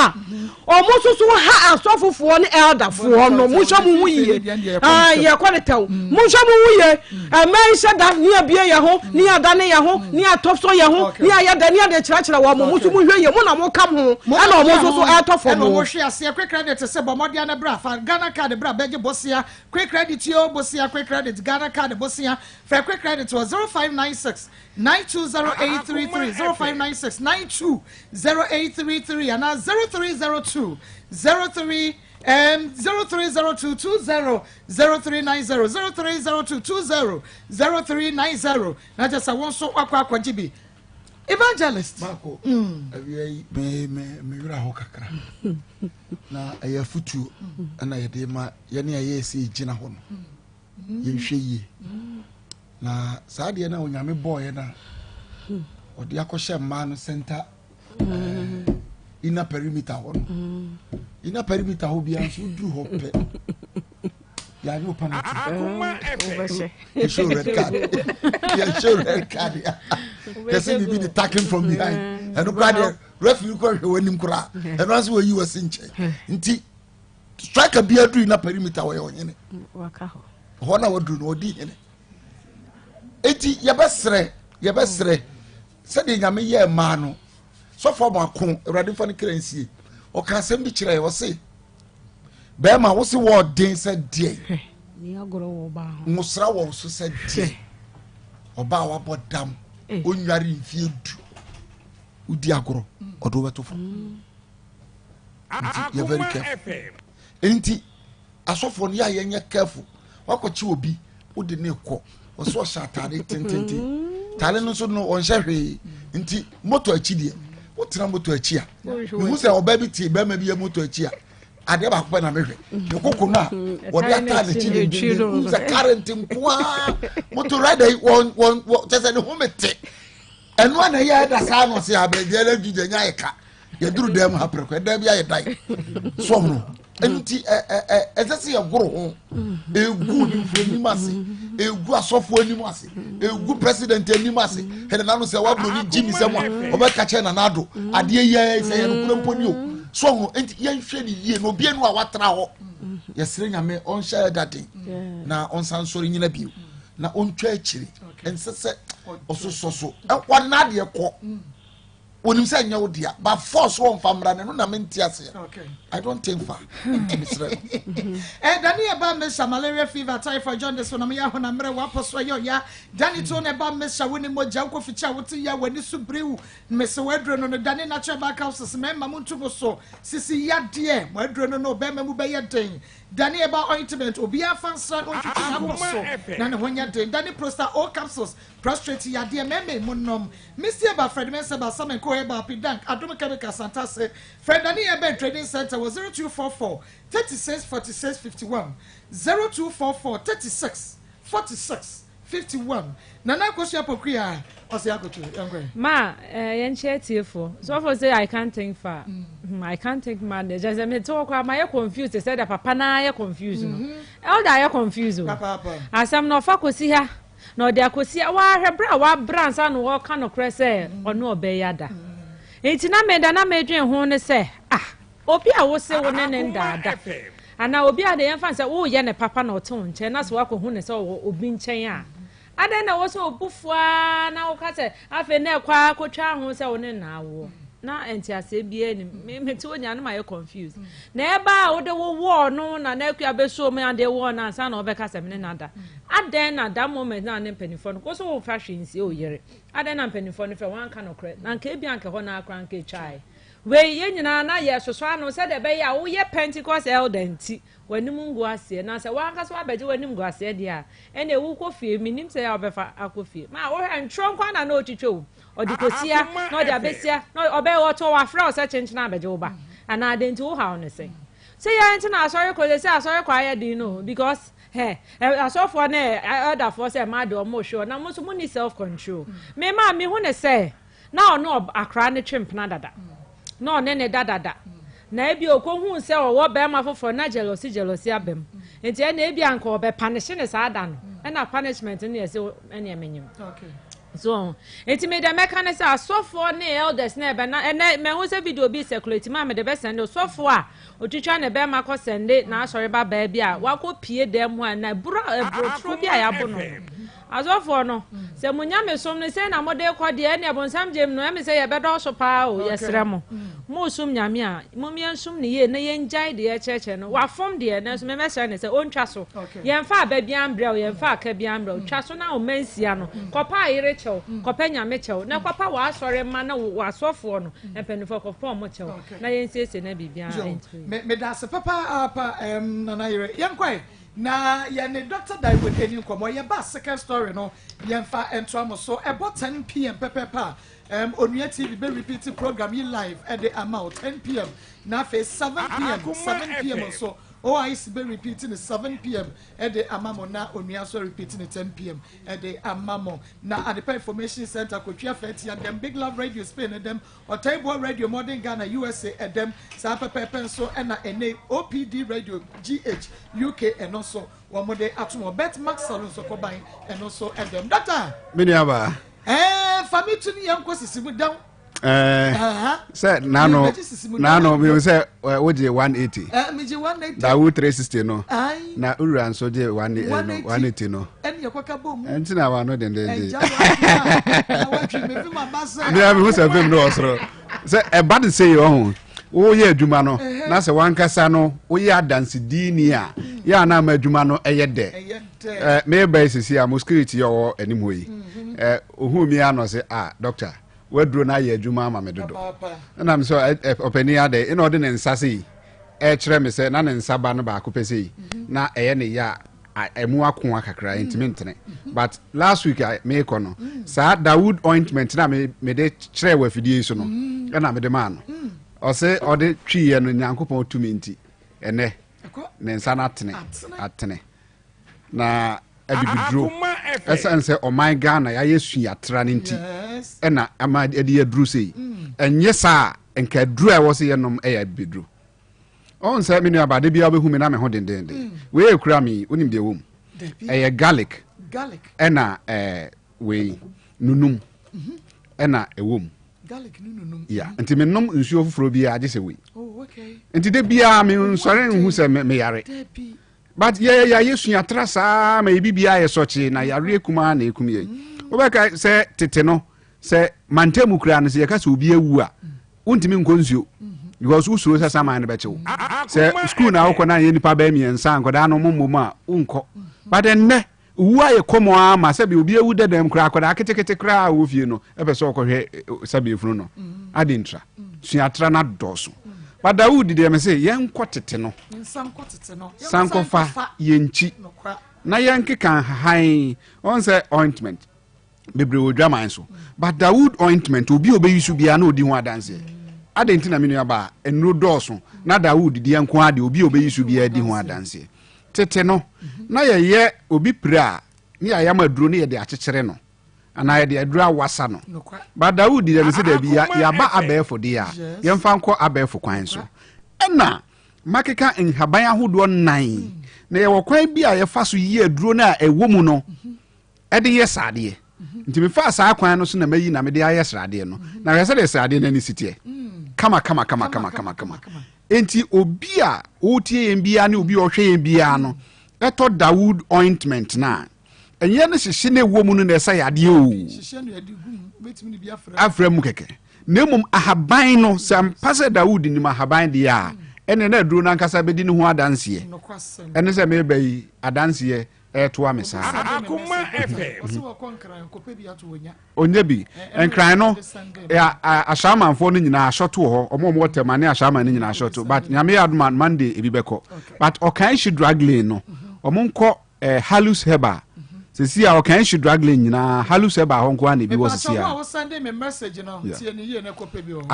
wɔn nso so ha asɔfofoɔ ne elderfoɔ no. Monhwɛ mo ho yie. Ae, yɛkɔ ne tɛw. Monhwɛ mo ho yie. Ɛmɛ nhyɛ da ne abie yɛ ho, ne adane yɛ ho, ne atɔ so yɛ ho, ne ayɛ dɛ, ne ade kyerɛkyerɛ wɔn. Mo nso monhwɛ yie. Mo na moka ho, ɛna wɔn nso so ɛretɔ fam. Ɛna wɔn hwe aseɛ. Quick credit sɛ bɔ mmɔden ana bra fa Ghana card bra bɛgye bosea. Quick credit yoo bosea quick credit Ghana card bosea. Frɛ quick credit wɔ 0596 920833 0596 920833 anaa 0302 03 um, 0302 20 0390 0302 20 0390 na kyerɛ sɛ wo nso wakɔ akɔgye bi evangelist. Marco, awia yi me me me werɛ ho kakra na ɛyɛ afutuo ɛna yɛde ma yɛne a yɛyɛ sɛ yɛgyina hɔ no yɛnhwɛ yie na saa deɛ no a onyame bɔɔyɛ no a ɔde akɔhyɛ mmaa no center eh, inner perimeter hɔ no inner perimeter hɔ biara nso woduru hɔ pɛ yɛanyɛ wo penalty yɛhyɛ red card yɛhyɛ red card yɛsɛ biribi de tackling from behind ɛno koraa deɛ referee kɔ hwɛ w'anim koraa ɛno ase wɔyi wɔ se nkyɛn nti striker bi aduru na perimeter wɔyɛ ɔhene hɔ na waduru no ɔdi hene eti yɛbɛsrɛ yɛbɛsrɛ sɛdeɛ nyame yɛɛ mmaa no sɔfo ɔmo awurade nfa ne kra nsie ɔka asɛm bi kyerɛ ɔse bɛrima wo se wɔɔden sɛ deɛ nwosra wɔ so sɛ deɛ ɔbaa wabɔ dam ɔnware mfie du wodi agorɔ ɔde wobɛto fam nti yɛ very careful nti asɔfoɔ no yɛ a yɛnyɛ careful wakɔkye obi wode ne kɔ ɔsɛ ɔhyɛ ataade tententen taade no nso no ɔnhyɛ hwee nti moto akyi deɛ wotena moto akyi a mehu sɛ ɔbaa bi te bɛrima bi yɛ moto akyi a adeɛ baako pɛ na mehwɛ ne koko no a wɔde ataa n'akyi dendenden wohu sɛ current nkoa moto rider yi wɔn wɔn kyɛ sɛ ne ho mete ɛno a na ɛyɛ ɛda saa na ɔsɛ abɛdeɛ no adwidwa nya ayɛ ka yɛduru dan mu ha prɛko ɛdan bi ayɛ dan sɔm no ɛno nti ɛsɛ sɛ yɛgoro ho ɛgu hemfo anim ase ɛgu asɔfo anim ase ɛgu president anim ase hɛnɛ nano sɛ waburo ne gyi mi sɛ mu a ɔbɛka kyɛ nana ado adeɛ yɛ sɛ yɛ nokora mpo ni o sɔm no nti yɛnhwɛ ne yie na obi anu a watena hɔ yɛsrɛ nyame ɔnhyɛ ɛda den na ɔnsan sɔre nyina bio na ɔntwa akyiri ɛnsɛ sɛ ɔsosɔ so wɔde n'adeɛ kɔ onim sɛ nyɛ wo dea but force wɔ nfa mmra no na mente aseɛ i don't think fa nti mesrɛ ɛda ne ɛba mmesa malaria fever typhoid jaundice honam yɛ honam mmerɛ wapɔ so ɛyɛ ɔya dane to na ɛba mmesa wo ne mogya wokɔ fikyi a wote yɛ w'ani so biriw mmese w'aduro no no dane natural herbal capsules mmarima mu nto mo so sisi yadeɛ mo aduro no no bɛrima mu bɛyɛ den dane herbal ointment obiara fa nsra no ntwitwi n'apɔ so na ne ho nyɛ den dane prosta o capsules prostrate yadeɛ mmarima mu nom Misty Eba, Fred Mensah Eba, Samen Koh Eba, Pidank, Adom Chemical, Santase, Fred Dani Eben Trading Centre wɔ 0244 36 46 51, 0244 36 46 51. Nana Akosua Pokuya, ɔsɛ akoto, yɛnkɔ ɛ. Ma eh, yɛnkyɛ atiefoɔ. Sɔfo sɛ I can't think far. Mm. I can't think mad. Kyerɛ sɛ mete hɔ koraa mayɛ confused te sɛ deɛ papa no ara yɛ confused no. Mm-hmm. Elder ayɛ confused o. Asɛm no ɔfa kɔsi ha. Na ɔde akosi a wahwɛ bere a wabrɛ ansa na ɔreka nokorɛ sɛ ɔne ɔbaa yi ada. Enti na meda na medwen ho ne sɛ, ah, obi a wose wo ne ne ndaada, anaa obi a de yɛmfa no sɛ woreyɛ ne papa na ɔte wo nkyɛn na sɛ woakɔhu no sɛ ɔwɔ obi nkyɛn a, adɛn na ɛwɔ sɛ obu fo ara na woka sɛ afei na ɛkɔ ara kɔtwa ho sɛ wo ne no awoɔ? Na nteaseɛ biara nnim. Me mete hɔ nyinaa na mayɛ confused. Na ɛbaa a wode wowɔɔ no na na akua bɛsuo mu adeɛ wɔɔ no ansa na wɔbɛka sɛ me ne no ada. Adɛn na that moment na ne mpanimfoɔ no, wo so womfa hwee nsie wo yere. Adɛn na mpanimfoɔ no frɛ woanka nokorɛ? Na anka ebia anka ɛhɔ no ara koraa anka ɛtwaeɛ. Wei yɛn nyinaa na yɛresosɔ ano sɛdeɛ ɛbɛyɛ a woyɛ Pentecost elder nti w'anim ngu aseɛ. Na sɛ w'ankasa woabɛgye w'anim gu aseɛ deɛ a, ɛnneɛ wokɔ fie, mennim sɛ ɛyɛ a wobɛfa akɔ fie. Ma wohwɛ ntorɔ nko ara na na ɔretwitwa o. Ɔde kɔsia na ɔde abɛsia na ɔbɛ ɔtɔ wafrɛ wo sɛ kyenkyena abɛgye wo ba anaa adɛn nti wohaw no sɛn? Sɛ yɛn nti na asɔre kɔ sɛ asɔre kɔ ayɛ den no because hɛ asɔfoɔ ne elderfoɔ sɛ mmaa deɛ ɔmo hwɛ na mo nso mo ni self control. Me maa mehu ne sɛ na ɔne akora no twe mpena dada na ɔne ne da dada na ebi okohuu sɛ ɔwɔ bɛrima foforɔ na jealousy jealousy aba mu nti ɛna ebi anka ɔbɛ punish ne saa da no ɛna punishment no yɛ sɛ ɛne ɛmenyim so nti me deɛ mɛka ne sɛ asɔfoɔ ne elders na ɛbɛ na ɛnɛ mɛhu sɛ video bi circulate mu a mede bɛsɛnde ɔsɔfoɔ a otwitwa ne bɛrima kɔ sɛnde n'asɔre ba baa bi a wakɔ pie dan mu a na ɛboro ɛborotoro bi a yɛabo no. Asɔfoɔ no, sɛ mo nyamesom no sei na mode rekɔ deɛ, ɛnneɛ bonsam gyem no, ɛme sɛ yɛbɛdɔɔso paa o, yɛsrɛ mo, moresom Nyame a, mom yɛnsom no yie na yɛngyae deɛ yɛkyerɛkyerɛ no, wafom deɛ, nanso me mɛsrɛ no sɛ ɔntwa so, yɛmfa aba biara mbrɛ wo, yɛmfa aka biara mbrɛ wo, twa so na wo mma nsia no, kɔpɛ ayere kyɛw, kɔpɛ Nyame kyɛw, na kɔpa w'asɔre mma ne w'asɔfoɔ no, mpaninfoɔ kɔpɛ wɔn kyɛw, na yɛnsiesie na biribiara ntumi. Me, medase papaapa, ɛɛm, Nana Yere, yɛnkɔe. Na yɛne Doctor Daiwood ɛni nkɔmmɔ. Yɛba second story no, yɛmfa ntoa mo so. Ɛbɔ 10 pm pɛpɛpɛ a, um, Onua TV bɛ repeat program yi live ɛde ama wo 10 pm. Na afei 7 pm, 7 pm nso, OIC bɛ repeat ne 7 pm ɛde ama mo, na Onua nso repeat ne 10 pm ɛde ama mo. Na Adepa Information Center, Kotwi Afɛtia, dɛm Big Love Radio Spain dɛm Ɔtaiboa Radio Modern Ghana USA ɛdɛm saa pɛpɛɛpɛ nso ɛna ɛnɛ yi OPD Radio GH UK ɛno nso wɔn de ato wɔn Bet Max Salon nso kɔban ɛno nso ɛdɛm Doctor. Me nua baa. Ɛɛ fa mi tu ni yɛn kɔ sisi mu dɛm. Ɛɛ sɛ nano nano mi sɛ wogye 180. Ɛɛ mi gye 180. Dawu 360 no. Na owura nso gye 180 no. Ɛne yɛ kɔka bɔ mu. Ɛnti na wano dendenden. Ɛgya wa na watwi me fim aba sɛ. Bia mi ho sɛ fim no wɔ soro. Sɛ ɛba de sɛ yi ɔho woyɛ adwuma no na sɛ wankasa no woyɛ adansedini a yɛ a na ama adwuma no ɛyɛ dɛ. Ɛɛ meba yi sisi a mo security yɛ ɔwɔ anim hɔ yi. Ɛɛ ohun mi ano sɛ ah doctor waduro no ayɛ adwuma ama me dodo. Ɛna mi sɛ ɔpanin adɛ ɛna ɔde ne nsa sɛ yi ɛkyerɛ me sɛ na ne nsa ba no baako pɛ sɛ yi na ɛyɛ ne ya a ɛmu akoa kakra mm. ntumi ntene but last week a meekɔ no mm. saa dawood ointment na mede kyerɛ wɔ afidie yi so no mm. ɛna mede maa no ɔse ɔde twiiɛ no nyankopɔn tumi nti ɛnɛ ne nsa no atene atene na abibiduro ɛsiane sɛ ɔman ghana yɛayɛ suatra no nti ɛna ama ɛde yɛduru sei ɛnyɛ saa nka aduru a ɛwɔ sɛ yɛnom ɛyɛ abibiduro Ɔn sɛ me nua ba de bia wobɛhu me na me ho dendenden. Mm. Wei ekura me yi, wonim deɛ ɛwɔ mu. Ɛyɛ garlic. Garlic. Ɛna ɛɛ wei nunum. Mhm. Ɛna ɛwɔ mu. Garlic ne nunum. Yeah, mhm. nti me nom nsuo foforɔ biara agye sɛ wei. Oh, okay. Nti de biara me nsɔre nhu sɛ me yare. But yɛ yɛ yɛ sua tra saa ma ebi biara yɛ sɔkye na yareɛ kumaa na ekum yɛ. Mm. Wobɛka sɛ tete no sɛ mantamu koraa no sɛ yɛka sɛ obi awu a wontumi nkɔ nsuo because wosuro sɛ saman no bɛkye wo sɛ sukuu na wokɔ na yɛ nipa bɛyɛ mmiɛnsa nkɔdaa no mommɔ mu a wonkɔ but ɛnnɛ owu ayɛ kɔmɔ ara ma sɛbi obi awu dɛdɛm koraa akɔdaa ketekete koraa a wɔ fie no ɛpɛ sɛ ɔkɔhwɛ eh, sɛbi efunu no ade ntra suatra no adɔɔso but Dawud deɛ me se yɛnkɔ tete no sankɔfa yɛnkyi na yɛnkeka nhahan ɔn sɛ ointment bebree wɔ dwaman so but dawood ointment obi a obeyi so biara na odi ho adanseɛ adɛn nti na me nua baa nnuro dɔɔso na dawood deɛ nko ara deɛ obi a obeyi so biara di ho adanseɛ tete no na yɛyɛ obi pire a ne yɛayam aduro ne yɛde akyekyere no anaa yɛde aduro awasa no but dawood deɛ no sɛ daabi yɛaba abɛɛfo deɛ a yɛmfa nkɔ abɛɛfo kwan so ɛna makeka nhaban ahodoɔ nnan na yɛwɔ kwan bi a yɛfa so yi aduro no a ɛwɔ mu no de yɛ sradeɛ nti mefaa saa kwan no so na mayi na mede ayɛ sradeɛ no na hwɛ sɛdeɛ sradeɛ no ani si teɛ kama kama kama kama kama kama nti obi a ɔretie yɛn biara ne obi a ɔhwɛ yɛn biara no ɛtɔ dawood ointment no a ɛnyɛ ne hyehye na ɛwɔ mu no na ɛsɛ yadeɛ o afra mu kɛkɛ na mmom ahaban no sɛ ampa sɛ dawood nim ahaban deɛ a ɛne na aduro no ankasa bɛdi ne ho adanseɛ ɛne sɛ meba yi adanseɛ. ɛretoa me saa. Ɔnyɛ bi. Nkran no, Ashaimanfoɔ no nyinaa asɔto wɔ hɔ. Ɔmo a ɔmo wɔ Tema ne Ashaiman no nyinaa asɔto. But Nyame yɛ adom a Monday ebi bɛkɔ. But Ɔkanhyi drug lane no, ɔmo nkɔ eh, Halus Herbal. Sisi a Ɔkanhyi drug lane nyinaa, Halus Herbal hɔ nko ara na ebi wɔ sisi a.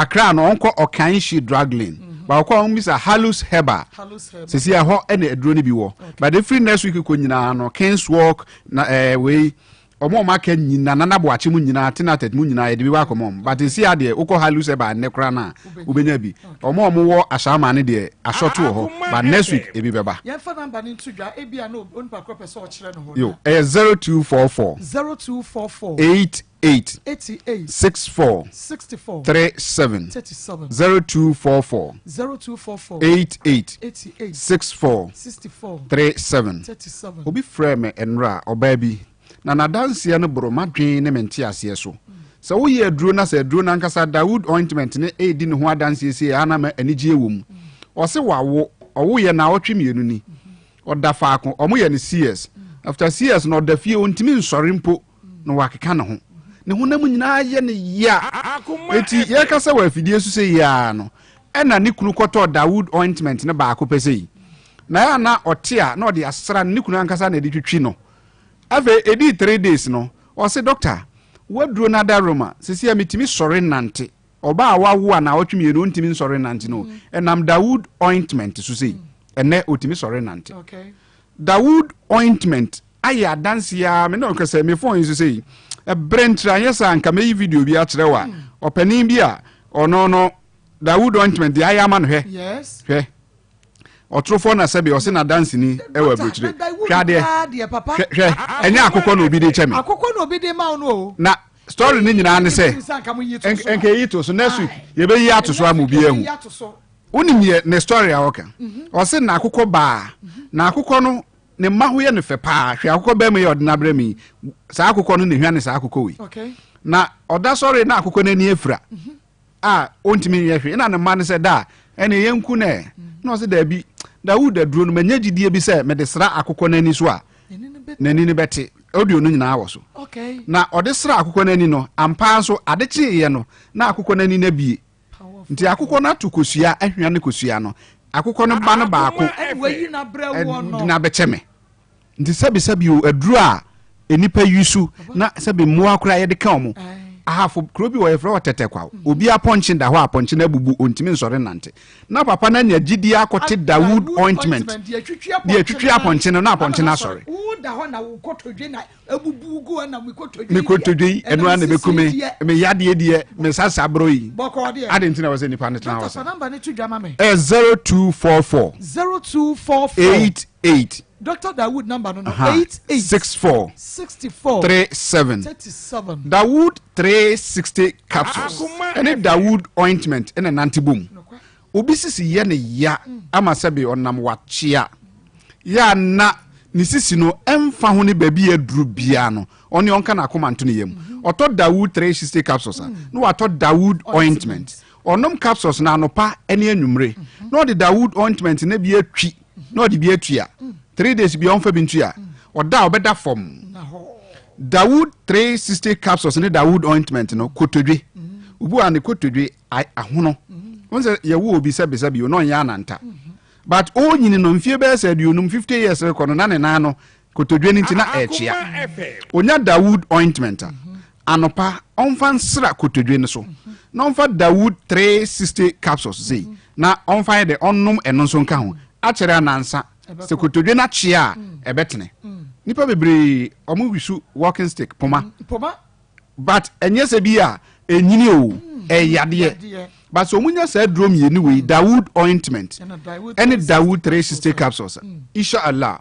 Accra no ɔnkɔ Ɔkanhyi drug lane. Mm-hmm. Ba ɔkɔ a ɔmo bisa Halus Herbal. Sisi a ɛhɔ ɛna aduro no bi wɔ. But efiri next week kɔ nyinaa no, Kings Walk na eh, wei Ɔmo a ɔmo aka nyina, Nana Boakye mu nyinaa, Tenatet mu nyinaa yɛde bi bɛ akɔma ɔmo. But esi ha deɛ wokɔ Halus Herbal nnɛ koraa no a, wobɛnya bi. Ɔmo a ɔmo wɔ Ashaiman no deɛ asɔto wɔ hɔ, but next week ebi bɛba. Yɛmfa number no nto dwa, ebia na onipa korɔ pɛ sɛ ɔkyerɛ no hɔ Yo, na. ɛyɛ 0244. 0244. 88. 88. 64. 64. 37. 37. 0244. 0244. 88. 88. 64. 64. 37. 37. Obi frɛɛ me nnora, ɔbaa bi. Na n'adanseɛ no boro m'adwene ne me nteaseɛ so. Sɛ woyɛ aduro na sɛ aduro no ankasa Dawood ointment no redi ne ho adanseɛ sei a na ma anigyeɛ wɔ mu. Ɔse wawo, ɔwoeɛ naawɔtwe mmienu ni. Ɔda faako, wɔyɛ no CS. After CS no ɔda fie ɔntumi nsɔre mpo na wakeka ne ho. Ne honam nyinaa yɛ no ya. Enti yɛrekasa wɔ afidie so sei ara no, ɛna ne kunu kɔtɔɔ Dawood ointment no baako pɛ sei. Na ɛyɛ a na ɔte a na ɔde asra no, ne kunu ankasa na ɛde twitwi no. Afei ɛdii three days no, ɔse doctor, w'aduro no adaworoma, seesei a metumi sɔre nante. Ɔbaa a wawo a naawɔtwe mmienu ɔntumi nsɔre nnante no, ɛnam Dawood ointment so sei, ɛnnɛ ɔtumi sɔre nante. Dawood ointment ayɛ adanseɛ ara, me ne wo kasa yi, me phone yi so sei, ɛberɛ ntira anyɛ saa nka mɛyi video bi akyerɛ wo a, ɔpanin bi a ɔno no Dawood ointment deɛ ayɛ ama no hwɛ, hwɛ. Ɔtorofoɔ na sɛbe ɔse n'adanseni wɔ aburokyire. Hwɛ adeɛ. Hwɛ hwɛ ɛnyɛ akokɔ na obi de kyɛ me. Akokɔ na obi de ma wo no o. Na story ne nyinaa ne sɛ nka eyi to so next week yɛbɛyi ato so ama obi ahu. Wonim yɛ ne story a ɔka. Mhm. Ɔse n'akokɔ baa. Mhm. Na akokɔ no ne mma ho yɛ no fɛ paa. Hwɛ akokɔ bɛn mu yɛ ɔde n'abrɛ mi. Saa akokɔ no na ehwa ne saa akokɔ wei. Na ɔda sɔre na akokɔ n'ani afira. Mhm. a ɔntumi nyɛ hwee ɛna ne mma no sɛ da a ɛne yɛnku no ɛ na ɔsɛ daabi Dawud aduro no manya gyidie bi sɛ mede sra akokɔ no ani so a n'ani no bɛte audio no nyinaa wɔ so na ɔde sra akokɔ no ani no ampa nso ade kyeeɛ no na akokɔ no ani no abie nti akokɔ no ato kosua ahwia ne kosua no akokɔ no ba no baako ɛde no abɛkyɛ me Nti sɛbi sɛbi o aduro a nnipa yi su na sɛbi mmoa koraa yɛde ka wɔn. Ahafo kuro bi wɔ yɛfrɛ wɔ tɛtɛkwaw. Obi apɔnkye da hɔ a apɔnkye no abubu ontumi nsɔre nnante. Na papa no anya gyidie akɔte Dawood ointment de atwitwi apɔnkye no na apɔnkye no asɔre. Me kotodwe yi ɛno ara na ɛbɛku me, me yadeɛ deɛ me sasaborɔ yi. Ade nti na ɛwɔ sɛ nipa no tena hɔ saa. Ɛyɛ 0244 88 Doctor Dawood number no no 88 64 64 37 37. Dawood 360 capsules ɛne Dawood ointment ɛna nante bom. Obi sisi yɛ ne ya ama sɛbe ɔnam wakyea yɛ a na ne sisi no ɛmfa ho ne baabi aduru biara no ɔne ɔnka n'akoma nto ne yam. Ɔtɔ Dawood 360 capsules a na watɔ Dawood ointment. Ɔnom capsules no anɔpa ne anwummere na ɔde Dawood ointment no bi atwi na ɔde bi atua. 3 days bi ɔmfa bi ntua. Ɔda a ɔbɛda fam. Dawood 360 capsules ne Dawood ointment no kotodwe. Obi wɔ a ne kotodwe ahono. Wɔn sɛ yɛwo obi sɛbesɛbe o na ɔnyɛ ananta. But ɔnyini no mfie bɛyɛ sɛ 50 50 years rekɔ no na ne nan no kotodwe no nti na ɛkyea. Onya Dawood ointment a anɔpa ɔmfa nsra kotodwe no so na ɔmfa Dawood 360 capsules sei na ɔmfa yɛ dɛ ɔnnom ɛno nso nka ho akyɛrɛ anansa sɛ kotodwe no akyea a ɛbɛtene. Nipa bebree ɔmo wisu walking stick poma. But ɛnyɛ sɛ bi a ɛnyini o ɛyɛ yadeɛ but sɛ ɔmo nya saa aduro mmienu wei Dawood ointment ɛne Dawood 360 capsules inshallah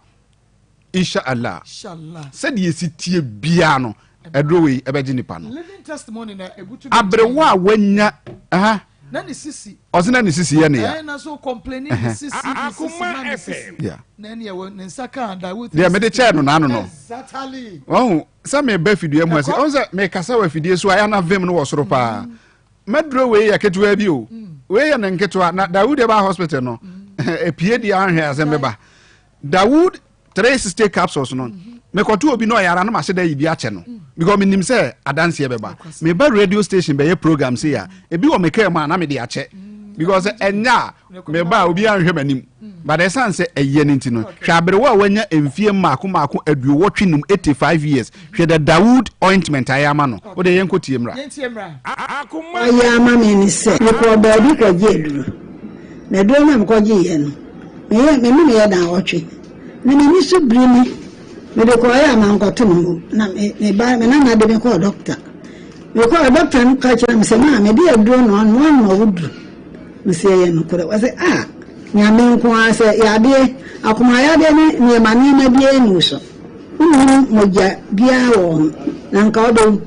inshallah sɛdeɛ esi tie biara no aduro wei ɛbɛgye nipa no aberewa a wanya aha na ne sisi ɔsɛ na ne sisi yɛ ne ya ɛna so complain ne sisi ne sisi na ne sisi na ɛne ɛwɔ ne nsa kan Dawood deɛ mede kyɛɛ no n'ano no exactly ɔho sɛ meba afidie mu ase ɔho sɛ mekasa wɔ afidie so a ɛna vim no wɔ soro paa mɛduro wei yɛ ketewa bi o wei yɛ ne nketewa na Dawood ɛba hospital no epie deɛ ahwɛ asɛm bɛba Dawood. 360 capsules no mekɔto obi na ɔyare a na mahyɛ da yi bi akyɛ no because menim sɛ adanseɛ bɛba. Meba radio station bɛyɛ program sei a ebi wɔ me kaa mu a na mede akyɛ because ɛnyɛ a meba a obiara nhwɛ m'anim but ɛsiane sɛ ɛyɛ no nti no hwɛ aberewa a wanya mfie mmaako mmaako aduowɔtwe num 85 years hwɛ the Dawood ointment ayɛ ama no wode yɛnkɔ tie mmra. Ɔyɛ ama me ne sɛ mekɔɔ baabi kɔgye aduro na aduro no a mekɔgyeeɛ no meyɛ menomeyɛ naawɔtwe na m'ani so biri me mede kɔeɛ a mankɔto no mu na me me ba me nana de me kɔɔ dɔkta mekɔɔ dɔkta no ka kyerɛ me sɛ maa mede aduro no ano ano wo duro mese ɛyɛ nokorɛ wɔsɛ a nyame nko ara sɛ yadeɛ akoma yadeɛ ne nneɛma nneɛma biara nni so wonnim mogya biara wɔ ho na nka wobɛwu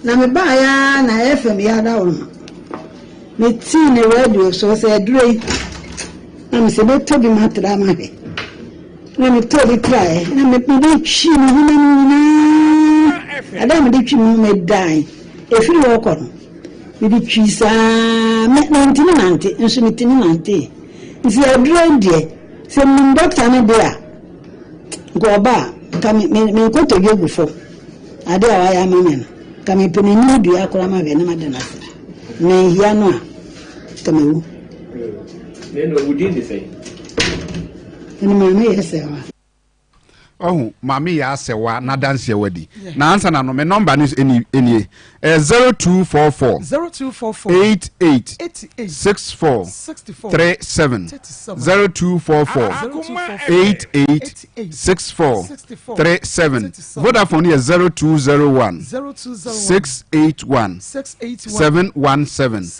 na mebaeɛ ara na ɛfam yɛ ada wɔ ho metee ne radio so sɛ aduro yi Na mese mɛtɔ bi matra mahwɛ. Na metɔɔ bi traeɛ na mede twi me honam nyinaa. Ada a mede twi me ho medae. Ɛfiri hɔ kɔ no, mede twi saa me mantumi nante nso metumi nantee. Nti aduro yi deɛ sɛ menim dɔkta no deɛ a nka ɔba a nka me me me nkotodwe gu fam. Adeɛ a wayɛ ama me no nka mepɛ n'anim dua koraa mahwɛ na mada no ase. Manhia no a nka mawu. Na wo din de sɛn? Mene Maame Yɛsɛwa. Ɔhu Maame Yɛasɛwa n'adanseɛ wadi. Na ansa na no me nɔmba no ɛni ɛnie. Ɛyɛ 0244 0244 88 88 64 64 37 37 0244 88 64 37 Vodafone yɛ 0201 681 717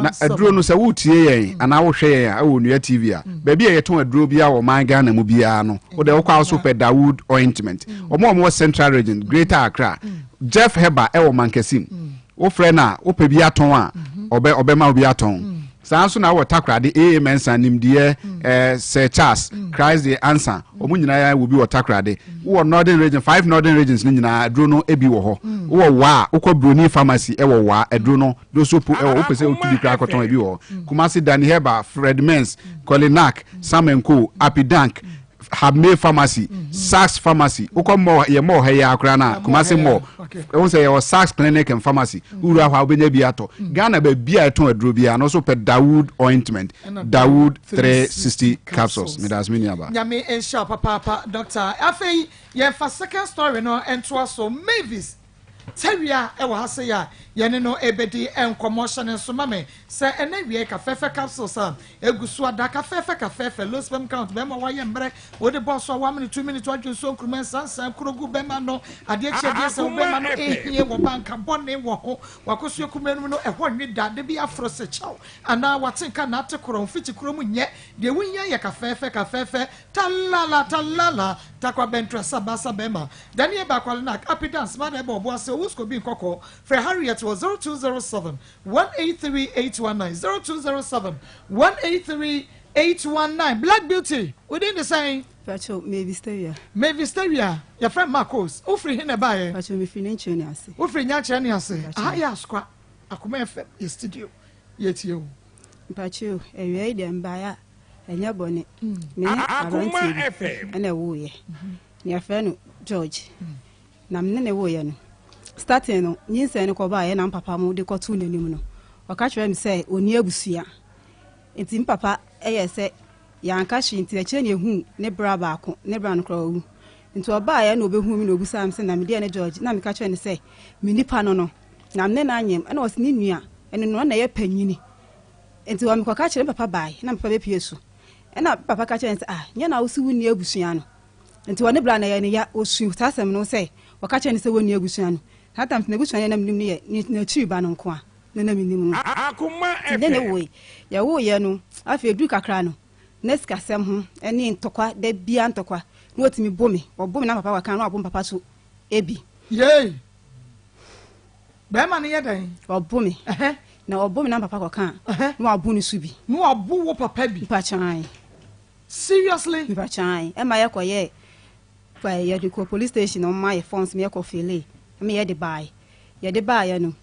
Na aduro no sɛ woretie yɛn anaa wohwɛ yɛn a ɛwɔ Onua TV a baabi a yɛtɔn aduro biara wɔ ɔman Ghana mu biara no wode wokɔ a wo so pɛ Dawood ointment wɔn a wɔwɔ Central Region Greater Accra Jeff Heber ɛwɔ Mankasim wofrɛ no a wopɛ bi atɔn a ɔbɛ ɔbɛma wo bi atɔn saa nso na wɔ Takoradi AA Mensah nimdeɛ eh, Sir Charles Christ the Answer wɔn nyinaa wɔ bi wɔ Takoradi wowɔ Northern Region five Northern Regions no nyinaa aduro no bi wɔ hɔ wowɔ Waa wokɔ Broni Pharmacy ɛwɔ Waa aduro no Dosopo ɛwɔ wopɛ sɛ wotu bi koraa kɔtɔn ebi wɔ hɔ Kumasi Danny Herbal Fred Mens Kolinak Sam and Co Apidank Habme Pharmacy Saks Pharmacy wokɔ mall yɛ mall ha yi ara koraa na Kumasi mall ɛho sɛ yɛwɔ Saks Clinic and Pharmacy wowura hɔ a wobɛnya bi atɔ Ghana baabi a ɛtɔn aduro biara no so pɛ Dawood ointment Dawood 360 capsules medase me nuaba. Nyame nhyira wo papaapa Doctor. Afei yɛnfa second story no ntoa so. Mavis Tawia wɔ ha sei a yɛne no rebɛdi nkɔmmɔ. Hyɛ no nso ma me sɛ ɛnɛ awia yi kafɛɛfɛ capsules a ɛgu so ada, kafɛɛfɛ kafɛɛfɛ, low sperm count, bɛrima wayɛ mmerɛ, wode bɔɔ so a one minute, two minutes, wadwe nsuo nkruma nsansan, kuro gu bɛrima no, adeɛ kye adeɛ sɛ wo bɛrima no ɛhie wɔ ba nka bɔne wɔ ho, wakɔsua kumaa no mu no ɛhɔ nwe da, da bi aforo se kyɛw anaa wate nka na ate korɔ, mfikyi kuro mu nyɛ, deɛ wohia yɛ kafɛɛfɛ kafɛɛfɛ, talala talala, takwa bɛntra sabasa bɛrima. Daniel Bakwalenak, Api Dance, Mada Ɛbɔ Ɔbo Ase, Owusko Bi Nkɔkɔɔ, Frɛ Harriet wɔ 0207 183 819, 0207 183 819. Black Beauty, wo din de sɛn? Pacho, Mavis Tawia. Mavis Tawia, yɛfrɛ me Marcos. Wofiri he na ɛbaeɛ? Pacho, mefiri Nyankyerɛ ne ase. Wofiri Nyankyerɛ ne ase. Aha yɛ Asokwa, Akoma FM, yɛ studio. Yɛtie wo. Mpacho, awia yi deɛ mbaeɛ a, ɛnyɛ bɔne. Me ne aberanteɛ bi na ɛwoeɛ. Yɛfrɛ no George. Na me ne no woeɛ no, starting no, nyinsɛn no kɔbaeɛ na me papa mo de kɔtoo n'anim no, ɔka kyerɛɛ me sɛ ɔnni abusua. Nti me papa yɛɛ sɛ yɛanka hwee nti akyire na yɛhuu ne bra baako, ne bra no koraa wawu. Nti ɔbaeɛ na ɔbɛhuu me na ɔbisaa me sɛ na medeɛ ne George, na meka kyerɛɛ no sɛ me nipa no no, na me ne no anyem. Ɛna ɔse ne nua, ɛno no ɔno na ɛyɛ panyini. Nti ɔ mekɔka kyerɛ me papa baeɛ na me papa bɛpue so. Ɛna me papa ka kyerɛɛ no sɛ ah, nyɛ na wose wonni abusua no. Nti ɔne bra no ɛyɛ no ya, ɔsuu saa asɛm no sɛ wɔka kyerɛɛ no sɛ wɔnni abusua no. Saa time no n'abusua no a na menim no yɛ n'akyiri ba no nko a na na menim no. Nti ne ne woe. Yɛwoeɛ no, afei ɛduru kakra no, na sikasɛm ho ne ntɔkwa, da biara ntɔkwa, na ɔtumi bo me. Ɔbo me na papa kɔka na wabo me papa so bi. Yei! Bɛrima no yɛ dɛn? Ɔbo me. Na ɔbo me na papa kɔka a, na wabo no so bi. Na wabo wo papa bi? Mpakyɛ ae. Seriously? Mpakyɛ ae. Ɛma yɛ kɔ yɛɛ yɛde kɔ police station na ɔmo ma yɛ forms ma yɛ kɔ filee ɛma yɛ de baae. Yɛ de baaeɛ no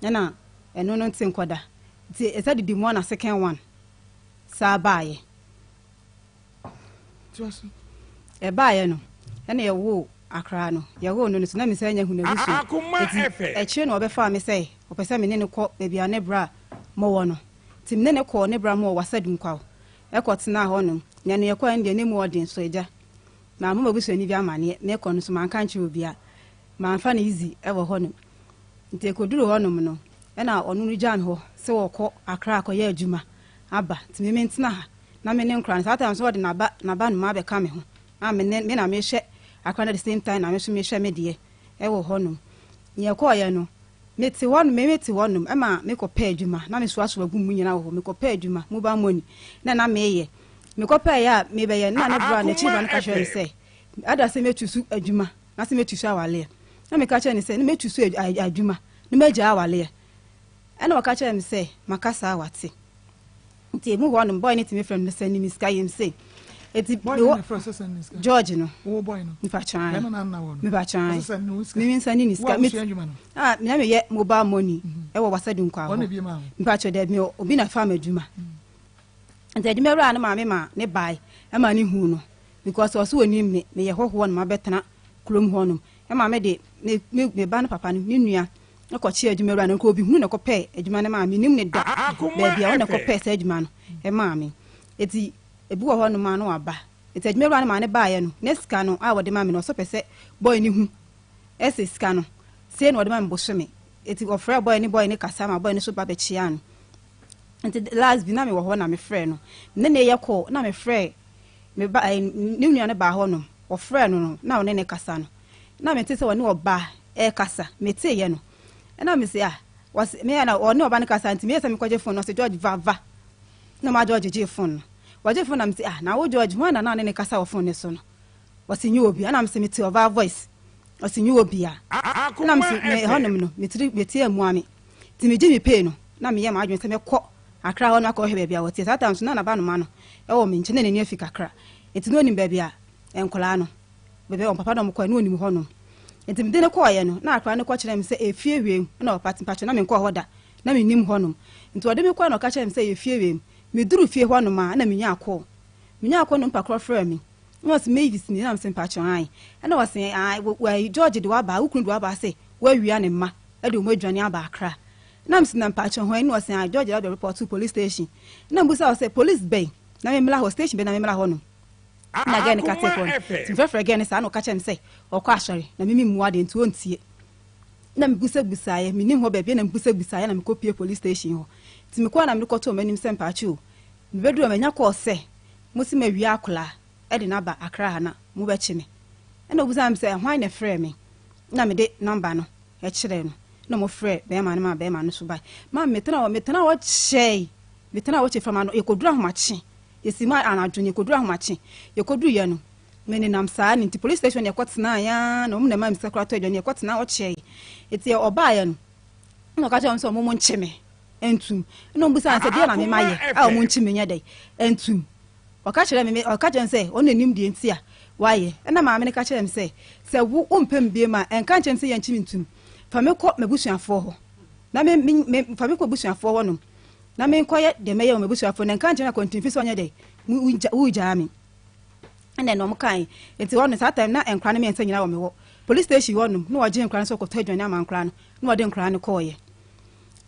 ɛna ɛno no nte nkɔda nti ɛsɛ didi mu ana second one saa baaeɛ. Ɛbaeɛ no, ɛna yɛwoo akora no. Yɛwoo no no so, na mesan nya hu n'abusua. Enti akyire na ɔbɛfaa me sɛ ɔpɛ sɛ me ne no kɔ baabi a ne bra mowɔ no. Nti me ne no kɔɔ ne bra mowɔ Wassa Dunkwaw kɔtenaa hɔnom. Na ɛno yɛkɔeɛ no deɛ, na emu ɔden so agya. Mammɔ m'abusuani bi amaneɛ. Mekɔ no nso, manka ankyerɛ obiara. Mamfa no easy wɔ hɔnom. Nti ɛkɔduruu hɔnom no, ɛna ɔno no gyaa me hɔ sɛ ɔrekɔ Accra akɔyɛ adwuma aba. Nti me mentena ha na me ne nkora no. Saa time no nso ɔde n'aba n'aba noma abɛka me ho a me ne me na mehwɛ akora no at the same time na me nso mehwɛ me deɛ wɔ hɔnom. Nea ɛkɔeɛ no, mete hɔnom, me mete hɔnom ɛma mekɔpɛɛ adwuma. Na mesoasoa gu mu nyinaa wɔ hɔ. Mekɔpɛɛ adwuma, mobile money na na meyɛ. Mekɔpɛeɛ a mebɛyɛ no na ne bra n'akyiri ba no ka kyerɛɛ me sɛ ada sɛ mɛtu so adwuma. Na sɛ mɛtu so awaleɛ. Na meka kyerɛɛ no sɛ, na mɛtu so adwuma na magyae awaleɛ. Ɛna ɔka kyerɛɛ me sɛ, maka saa a wate. Nti emu hɔ nom, boy no tumi frɛ me sɛne me sika yam sei. Eti Boy no na frɛ sɛ sɛne ne sika? George no. Wo boy no? Mepa kyɛw ae. Bɛrima no na wɔ no? Mepa kyɛw ae. Ɔsɛ sɛne ne sika? Mimi nsɛne ne sika. Wo a wosua adwuma no? Ah, me na meyɛ mobile money ɛwɔ Wasadu Nkwa hɔ. Ɔno na ebie maa wo? Mepa kyɛw daabi, obi na fa m'adwuma. Nti adwuma wura no maame maa ne bae ma ne huu no because ɔse onim me, meyɛ hɔhoɔ na mabɛtena kurom hɔ nom. Ɛma me de me me me ba no papa no ne nua kɔkyee adwuma wura no nka obi hunu na ɛkɔpɛɛ adwuma no maa me. Menim no da baabi a ɔno na ɛkɔpɛɛ saa adwuma no maa me. Nti ebi wɔ hɔ nom a na waba. Nti adwuma wura no maa no baeɛ no na sika no a wɔde ma me no ɔse ɔpɛ sɛ boy no hu ɛsɛ sika no sei na wɔde ma me bosome. Nti ɔfrɛɛ boy no boy no kasa ma boy no nso ba bɛkyeaa no. Nti last bi na mewɔ hɔ na mefrɛɛ no. Me ne no reyɛ call na mefrɛɛ me ba ɛɛ ne nua no baa hɔnom. Ɔfrɛɛ no no na ɔne no kasa no. Na mete sɛ ɔne ɔbaa ɛrekasa. Meteeɛ no ɛna mese ah ɔse me na ɔne ɔba no kasa nti meyɛ sɛ mekɔgye phone no ɔse George va va. Na ɔma George gyee phone no. Ɔgyee phone na mese ah na wo George hwan na na ɔne no kasa wɔ phone no so no? Ɔse nyɛ obi. Ɛna mese mete ɔbaa voice. Ɔse nyɛ obia. Ɛna mese me ɛhɔnom no me tiri me ti ammua me. Nti megye me pay no na meyɛ m'adwene sɛ mɛkɔ Accra hɔ no akɔhwɛ baabi a wɔteɛ. Saa time nso na n'abanoma no wɔ me nkyɛn na n'ani afi kakra. Nti na ɔnim baabi a nkwadaa no, baabi a wɔn papa ne wɔn kɔɛ na ɔnim hɔnom. Nti mede no kɔeɛ no na akwadaa no kɔkyerɛɛ me sɛ efie wiem na papa te. Mpakyɛw na menkɔɔ hɔ da, na mennim hɔnom. Nti ɔde me kɔɛ na ɔka kyerɛɛ me sɛ ɛyɛ fie wiem. Meduru fie hɔnom a na menyaa call. Menyaa call no nipa korɔ frɛɛ me. Na ɔse Mavis ni? Na mese mpakyɛw ae. Ɛna ɔse ae, George de wo aba, wo kunu de wo aba sɛ woawia ne mma. de wɔn adwane aba Accra. Na mese na mpakyɛ hwan ni? Ɔse ah George abɛ report to police station. Na mebisa wɔ sɛ police bɛn na me mmra hɔ, station bɛn na me mmra hɔ nom. Na girl no ka tee phone no. Nti mefrɛfrɛ girl no saa na ɔka kyerɛ me sɛ ɔkɔ asɔre na me memmu adeɛ nti ɔntie. Na mebusabusaeɛ, mennim hɔ baabi na mebusabusaeɛ na mekɔpie police station hɔ. Nti mekɔɔ na mede kɔtoo wɔn anim sɛ mpakyɛ o, mebɛduru hɔ manya call sɛ mose mawia akwadaa de no aba Accra ha na mobɛkye me. Ɛna ɔbisaa me sɛ hwan na ɛfrɛɛ me na mede number no kyerɛɛ no na wɔfrɛɛ bɛrima no maa bɛrima no nso bae. Maa metenaa hɔ, metenaa hɔ kyɛe, metenaa hɔ kyɛe from ano, yɛkɔduru ahomakye, yɛsi mu anadwo no yɛkɔduru ahomakye, yɛkɔduruiɛ no, menenam saa no nti police station na yɛkɔtenaeɛ ara na wɔn na ɛmaa me sika koraa tɔ aduane, yɛkɔtenaa hɔ kyɛe. Nti ɔbaeɛ no, ɛna ɔka kyerɛɛ wɔn sɛ wɔn nkye me ntum. Ɛna wɔn bisaa no sɛ deɛ na me mayɛ a wɔn nkye me nyɛ dɛn ntum. Ɔka kyerɛɛ me, ɔka kyerɛɛ me sɛ ɔno na nim deɛ nti a wayɛ. Ɛnna maame no ka kyerɛɛ me sɛ, Sɛ wo, wompɛ me bio a, ɛnka nkyerɛ me sɛ yɛnkye me ntom. Fa me kɔ m'abusuafoɔ hɔ, na me, me, me, fa me kɔ m'abusuafoɔ hɔnom, na menkɔyɛ deɛ mɛyɛ wɔ m'abusuafoɔ, na ɛnka nkyerɛ me akwantemfi sɛ ɔnyɛ dɛ, wogya, wogyaa me. Ɛnna ɛna wɔn kae. Nti hɔ no, saa time na nkwadaa no mmiɛnsa nyinaa wɔ me hɔ. Police station hɔnom, na wɔgye nkwadaa no sɛ wɔkɔtɔ aduane ama nkwadaa no, na wɔde nkwadaa no kɔɔeɛ.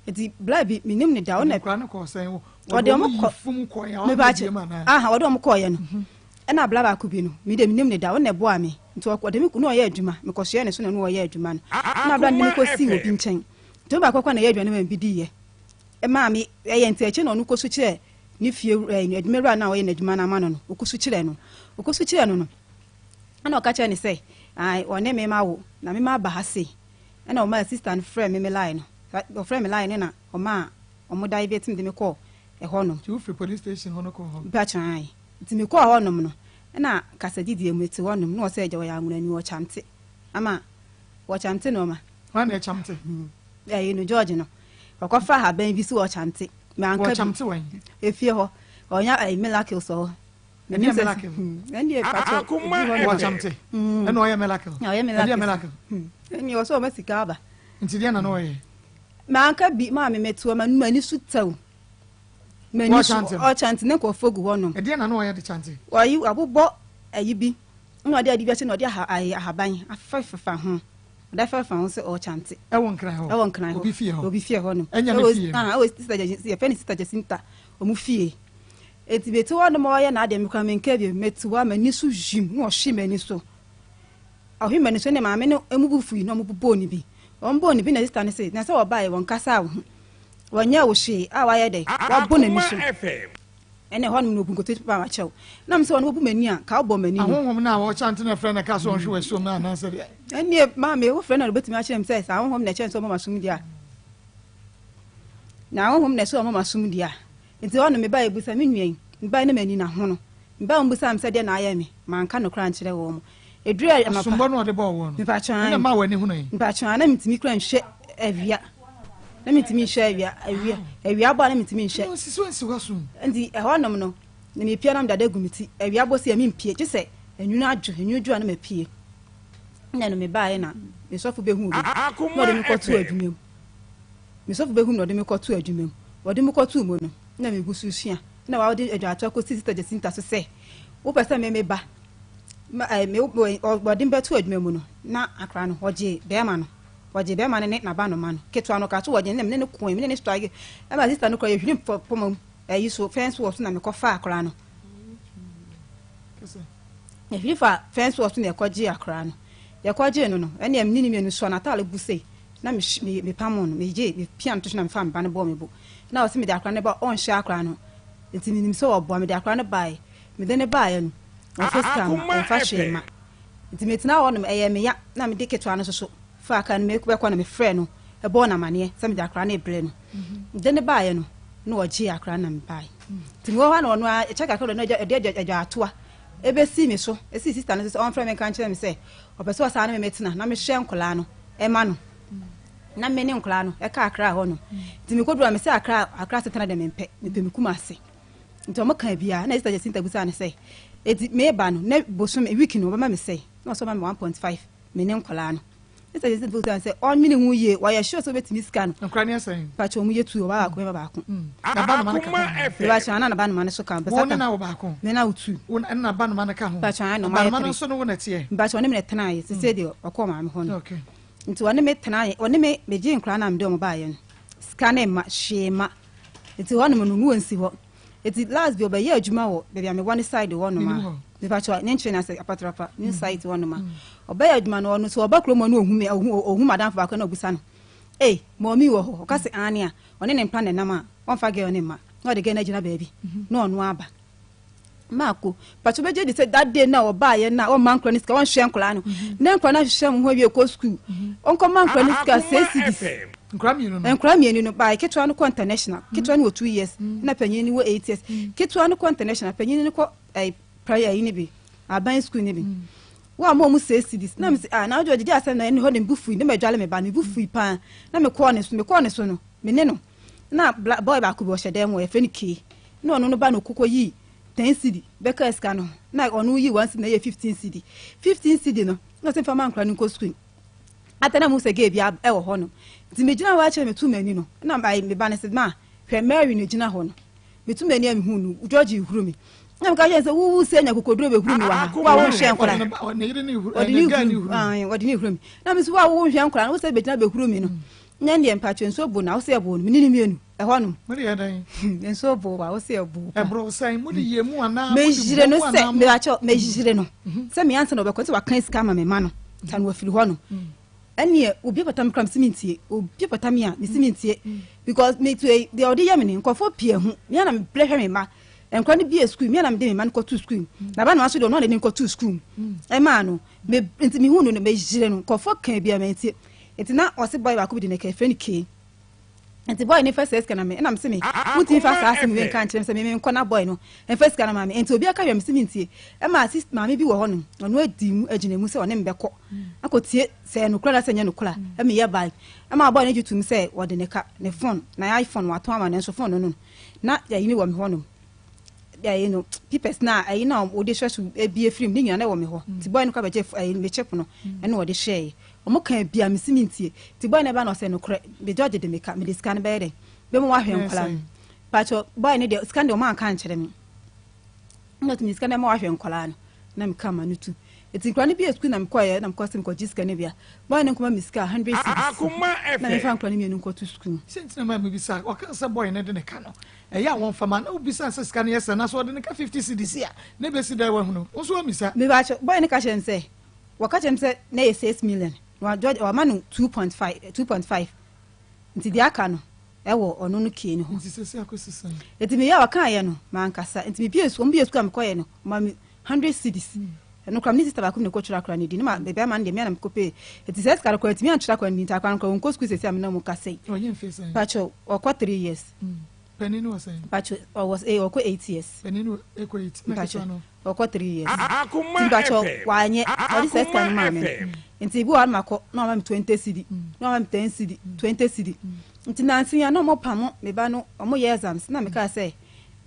Nti bla bi menim ne da ɔna nkora no kɔɔ sɛn ɔde ɔmo kɔ fum kɔɔ yɛ ɔmo bie mu anaa aha ɔde ɔmo kɔɔ yɛ no mhm. ɛna bla baako bi no me de menim ne da ɔna ɛboa me nti ɔde me na ɔyɛ adwuma mekɔsoɛ ne so na ɔno ɔyɛ adwuma no ɛna bla no ne me kɔsii obi nkyɛn nti ɔmo baako kɔ na ɛyɛ aduane ma me bi di yɛ ɛmaa me ɛyɛ nti akyire na ɔno kɔsu kyerɛ ne fie ɛɛ adwuma wura no a ɔyɛ n'adwuma no ama no no ɔkɔsu kyerɛ no ɔkɔsu kyerɛ no no ɛna ɔka kyerɛ ne sɛ ɔne me ma wo na me ma aba ha sei Ɛna ɔmaa sister no frɛɛ me me line no, ɔfrɛɛ me line no na ɔmaa ɔmo divert me de me kɔɔ ɛhɔ nom. Nti wo firi police station hɔ no kɔɔ hɔ? Mpakyɛw ae. Nti me kɔɔ hɔ nom no, ɛna kasadidie mu mete hɔ nom na ɔsɛ agya ɔyɛ anwonani ɔkyamte ama ɔkyamte nnoɔma. Hwan na ɛkyamte? Ɛyi no George no, ɔkɔ fa ahaban bi so ɔkyamte. Manka bi. Ɔkyamte wɛn? Efie hɔ, ɔnya ɛyi miracles wɔ hɔ. Ɛdeɛ miracle. Ɛndeɛ pakyɛ. Akoma ɛfɛ. Wɔkyamte. Ɛna ɔyɛ miracle. Ɔyɛ miracle. Ɛdeɛ miracle. Ɛndeɛ ɔsɛ ɔma sika aba. Nti deɛ na na ɔyɛ. Manka bi maa me mɛto ma m'ani so tɛw. M'ani so ɔkyante ne nkurɔfoɔ gu hɔnom. Ɛdeɛ na na ɔyɛ de kyante. Ɔyi abobɔ ayi bi. Ɛna ɔde ade bi ahyɛ na ɔde aha ayi ahaban afefefa ho. Ɔde afefefa ho sɛ ɔrekyante. Ɛwɔ Nkran hɔ? Ɛwɔ Nkran hɔ. Obi fie hɔ? Obi fie hɔ nom. Ɛnyɛ ne fie no? Ɛwɔ Sista Jacinta, yɛfrɛ no Sista Jacinta, wɔn fie. Enti mete hɔ nom a ɔreyɛ n'adeɛ, me koraa menka bio. Mete hɔ a m'ani so yim na ɔhwe m'ani so. Ɔhwe m'ani so ne maame no emu bo fui na wɔbobɔɔ no bi. Wɔbɔɔ no bi na sista no se, na sɛ wɔbaeɛ wɔnkasaa wo ho. Wɔnyɛɛ wo hwee a wayɛ dɛn? Wabɔ n'ani so. Ɛna ɛhɔ nom na obu nkotodwe paa wakyɛw. Na me sɛ ɔno obu m'ani a, ka wobɔ m'ani no. Ahonhom no a wɔkyante no frɛ no ka sɛ ɔnhwe w'asuom no anaasɛ deɛ? Ɛnneɛ maame, wofrɛ no a obetumi akyerɛ me sɛ saa ahonhom na ɛkyɛn sɛ ɔmmɔ m'asom deɛ a. Na ahonhom na ɛsɛ ɔmmɔ m'asom deɛ a. Nti hɔ no mebaeɛ bisa me nua yi, mebaeɛ na m'ani na hono. Mebaeɛ wɔn bisaa me sɛ deɛ na ayɛ me, manka nokorɛ ankyerɛ wɔn. Ɛduruu anɔpa. Asombɔ no a ɔde bɔɔ woɔ no, Mpakyɛw ɛna ɛmaa w'ani hunui? Mpakyɛw ae, na mentumi koraa nhwɛ awia. Na mentumi nhwɛ awia, awia, awia bɔ a na mentumi nhwɛ. Ɛna ɔsisi wo nsi w'asom. Nti ɛhɔ nom no, na mepie a na mede ade agu me ti. Awia bɔ sei a mempie, gye sɛ nwunu adwo, nwunu dwo a na mapie. Ɛna no mebaeɛ na me sɔfo bɛhuu me, na ɔde me kɔtoo adwuma mu. Me sɔfo bɛhuu me na ɔde me kɔtoo adwuma mu. Ɔde me kɔtoo mu no, na megu so resua. Ɛna wɔde adwatoa kɔsii Sista Jacinta so sɛ, Wopɛ sɛ me meba? Ma ɛɛ me wɔde me bɛto adwuma mu no, na akora no, wɔgyee bɛrima no. Wɔgyee bɛrima no ne n'abanoma no. Ketewa no, ɔkaa so wɔgye no, na me ne no koe, me ne no strike. Ɛma sista no koraa, yɛhwirim pɔma mu, ɛyi so, fɛnse wɔ so na mekɔfaa akora no. Yɛhwiri fa fɛnse wɔ so na yɛkɔgyee akora no. Yɛkɔgyee no no, ɛnneɛ me ne ne mmienu soa n'ataade bu sei. Na me me mepamoo no, megyee, mepia no to so na mefaa me ba no bɔɔ me bo. Na ɔse mede akora no ba, ɔnhyɛ akora no. Nti menim sɛ ɔboa, mede akora no baeɛ. Mede no baeɛ no, ɔmfa sika mma, ɔmfa hwee mma. Nti metenaa hɔ nom, ɛyɛɛ me ya, na mede ketewa no nso so faa kaa no mebɛkɔ na mefrɛɛ no bɔɔ no amaneɛ sɛ mede akora no rebrɛ no. Mede no baeɛ no, na ɔgyee akora no na mebaeɛ. Nti mewɔ hɔ a na ɔno ara, ɛkyɛ kakra na ɔde adwaatoa ɛbɛsii me so, ɛsii sista no so sɛ ɔmfrɛ me nka nkyerɛ me sɛ ɔpɛ sɛ ɔsan ne me metena na mehwɛ nkwadaa no ma no. Na me ne nkwadaa no ɛka Accra hɔ nom. Nti mekɔduru a mese Accra, Accra asetena deɛ mempɛ, mepɛ me Kumasi. Nti ɔmo kaa biaa na Sister Jacinta bisaa no sɛ, enti meba no na bosome, week no ɔbɛma me sɛn? Na ɔse ɔbɛma me 1.5 me ne nkwadaa no. Sister Jacinta bisaa no sɛ ɔnwene ho yie, ɔyɛ sure sɛ ɔbɛtumi sika no? Nkwadaa no yɛ sɛn? Mpakyɛ ɔmo yɛ two, ɔbaa baako bɛma baako. Na ba noma no ka ho anaa? Mepakyɛ ana na ba noma no so ka ho. Wo ne na wo baako? Me na wo two. Wo na ba noma no ka ho? Mpakyɛ ana ɔmo ayɛ three. Ba noma no nso ne wo na ɛteɛ? Mpakyɛ ɔne me na ɛtenaeɛ, sesei deɛ ɔkɔɔ maame hɔ no. Okay. Nti ɔne me tenaeɛ, ɔne me, megyee nkwadaa no a mede ɔmo baeɛ no, sika no mma, hwee mma. Nti hɔ nom no na ɔnsi hɔ. Nti last bi ɔbɛyɛɛ adwuma wɔ baabi a mewɔ ne side hɔ nom a, mepakyɛw ne nkyɛn ase apatrapa new site hɔ nom a, ɔbɛyɛ adwuma no ɔno so ɔba kurom hɔ na ɔhu me, ɔhu ɔhu madamfo baako na ɔbusa no, ei mɔmi wɔ hɔ? Ɔka se aane a, ɔne ne mpa na ɛnam a, ɔmfa girl no mma, na ɔde girl no agyina baabi na ɔno aba. Marco, pakyɛ wobɛgye di sɛ that day no a ɔbaeɛ no a ɔmma nkora no sika ɔnhwɛ nkora no na nkora no ahwehwɛ wɔn ho awie kɔ sukuu ɔnkɔma nkora no sika sɛ cedis nkora mmienu no nkora mmienu no bae ketewa no kɔ international ketewa no wɔ two years na panyin no wɔ eight years ketewa no kɔ international panyin no kɔ ɛɛ prayer yi no bi aban sukuu no bi wo a mo ɔmo sɛ cedis na me sɛ ah na ɔgye ɔgyegye asɛm na ɛne hɔ na me bu fui na madwale me ba no me bu fui paa na mekɔɔ ne so mekɔɔ ne so no me ne no na boy baako bi ɔhyɛ dan mu yɛfrɛ no kee na ɔno no ba no koko yii ten cedi bɛkaa sika no ho na ɔno yii one cedi na ɛyɛ 15 cedi 15 cedi no na ɔsɛ mfa ma nkora no nkɔ sukuu ata na mu sɛ gay bi ɛwɔ hɔ no nti megyina hɔ akyerɛ metu m'ani no na me ba no sɛ ma hwɛ Mary no gyina hɔ no metu m'ani a mehu no George huru me na meka kyerɛ sɛ wowu sɛ nya kokoduro bɛhuru me wɔ ha wo a wonhwɛ nkora ɔde ne huru me na me nso wo a wonhwɛ nkora no wo sɛ bɛgyina bɛhuru me no Nyɛ deɛ mpakyɛ nsuo bo na wosɛ ɛbo no mene ne mienu ɛhɔ nom. Mo de yɛ dɛn? Nsuo bo wa wosɛ ɛbo. Ɛboro sɛn? Mo de yɛ mu anaa? Meyire no sɛ mepakyɛ meyire no sɛ me ansa na ɔbɛkɔ sɛ wakan sika ama me ma no ta no wafiri hɔ no. Ɛneɛ obi pata me kora mesi mentie obi pata me a mesi mentie because me tue deɛ ɔde yɛ me ne nkurɔfoɔ pii ahu me ana mebrɛ hwɛ me mma nkora no bie sukuu me ana mede me mma no kɔto sukuu na ba no aso deɛ ɔno ana de no kɔto sukuu ɛmaa no me nti mehu no no meyire no nkurɔfoɔ kan bi a mentie. Nti na ɔse boy baako bi de ne ka yɛfrɛ no Kay. Nti boy no fa saa sika na me ɛna mese me wontumi fa saa asɛm wei nka nkyerɛ me sɛ me menkɔ na boy no mfa sika no ma me. Nti obi aka hwɛ mese mentie. Ɛma sis maame bi wɔ hɔ nom ɔno adi mu agyina mu sɛ ɔne me bɛkɔ akɔtie sɛ ɛyɛ nokorɛ anaasɛ ɛnyɛ nokorɛ a ɛma yɛbae. Ɛma boy no gye tom sɛ ɔde ne ka ne phone na iPhone watɔn ama no nanso phone no no na yɛyi no wɔ me hɔ nom. ɛyi no papers na ɛyi na wɔde hwɛ so ebie firi mu ne nyinaa na ɛwɔ me hɔ nti boy no kɔ abɛgye ɛyi me chip no ɛna wɔde hwɛɛ wɔn kan bia me si me ntie nti boy no ɛba na ɔsɛ nokorɛ me judge de me ka me de sika no bɛyɛ dɛ bɛmu wahwɛ nkɔla no patro boy no deɛ sika no deɛ wɔn anka ankyerɛ me ɛna ɔtumi sika no ɛma wahwɛ nkɔla no na me ka ma no tu. Eti nkwadaa no bie sukuu na mekɔeɛ na mekɔ sɛ mekɔgye sika no bi a, boy no nkɔma me sika 100 cedis na memfa nkwadaa no mmienu nkɔto sukuu. Sɛ nti na maa mebisa, ɔka sɛ boy no de ne ka no, ɛyɛ a wɔmfa ma, na wobisa sɛ sika no yɛ sɛn, na sɛ ɔde ne ka 50 cedis a, na ɛbɛsi dɛn wahunu? Wo nso woammisa? Mepakyɛw, boy no ka kyerɛɛ me sɛ, wɔka kyerɛɛ me sɛ na ɛyɛ 6 million, na wama no 2.5, 2.5, nti deɛ aka no, ɛwɔ ɔno no key no ho. Nti sɛsi akɔsi sɛn? Nti meyɛ a ɔkaeɛ no, mankasa. Nti mebie sukuu, wɔn bie sukuu a mekɔeɛ no, ɔma me 100 cedis. Ɛno koraa me ne sister baako bi na ɛkɔtwerɛ akora no din. Ne ma me bɛrima no deɛ me ara na mekɔpɛɛ. Nti saa sika no koraa ntumi antwerɛ akora no din. Nti akora no koraa ɔnkɔ sukuu seesei a me ne wɔn kasa yi. Ɔnyɛ mfeɛ sɛn? Pakyɛw, ɔkɔ 3 years. Panin no wɔ sɛn? Mpakyɛw, ɔwɔ eh, ɔkɔ 8 years. Panin no ɛkɔ 8, na ketewa Mpakyɛw, no? ɔkɔ 3 years. Akoma Nti mpakyɛw, FM. wanyɛ. Ɔde saa sika no Akoma maa me no. FM. Nti ebi wɔ hɔ a na makɔ na wama me 20 cedi, na wama me 10 cedi, 20 cedi. Nti nansa yi a na wɔpamo me ba no, wɔyɛ exams na mekaa sɛ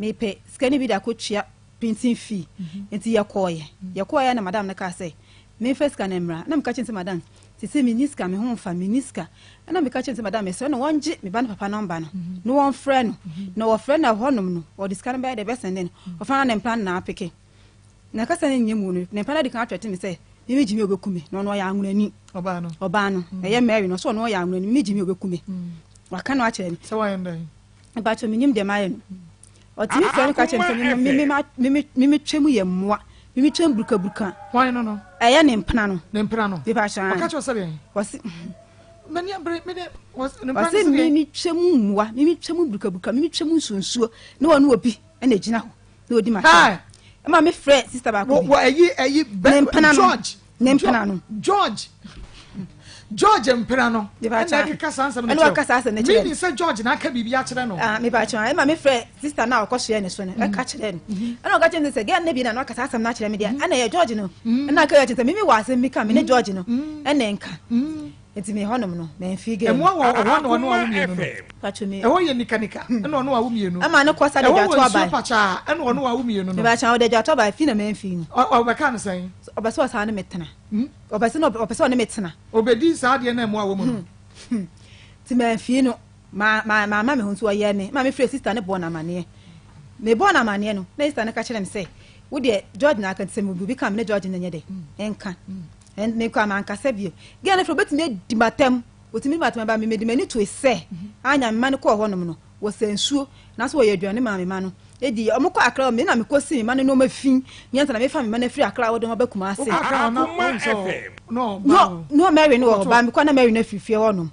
mepɛ sika no bi de akɔtua printing fee. Nti yɛkɔeɛ. Yɛkɔeɛ na madam no kaa sɛ memfa sika no mmra. Na meka kyerɛɛ no sɛ madam, seesei menni sika, me ho mfa, menni sika. Ɛna meka kyerɛɛ no sɛ madam mesrɛ no wɔngye me ba no papa nɔmba no na wɔmfrɛ no. Na wɔfrɛ no a ɛhɔnom no wɔde sika no bɛyɛ dɛ bɛsɛnde no. Ɔfa no a ne mpena no na apeke. Na kasa no nyɛ mu no, ne mpena no adi kan atrɛte me sɛ me me gyimi a ɔbɛku me, na ɔno ɔyɛ anwonani. Ɔbaa no. Ɔbaa no, ɛyɛ Mary no, ɔsɛ ɔno ɔyɛ anwonani, me me gyimi a ɔbɛku me. Waka no akyerɛ me. Sɛ wayɛ no dɛn? Mpakyɛ menim deɛ mayɛ no. Ɔtumi frɛ me ka kyerɛ me sɛ me me me me me me twam yɛ mmoa, me me twam burukaburuka. Hwan no no? Ɛyɛ ne mpena no. Ne mpena no. Mepakyɛ Ɔka kyerɛ sɛ deɛn? Ɔse. M'ani abere me de. Ne mpena no Ɔse sɛ me deɛn? me twam mmoa, me me twam burukaburuka, me me twam nsuonsuo, ne ɔne obi na egyina hɔ. Na odi m'atɛm. Ɛma me frɛ sista baako bi. Wɔ ɛyi ɛyi bɛ Ne mpena no. George. Ne mpena no. George George mpena no. Ɛna ɛkeka saa nsɛm no kyerɛ. Ɛna ɔka saa asɛm no kyerɛ. Meaning sɛ George na aka biribi akyerɛ no. Ah mepa kyɛw ɛma me frɛ sista no a ɔkɔ soɛ ne so no ɛka kyerɛ no. Ɛna ɔka kyerɛ me sɛ girl no bi na na ɔka saa asɛm no akyerɛ me deɛ ɛna ɛyɛ George no. Ɛna aka kyerɛ sɛ mimi wɔ asɛm bi ka me ne George no ɛna nka. Nti me hɔnom no mamfi girl no. Ɛmoa wɔ ɔhɔ na ɔne wawo mmienu no. Pacho me. Ɛhɔ yɛ nika nika ɛna ɔne wawo mmienu. Ɛma ne kɔ sa de Ɛhɔ dwato wɔ aba. nsuo pakyaa ɛna ɔne wawo mmienu no. Mepa kyɛw ɔde dwato aba fi na mamfi no. Ɔbɛka no sɛn? Ɔpɛ sɛ ɔsan ne me tena. Ɔpɛ sɛ ɔpɛ sɛ ɔne me tena. Ɔbɛdi saa adeɛ no a ɛmoa wɔ mu no. Nti mamfi no. Ma ma mamma me ho nso ɔyɛɛ me ma mefrɛɛ sista no bɔɔ no amaneɛ. Mebɔɔ no amaneɛ no, na sista no ka kyerɛ me sɛ, wo deɛ George na aka nti sɛ mewɔ biribi ka a me ne George no nyɛ dɛ nka. Ɛn me koraa mankasa bio. Girl no frɛ obetumi adi m'atam, otumi di m'atam ba me mede m'ani toe sɛ anya me ma no kɔɔ hɔnom no, wɔsa nsuo nanso wɔyɛ aduane maa me ma no di. Wɔn kɔ Accra me na mekɔ si me ma no nneɛma fi nyansa na mefa me ma no afiri Accra wɔde wɔn aba Kumasi. Wokɔ Accra hɔ na wɔn sɛ na ɔba No, no Mary no wɔ hɔ ba mekɔ na Mary no afiri fie hɔnom.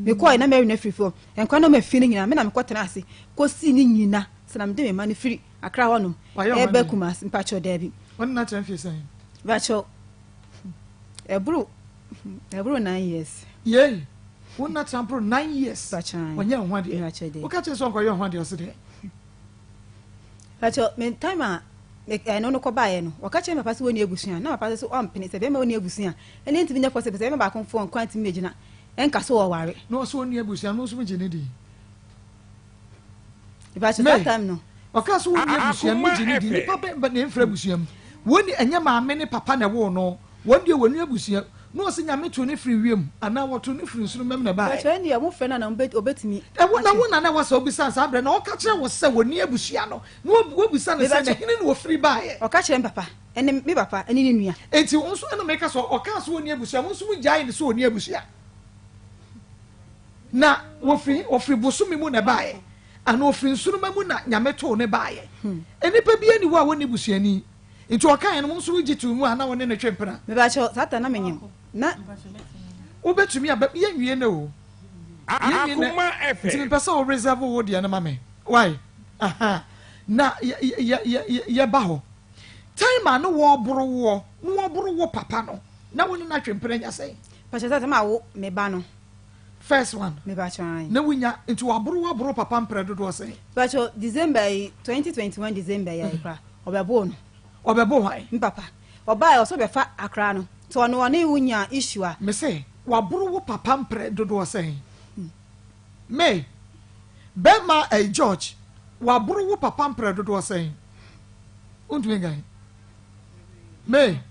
Mekɔɛ na Mary no afiri fie hɔ. Nkwa nneɛma fi no nyinaa me na mekɔ tena ase kɔsi ne nyina sɛ na mede me ma no firi Accra hɔnom ɛba Kumasi. Mpakyɛw daabi. Wɔne no atena fie sɛn? Mpakyɛw ɛboro ɛboro 9 years. Yei, wo nna tena boro 9 years. Mpakyɛw. Ɔnyɛ ho adeɛ. Mpakyɛw daabi. Woka kyerɛ sɛ ɔnkɔyɛ ho adeɛ ɔse deɛ. Mpakyɛw me time a ɛno no kɔbaeɛ no, wɔka kyerɛ me papa sɛ wɔnni abusua, na papa nso ɔmpene sɛ bɛrima ɔnni abusua a, ɛnneɛ ntumi nyɛ possible sɛ bɛrima baako mfoɔ nkoa ntumi mmɛgyina nka sɛ wɔware. Na ɔsɛ ɔnni abusua no, mo nso mogye no di? Mpakyɛw saa time no. Ɔka sɛ wɔnni abusua no, mogye no di? Nipa bɛn na ɛmfiri abusua mu? Wɔnni, ɛnyɛ maame ne papa na ɛwoo no, wɔn deɛ wɔnni abusua. Na ɔsɛ Nyame too no firi wiem anaa wɔtoo no firi nsoromma mu na ɛbaeɛ? Mpakyɛw ɛndeɛ ɔmo frɛ no a na ɔbɛtumi Ɛwo na wo na na ɛwɔ sɛ wobisa no saa berɛ no, ɔka kyerɛ wo sɛ wɔnni abusua no, na woabisa no sɛ na hene na wɔfiri baeɛ? Ɔka kyerɛɛ me papa ne me papa ne ne nua. Enti wo nso ɛna meka sɛ ɔkaa sɛ ɔnni abusua, mo nso mogyaee no sɛ ɔnni abusua. Na wɔfiri ɔfiri bosome mu na ɛbaeɛ, anaa ɔfiri nsoromma mu na Nyame too no baeɛ? Nnipa biara nni hɔ a wɔnni busuani. Nti ɔkaeɛ no, mo nso wogye too mu a na wo ne no twe mpena? Mepakyɛw, saa ta na menyem na. Wobɛtumi aba, yɛnwie nnɛ o. Yɛnwie nnɛ, nti mepɛ sɛ wo reserve wo deɛ no ma me. Wai? Aha. Na yɛ, yɛ, yɛ, yɛba hɔ. Time a ne wɔreboro woɔ, na wɔreboro wo papa no, na wo ne no atwe mpena nya sɛn? Mepakyɛw, saa ta mawo me ba no. First one. Mepakyɛw, ae. Na wonya, nti wɔaboro wo aboro papa mprɛ dodoɔ sɛn? Mepakyɛw, December yi, 2021 December yi ae koraa. Ɔbɛboo no. Ɔbɛboo hwan? Me papa. Ɔbaeɛ ɔsɛ ɔbɛfa akra no. Nti ɔno ɔne wo nyaa issue a. Me se, waboro wo papa mprɛ dodoɔ sɛn? May, bɛɛma ɛyi George, waboro wo papa mprɛ dodoɔ sɛn? Wontumi nkan. May,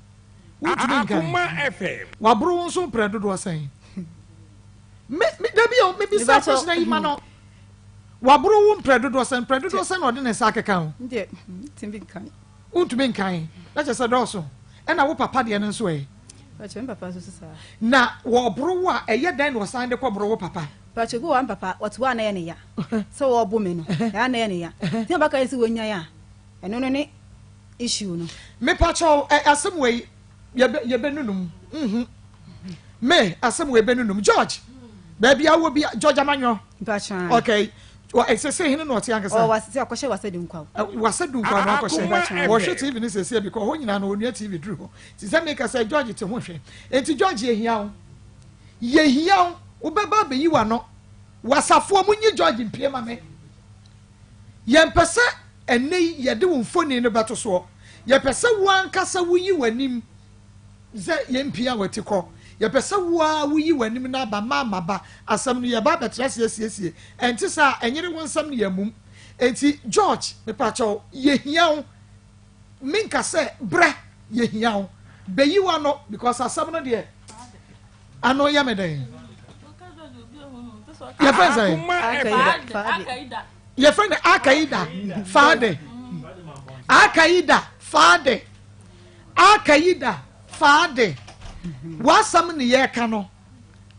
wontumi nkan. Waboro wo nso mprɛ dodoɔ sɛn? Me, me, dabi o, mebisa question ayi ma no. Waboro wo mprɛ dodoɔ sɛn? Mprɛ dodoɔ sɛn na ɔde ne nsa akeka wo? Wontumi nkan. Na kyerɛ sɛ dɔɔso. Ɛna wo papa deɛ no nso ɛ? Pakyɛ me papa nso so saa. Na wɔboro wo a, ɛyɛ dɛn na ɔsan de kɔ boro wo papa? Pakyɛ obi wɔ hɔ a me papa ɔte hɔ a na ɛyɛ ne ya sɛ wɔbo me no, ɛyɛ a na ɛyɛ ne ya. Nti na ɔbɛka yɛ sɛ wɔnyan a, ɛno no ne issue no. Me pakyɛ ɛ asɛm wei yɛbɛ yɛbɛnunum mhm me asɛm wei bɛnunum George baabi a wɔ bi George Amanyɔ. Mpakyɛ. Okay. Ɛsɛ sɛ hene na ɔte ankasa. Ɔ wasɛ ɔkɔhyɛ wasɛ dunkwa. Wasɛ dunkwa na ɔkɔhyɛ. Wɔhwɛ TV ne sɛsɛ bi kɔ hɔ nyinaa na onua TV duru hɔ. Ti sɛ meka sɛ George te ho hwɛ. Enti George yɛhia wo. Yɛhia wo. Wobɛba abɛyi w'ano. Wasafoɔ mo nyi George mpie ma me. Yɛmpɛ sɛ ɛnnɛ yi yɛde wo mfoni no bɛto soɔ. Yɛpɛ sɛ wo ankasa woyi w'anim sɛ yɛmpia w'ati kɔ. Yɛpɛ sɛ wo ara woyi w'anim na aba ma maba. Asɛm no yɛba abɛtra ase asiesie. Ɛnte saa a, ɛnyere wo nsɛm no yɛammum. Enti George, mepakyɛw, yɛhia wo. Menka sɛ brɛ, yɛhia wo. Bɛyi w'ano because asɛm no deɛ ano yɛ me dɛn. Yɛfrɛ no sɛn? Yɛfrɛ no Akaida Faade. Akaida Faade. Akaida Faade. W'asɛm ne yɛka no.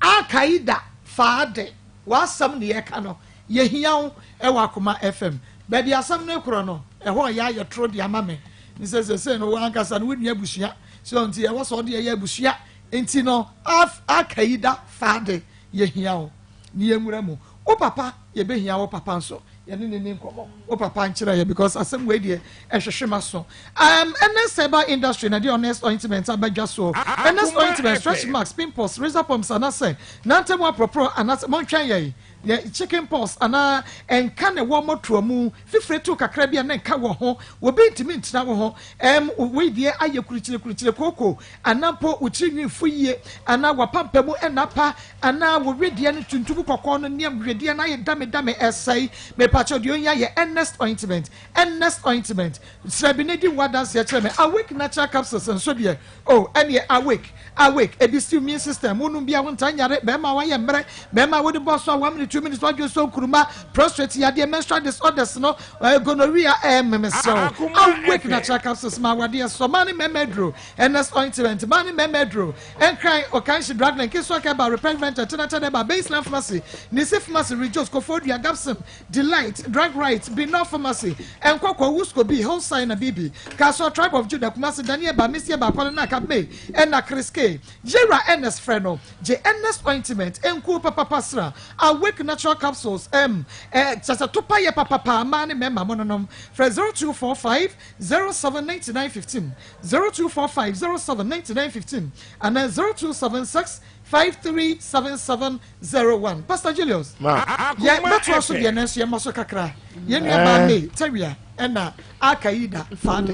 Akaida Faade. W'asɛm ne yɛka no. Yɛhia wo ɛwɔ Akoma FM. Baabi asɛm no korɔ no, ɛhɔ yɛ ayɛ toro de ama me. Nsɛ sɛsɛ no w'ankasa no wo nua abusua. So nti ɛwɔ sɛ ɔde ɛyɛ abusua. Nti no Akaida Faade yɛhia wo. Ne yɛnwura mu. Wo papa yɛbɛhia wo papa nso yɛne ne ni nkɔmmɔ wo papa nkyerɛ yɛ because asɛm wei deɛ ɛhwehwe ma so um, Ernest Herbal Industry na de Honest Ointment aba dwa soɔ Ernest Ointment stretch marks pimples razor pumps anasɛ nantam aporɔporɔ anasɛ montwɛn yɛn yɛ chicken pox anaa ɛnka na ɛwɔ mmɔtoa mu fifire to kakra bi a na nka wɔ ho obi ntumi ntena wo ho ɛm wei deɛ ayɛ kurukyire kurukyire kooko anaa mpo wo tiri nwi mfu yie anaa w'apampamu nna pa anaa wo wedeɛ no tuntum kɔkɔɔ no nneɛm wedeɛ no ayɛ dame dame ɛsɛe mepakyɛw deɛ ohia yɛ Ernest ointment Ernest ointment srɛ bi na di ho adanseɛ kyerɛ me Awake natural capsules nso deɛ oh ɛneɛ Awake Awake ebi si immune system wonom bi a wontaa nyare bɛrima a wayɛ mmerɛ bɛrima a wode bɔ so a one minute two minutes wadwo so nkuruma prostate yadeɛ menstrual disorders no eh, gonorrhea eh, memesrɛ wo Awake natural capsules ma awadeɛ sɔ maa ne mmarima aduro Ernest ointment maa ne mmarima aduro Nkran, Okanshe, Draglin, Kesuak Herbal, Repent Venture, Tenatan Herbal, Baseline Pharmacy, Nisi Pharmacy, Rejoice, Koforidua, Gabsom, Delight, Drug Right, Binor Pharmacy, Nkɔkɔ, Wusco B, Hillside na Bibi, Kasoa, Tribe of Judah, Kumasi, Daniel Herbal, Misty Herbal, Kwale Naka, May, ɛna Chris K. Yera Ernest frɛ no, gye Ernest Ointment, nkuo papapa sra, Awake Natural Capsules, ɛm, ɛ, kyerɛ sɛ topa yɛ papapa, mmaa ne mmarima mononom, frɛ 0245 07 99 15. 0245 07 99 15 anaa 0276 53 77 01. Pastor Julius, yɛ bɛtoa so deɛ nanso yɛmmɔ so kakra. Yɛn nua baa May Tawia ɛna aka yi da faade.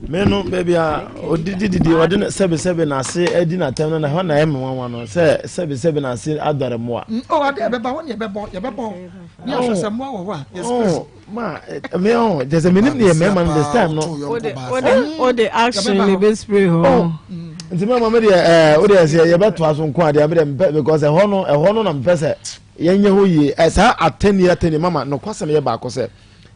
Me no baabi a odidi didi ɔde no sɛbesɛbe n'ase adi n'atɛm no na hɔ na ɛyɛ me nwanwa no sɛ sɛbesɛbe n'ase adɔre mmoa. Mm, oh, ade ɛbɛba hɔ ne yɛbɛbɔ yɛbɛbɔ ne ahwɛ sɛ mmoa wɔ hɔ a yɛsɛ. Ma me ɔn kyɛ sɛ menim deɛ mmarima no this time no. O de action ne bɛ spray hɔ. Oh, nti mɛma me deɛ ɛɛ o deɛ sɛ yɛbɛtoa so nko adeɛ me deɛ mpɛ because ɛhɔ no ɛhɔ no na mpɛ sɛ yɛnyɛ hɔ yie ɛ saa atɛnni atɛnni mama nokwasɛm yɛ baako sɛ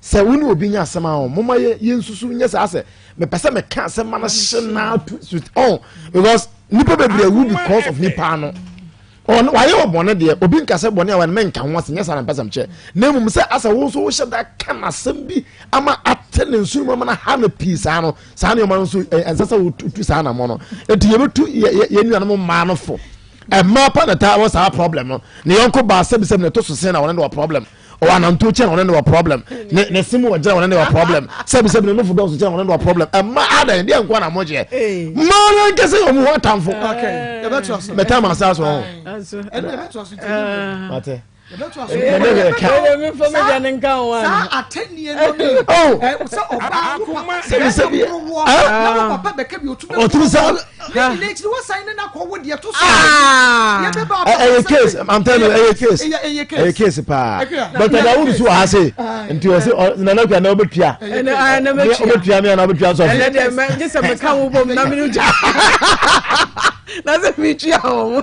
sɛ wo ne obi nya asɛm a ɔn moma yɛ yɛnsusu nyɛ saa sɛ mepɛ sɛ meka asɛm ma no hye naa tu ɔn because nipa bebree awu because of nipa ano. Ɔno wayɛ wɔ bɔne deɛ obi nka sɛ bɔne a wayɛ no menka ho ase nyɛ saa na mpɛ sɛ mekyerɛ na mmom sɛ asɛ wo nso wohyɛ da ka n'asɛm bi ama ate ne nsono mu ama no ha no pii saa no saa nneɛma no nso ɛnsɛ sɛ wotu saa anammɔ no enti yɛbɛtu yɛn nuanom mmaa no fo mmaa pa na taa wɔ saa problem no ne yɔnko baa sɛbisɛbi na ɛtɔ so sen na wɔne no wɔ problem ɔwɔ ananto kyɛn ɔne ne wɔ problem ne ne se mu ɔgyina ɔne ne wɔ problem sɛbi sɛbi ne nofo dɔɔso kyɛn ɔne ne wɔ problem ɛma adan deɛ nko na mo gyeɛ mmaa no nkɛsɛ yɛ ɔmo ho atamfo mɛta ma asa so ho mate saa atɛnniɛ no ne sɛ ɔbaa wo papa sɛbi wɔ na wo papa bɛka bi otumi sɛ ne nyina akyiri wasan ne nakɔ wo deɛ to so yɛbɛba ɛyɛ case i'm telling you ɛyɛ case ɛyɛ case paa dr dawud so wɔ ha se nti ɔse nana kura na ɔbɛtua ɔbɛtua mi ana ɔbɛtua sɔfo ɛnɛ deɛ mɛ gye sɛ meka wo bom na mene gya na sɛ metua wɔ mo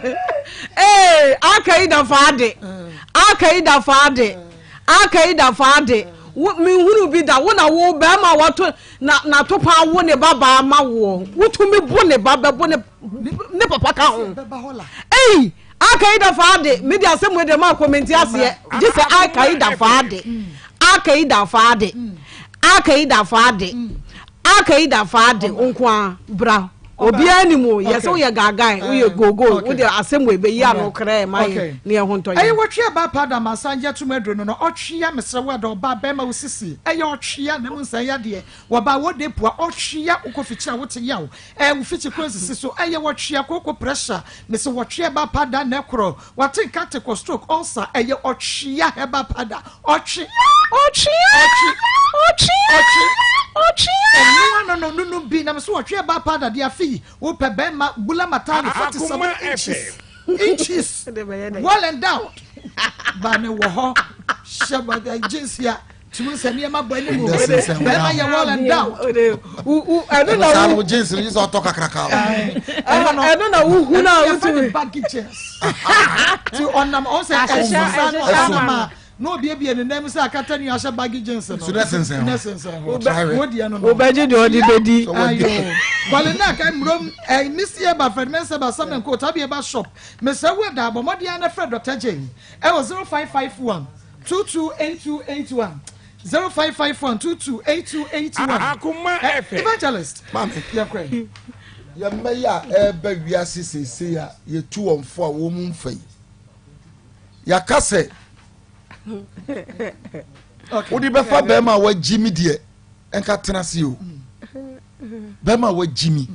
ee aka yi da fa ade aka yi da fa ade aka yi da fa ade. Wo menhunu bi da wo na wo bɛrima a wato na n'atopa awo ne ba baa ma woɔ wotumi bo ne ba bɛbo ne ne papa ka ho ei Al-Qaeda faa de me de asɛm wei de ma kɔmɛnti aseɛ gye sɛ Al-Qaeda faa de Al-Qaeda faa de Al-Qaeda faa de Al-Qaeda faa de nko a bra obiara nim o yɛ sɛ woyɛ gaagae woyɛ gogo wode asɛm wei bɛyi ano korɛ ma yɛ ne yɛ ho ntɔ yɛ. Ɛyɛ wɔtwe ɛbaa paa da mansan gye atum aduro no no ɔtwea mesrɛ wo ɛda ɔbaa bɛɛma wo sisi ɛyɛ ɔtwea na mu nsan yadeɛ wɔbaa wɔ de pua ɔtwea wokɔ fikyi a wote yaw ɛɛ wo fikyi kɔ nsisi so ɛyɛ wɔtwea kooko pressure mese wɔtwe ɛbaa paa da na ɛkorɔ wate nka te kɔ stroke ulcer ɛyɛ ɔtwea herbal powder ɔtwe ɔtwea ɔtwe ɔtwea ɔtwe ɔtwea ɛnoa no no nunu bi na mese wɔtwe herbal powder de afi yi wopɛ bɛɛma bula matali 47 inches inches well endowed ba ne wɔ hɔ hyɛ ba jeans ya tumi sɛ nneɛma bɔ anim o bɛrima yɛ well endowed. ɛno na wo jeans no sɛ ɔtɔ kakraka ɛno na wohu no a wotumi baggy jeans ti ɔnam ɔn sɛ ɛso sa no ɔnam a na obiebie ne nan mu sɛ akata nua ahyɛ baggy jeans no so ne sensɛn ne sensɛn hɔ wo deɛ no no wobɛgye deɛ ɔde bɛdi ayo kɔle na aka mmurom ɛ misi eba fred mensa ba samen ko tabi eba shop mesɛ wo da abɔ mmɔden na frɛ dr j ɛwɔ 0551 228281 0551 228281 Akoma FM. Evangelist Maame. yɛnkɔ ɛ. Yɛn mma yi a ɛreba wiase seesei a yɛtu wɔn fo a wɔn mu mfa yi, yɛaka sɛ wode bɛfa bɛrima a wagyi mi deɛ ɛnka tena ase o bɛrima a wagyi mi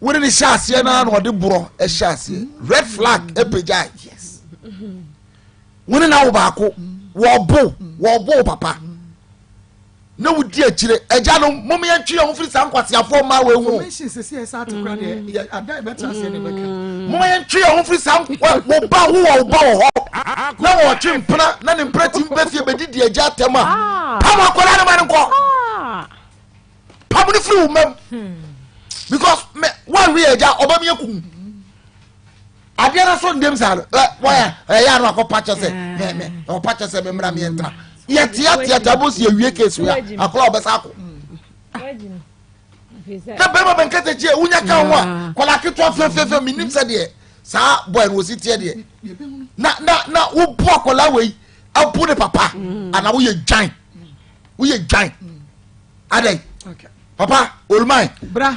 wode ne hyɛ aseɛ no ara na ɔde borɔ hyɛ aseɛ red flag apagyae wo ne na wo baako wɔbo wɔbo papa na wodi akyire agya no mom yɛntwe yɛn ho firi saa nkwaseafoɔ mmaa wei ho mom yɛntwe yɛn ho firi saa wo ba wo wɔ wo ba wɔ hɔ na wɔtwe mpena na ne mpena tim bɛ fie bɛdidi agya atɛm a pam akwadaa no ma no nkɔ pam no firi wo mam because me wɔnwe agya ɔba mi akum adeɛ no so ndem saa no ɛ wɔyɛ ɛyɛ ano akɔpa kyɛ sɛ mɛ mɛ ɔpa kyɛ sɛ mɛ mmra mɛ ntra yɛ tia tia tia bó si ewie case wia akɔla ɔbɛsa akɔ na bɛrima bɛn kɛtɛ kyi ewunya ka ho a kɔla ketewa fɛfɛɛfɛ mi nim sɛ deɛ saa bɔyɛ no wɔsi teɛ deɛ na na na wo bu akɔla wei abu ne papa ana woyɛ dwan woyɛ dwan adɛn papa olumai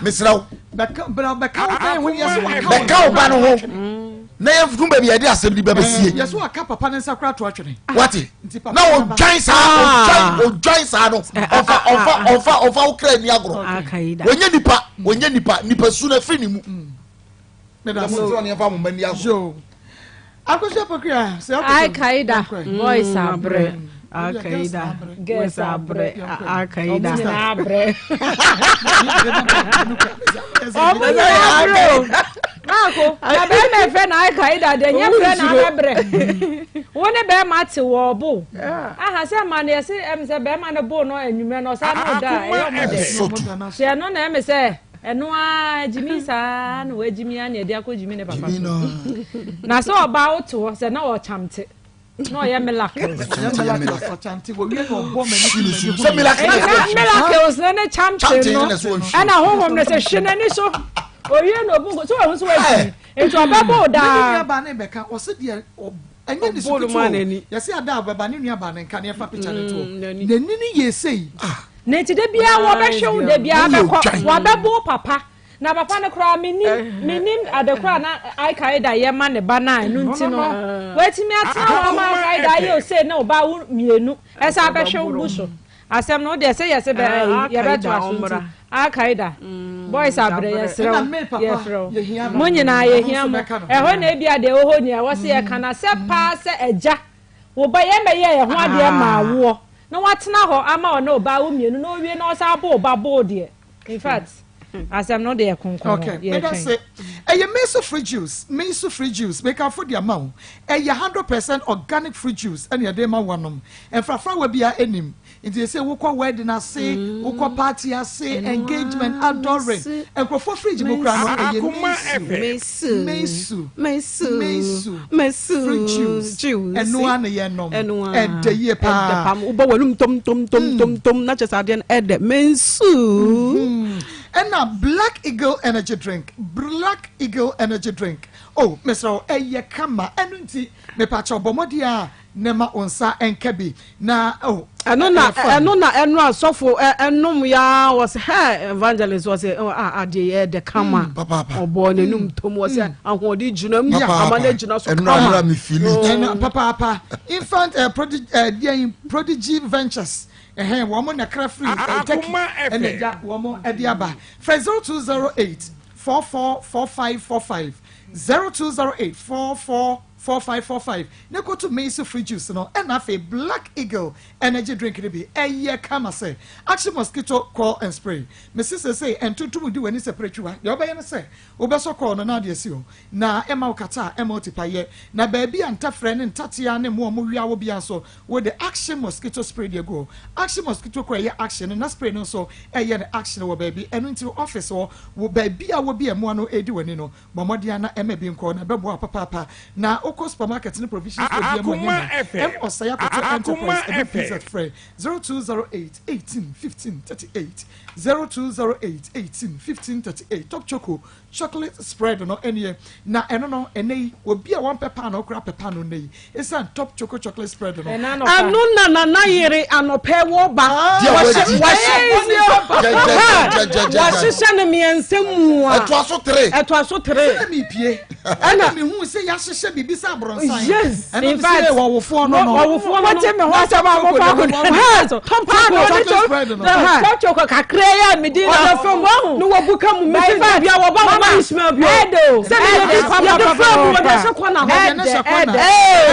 mesrɛ wo bɛka wo ba no ho na yɛmfunu baabi yɛde asɛm de bɛbɛsie wate na ɔdwan saa ɔdwan saa no ɔfa ɔfa ɔfa ɔfa wo kra ni agorɔ wɔnyɛ nipa wɔnyɛ nipa nipa su no afiri ne mu Akosua Pokuya, sɛ ɔkɔ Al-Qaeda boys abrɛ. Al-Qaeda girls abrɛ. Al-Qaeda. Ɔmo nyinaa abrɛ. Ɔmo nyinaa abrɛ o. Maako, na bɛrima ɛfɛ na Al-Qaeda deɛ nyɛ brɛ na abɛbrɛ. Wo ne bɛrima te wɔ ɔbo. Aha sɛ ma no yɛse ɛm sɛ bɛrima no bo no anwummerɛ no ɔsan no da a ɛyɛ ɔmo dɛ. Sɛ ɛno na ɛm sɛ Ɛno ara gyimi saa na wagyimi ara na ɛde akɔ gyimi ne papa so. Na sɛ ɔbaa wote hɔ sɛ na ɔkyamte na ɔyɛ miracles. Miracles no ne kyamte no ɛna honhom no sɛ hwe n'ani so owie na obu nko so wɔn nso wagyimi nti ɔbɛbɔ wo daa. Ɛnyɛ ne su ketewa o yɛse ada a ɔbɛba ne nua baa ne nka ne yɛfa picture no to hɔ n'ani no yɛ sei. Ah. Na nti da biara wɔbɛhwɛ wo da biara bɛkɔ wɔbɛbo wo papa na papa no koraa menim menim ade koraa na Al-Qaeda yɛ ma ne ba no a ɛno nti no watumi atena hɔ ama Al-Qaeda ayɛ ose ne wo ba wo mmienu ɛsɛ abɛhwɛ wo gu so Asɛm no wodeɛ sɛ yɛse bɛ yɛbɛtoa so nti Al-Qaeda boys abrɛ yɛsrɛ wo yɛfrɛ wo mo nyinaa yɛhia mo ɛhɔ na ebia deɛ ɛwɔ hɔ ni a ɛwɔ sɛ yɛka na sɛ paa sɛ agya wo ba yɛn bɛyɛɛ yɛn ho adeɛ maa woɔ na watena hɔ ama ɔne wo ba wo mmienu na owie na ɔsan abo wo ba boo deɛ in fact. Asɛm no deɛ kronkron Okay, meda se. Ɛyɛ Meso fruit juice, Meso fruit juice, mekamfo de ama wo. Ɛyɛ 100% organic fruit juice ɛna yɛde ma woanom. Mfrafrawa biara nnim. Nti sɛ wokɔ wedding ase, wokɔ party ase, engagement, adoring, nkurɔfoɔ fridge mu koraa no ɛyɛ Mesu, Mesu, Mesu, Mesu fruit juice. Ɛno ara na yɛnom. Ɛdɛ yie paa. Wobɔ w'anum tom tom tom tom tom na kyerɛ sɛ adeɛ no ɛdɛ. Mesu. Ɛna Black Eagle Energy Drink, Black Eagle Energy Drink. Oh, mesrɛ wo, ɛyɛ kama. Ɛno nti, mepakyɛw bɔ mmɔden a na ma wo nsa nka bi. Na oh, Ɛno na ɛyɛ fun. ɛno na ɛno a sɔfo ɛ ɛnom ya wɔ sɛ hɛ evangelist wɔ sɛ ɔ a adeɛ yɛ ɛdɛ kama. Papaapa. Ɔbɔ n'anum tom wɔ sɛ ahoɔden gyina mu Papaapa. ama no agyina so Ɛno kama. ara me feel it. Ɛno papaapa. Infant eh, prodi, eh, deɛn, Prodigy Ventures. Ɛhɛn, wɔn na kra firi eh, Turkey Akoma ɛna FM. agya wɔn ɛde aba. Frɛ 0208 444545 0208 444545 ne kɔto Maize Fruit Juice no ɛna afei Black Eagle Energy Drink no bi. Ɛyɛ kama sɛ Action Mosquito Coil and Spray. Mese seesei ntontom di w'ani sɛ piretwiwa. Deɛ wobɛyɛ ne sɛ wobɛsɔ coil no na ade asi hɔ na ɛma wo kata a ɛma wo tipa yɛ. Na baabi a ntɛfrɛ ne ntatea ne mmoa a wɔwia wo biara nso, wode Action Mosquito Spray de agu hɔ. Action Mosquito Coil yɛ action no na spray no nso yɛ no action wɔ baabi. Ɛno nti wo office hɔ, wo baabi a wɔ bi a mmoa no redi w'ani no, bɔ mmɔden ara na ɛma bi nkɔ na ɛbɛboa wo papaapa. Na wokɔ supermarket ne provision store biara mu a, Akoma nya bi. FM. M Osei Akoto Akoma Enterprise, ɛbi FM. PZ frɛ 0208 18 15 38, 0208 18 15 38. Top Choco Chocolate spread no nie, na ɛno no, ɛnnɛ yi, obi a wampɛ paanoo koraa pɛ paanoo nnɛ yi, ɛsiane Top Choco Chocolate spread no. Ɛna anɔpa. Ɛno na nana yere anɔpa ɛwɔ ba. Deɛ Wɔhyɛ wadi. wɔhyɛ Gyɛgyɛgyɛgyɛgyɛgyɛ. wɔhyehyɛ no mmiɛnsa mu a. Ɛtoa so tere. Ɛtoa so tere. Sɛ mepie, ɛna mehu sɛ yɛahyehyɛ biribi sɛ aborɔnsan. Yes. Ɛna In me fact, sɛ wɔwofoɔ no no. Wɔwofoɔ no Wote me ho asɛm a mofa akɔda so. Top Paano Choco ne Chocolate spread no. Top Choco kakra yi a medi na Ɔda fam Wahu? na wabu ka mu mesi In fact, bia wɔba wɔba Mama, Ismail bio. ɛdɛ o, Sɛ ne ɛdɛ yɛde yɛde papa, fam wɔde papa. ahyɛ kɔna hɔ. Wɔde ne hyɛ Ɛdɛ, kɔna. ɛdɛ,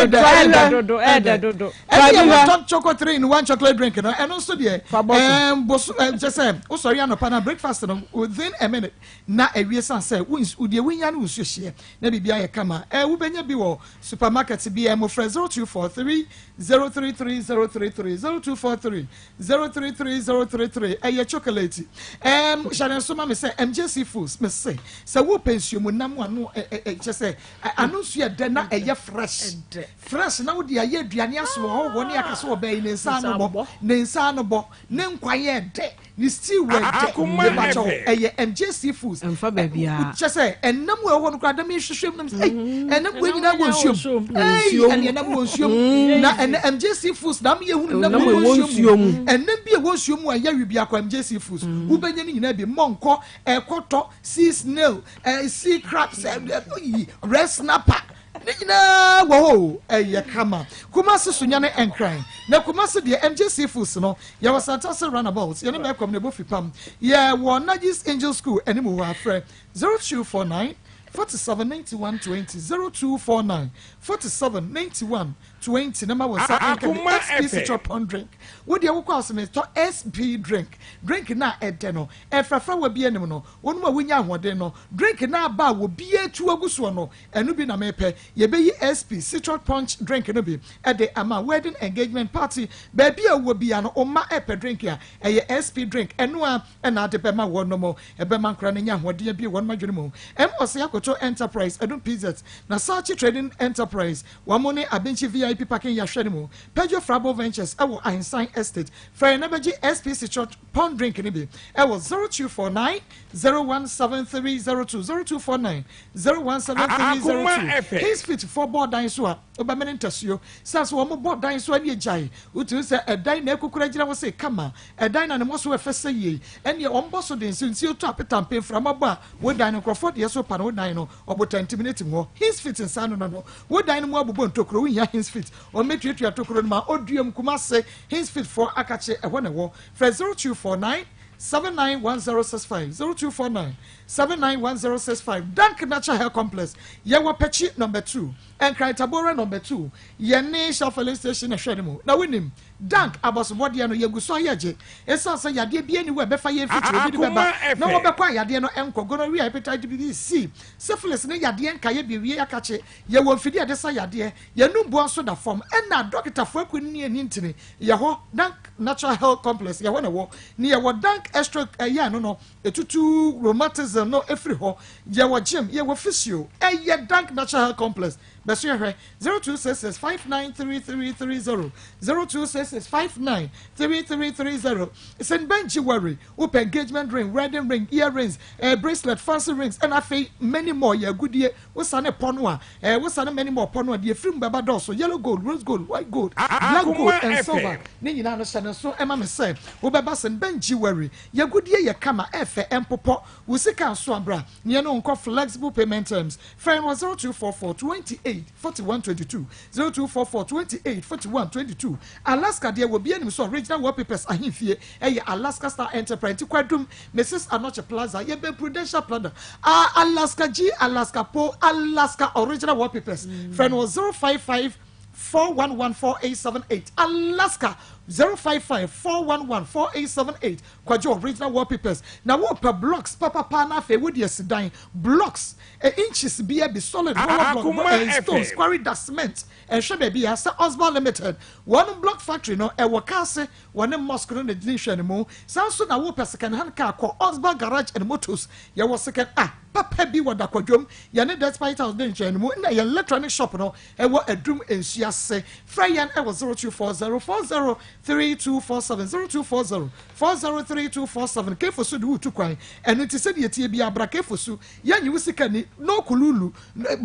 Ɛdɛ, ɛdɛ ɛdɛ, dodo, ɛdɛ dodo. Ɛne yɛ Driver. wɔ Top Choco 3 in 1 chocolate drink no, ɛno nso deɛ, Fa bɔ so. ɛɛm, boso, ɛɛ, kyɛ sɛ, wosɔre anɔpa na breakfast no, within a minute, na awie san sɛ, wo nsu, deɛ wohia ne wo nsuo hyeɛ, na biribi ayɛ kama. Ɛɛ, wobɛnya bi wɔ supermarket biara mu, frɛ 0243 033 033, 0243 033033 ɛyɛ chocolate ɛɛm hyɛ ne nso ma me sɛ MJC Foods me se sɛ wopɛ nsuo mu nam ano ɛ ɛ kyɛ sɛ ano nsuo ɛdɛ na ɛyɛ fresh fresh na wode ayɛ aduane aso wɔ hɔhoɔ ne aka so wɔ bɛyi ne nsa ano bɔ ne nsa ano bɔ ne nkwan yɛ dɛ ne stew wɔ ɛdɛ mepakyɛw ɛyɛ MJC Foods Ɛmfa baabiara. kyɛ sɛ ɛnam wɔ ɛwɔ no koraa dɛm nhwehwɛ mu nam sɛ ɛy ɛnam wɔ nyinaa wɔ nsuo mu ɛy ɛne ɛnam wɔ nsuo mu na ɛnɛ MJC Foods na ameyɛ hunu nam Ɛnam wɔ ɛwɔ nsuo nsuo mu mu. ɛnam bi ɛwɔ nsuo mu a yɛwe bi akɔ MJC Foods wobɛnya ne nyinaa bi mɔnkɔ ɛkɔtɔ sea snail ɛ sea crabs ɛ ɛ red snapper ne nyinaa wɔ hɔ o ɛyɛ kama Kumasi Sunyani Nkran na Kumasi deɛ MJC Foods no yɛwɔ Santase roundabout yɛne mɛkɔm na ɛbɔ fipam yɛwɔ Najis Angel School anim hɔ afrɛ 0249 47 91 20 0249 47 91 20 na ma wɔn nsa nka bi Akoma SP FM. Citro Pond drink wo deɛ wokɔ ase metɔ SP drink drink na ɛdɛ no ɛfrafra wɔ bi anim no wɔn mu a wonya ahoɔden no drink na aba a wɔbi atu agu soɔ no ɛno bi na mepɛ yɛbɛyi SP Citro Punch drink no bi ɛde ama wedding engagement party baabi a wɔ bia no ɔma ɛpɛ drink a ɛyɛ SP drink ɛno a ɛna ade bɛma wɔn no mo ɛbɛma nkora no nya ahoɔden bi wɔn adwene mu M Ɔsɛ Akoto Enterprise Ɛdum PZ na Sachi Trading Enterprise wɔn mo ne Abinkyi VIP parking yɛahwɛ no mu Pedro Frabo Ventures ɛwɔ Ahensan Estate frɛ na bɛgye SP Citro Pond drink no bi ɛwɔ 0249 017302 0249 Akoma 017302 FM. Kings Fit fo bɔɔ dan so a wobɛmene ntasuo sɛ so wɔn bɔ dan so ani agyae wotumi sɛ ɛdan na ekukura gyina hɔ sɛ kama ɛdan na ne mo so ɛfɛ sɛ yie ɛneɛ wɔn bɔ so de nso nsuo tɔ apeta mpe mframa bɔ a wodan no nkurɔfoɔ deɛ so pa no wodan no ɔbotantim ne tim hɔ Hins Fit nsa no no no wodan no mu abobɔ ntokuro wohia Hins Fit ɔmɛtuatua tokuro no ma oduam Kumase Hins Fit foɔ akakye ɛhɔ na ɛwɔ frɛ 0249 791065, 0249 791065. Dank Natural Hair Complex, yɛwɔ Pɛkyi Number 2, Nkran Tabora Number 2, yɛne Shell Filling Station na ɛhwɛ no mu. Na wonim, Dank abɔsobɔdeɛ no, yɛgu so ayɛ gye. Esiane sɛ yadeɛ biara nni hɔ a ɛbɛfa yɛn mfikyire, obi de bɛba na wɔbɛkɔ a yadeɛ no nkɔ, gonorrhea, hepatitis B, C, syphilis ne yadeɛ nkaeɛ bi awie akakye. Yɛwɔ mfidie a yɛde sa yadeɛ, yɛn anum boɔ nso da fam, ɛna adɔkotafoɔ akuo no ne yɛn ntini yɛ hɔ, Dank Natural Health Complex yɛ hɔ na ɛwɔ, ne yɛwɔ Dank Extra ɛyɛ ɛno no, ɛtutu rheumatism no firi hɔ, yɛwɔ gym, yɛwɔ physio, ɛyɛ Dank Natural Health Complex, bɛso yɛhwɛ, 0266 593330, 0266 593330, St. Ben Jewelry, wopɛ engagement ring, wedding ring, earrings, eh, bracelet, fancy rings, ɛna afei many more, yɛ agudie, Wosane pɔ no a, eh, wosane many more pɔ no a, deɛ ɛfiri mu bɛba dɔɔso, yellow gold, rose gold, white gold, black gold and silver, ne nyinaa no hyɛ no nso ma me sɛ wobɛba St. Ben Jewelry. Y'agudeɛ yɛ kama, ɛfɛ, ɛmpopɔ, wo sika nso a bra na yɛne wo nkɔ flexible payment terms. Frɛ yɛn wɔ 0244 28 41 22, 0244 28 41 22. Alaska deɛ wɔ biara nim sɛ original wallpapers ahemfie ɛyɛ Alaska Star Enterprise nti Kwadum, Mrs Anokye Plaza, yɛbɛn Prudential Plaza, a Alaska G, Alaska Po, Alaska Original Wallpapers. Frɛ no wɔ 055 411 4878, Alaska 055 411 4878, Kwadwo Original Wallpapers. Na wopɛ blocks papapa na afei wode asi dan, blocks, eh, inches biara bi, solid, hollow block, eh, stones, quarry dust, cement, ɛnhwɛ baabi a sɛ Osborn Limited, wɔn block factory no ɛwɔ Kaase, Wɔne mosque no na gyina nhwɛanimu. Saa nso na wopɛ second hand car kɔ Osba Garage and Motors. Yɛwɔ second ah papa bi wɔ Dakwadwom. Yɛne Despite House di nhwɛanimu na yɛn electronic shop no wɔ Adum nsuo ase. Frɛ yɛn wɔ 0240 40 3247, 0240 40 3247. Kefosu de woretu kwan. Ɛno nti sɛdeɛ ɛteɛ biara bra Kefosu. Yɛnnye wo sika nni. No kululu.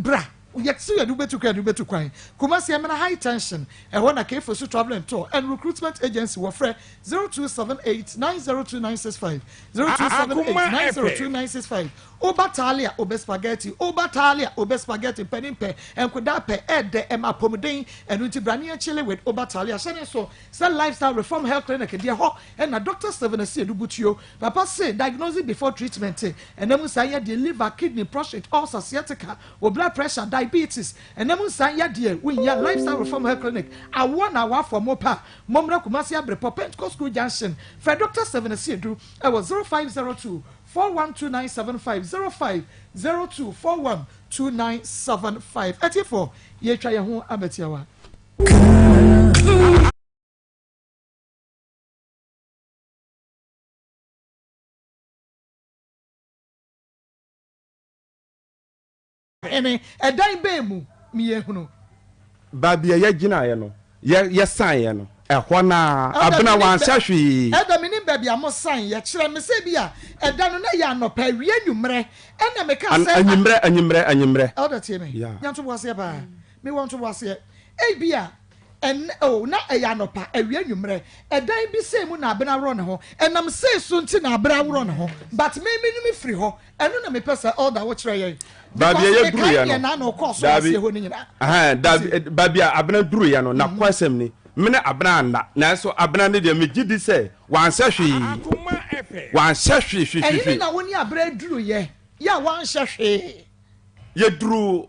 Bra. Yɛte yɛde wo bɛtu kwan yɛde wo bɛtu kwan. Kumasi Emena High Tension, ɛhɔ na Kefosu Travel and Tour and Recruitment Agency wɔ frɛ 0278 902965, 0278 902965. Woba Talia wobɛ spaghetti, woba Talia wobɛ spaghetti, mpanin pɛ, nkodaa pɛ, ɛɛdɛ, ɛma apɔmuden, ɛno nti bra ne yɛn chilli with Woba Talia. Hyɛ ne nso sɛ Lifestyle Reform Health Clinic deɛ hɔ ɛna Doctor Stephen Asiedu Butuo papa se diagnosis before treatment, ɛna mu saa yadeɛ liver, kidney, prostate, ulcer, sciatica, Wo blood pressure, diabetes, ɛnam nsan yadeɛ, wo hia Lifestyle Reform Health Clinic awoɔ na awafoɔ mo pɛ a, mo mmra Kumasi Abrepɔ Pentecost School Junction, frɛ Doctor Stephen Asiedu ɛwɔ 0502 412975, 0502 412975. Atiefoɔ, yɛretwa yɛn ho aba tiawa. Hene, ɛdan bɛn mu ne yɛhunu? Baabi a yɛgyinaeɛ no, yɛ, yɛsaeɛ no, ɛhɔ no ara, Elder, Abena menim wanhyɛ bɛ, hwee. Elder, menim baabi a mosaeɛ. Kyerɛ me sɛ ebia ɛda no na ɛyɛ anɔpa, awia, anwummerɛ, ɛna mekaa An, sɛ, a. anwummerɛ, anwummerɛ, anwummerɛ. Elder, tie me. Yeah. Nya ntoboaseɛ paa. Mewɔ ntoboaseɛ. Ebia ɛnnɛ, oh, na ɛyɛ anɔpa, awia, anwummerɛ. Ɛdan bi sei mu na Abena worɔ ne ho. Ɛnam sei so nti na Abena worɔ ne ho. But me, menim firi hɔ. Ɛno na mepɛ sɛ elder wo kyerɛ yɛn. Baabi a Because yɛduru mekae yɛ deɛ no, na na ɔkɔɔ so daabi, aseɛ hɔ no nyinaa. ɛhɛn, daabi, Nti. eh, baabi a Abena duru yɛ no, n'akwasɛm ni. Me ne Abena anna, nanso Abena ne deɛ megye di sɛ wanhyɛ hwee. Wanhyɛ hwee hwee hwee Ɛhene hwee. na wo ne Abena duru yɛ, yɛ a wanhyɛ hwee. Yɛduru,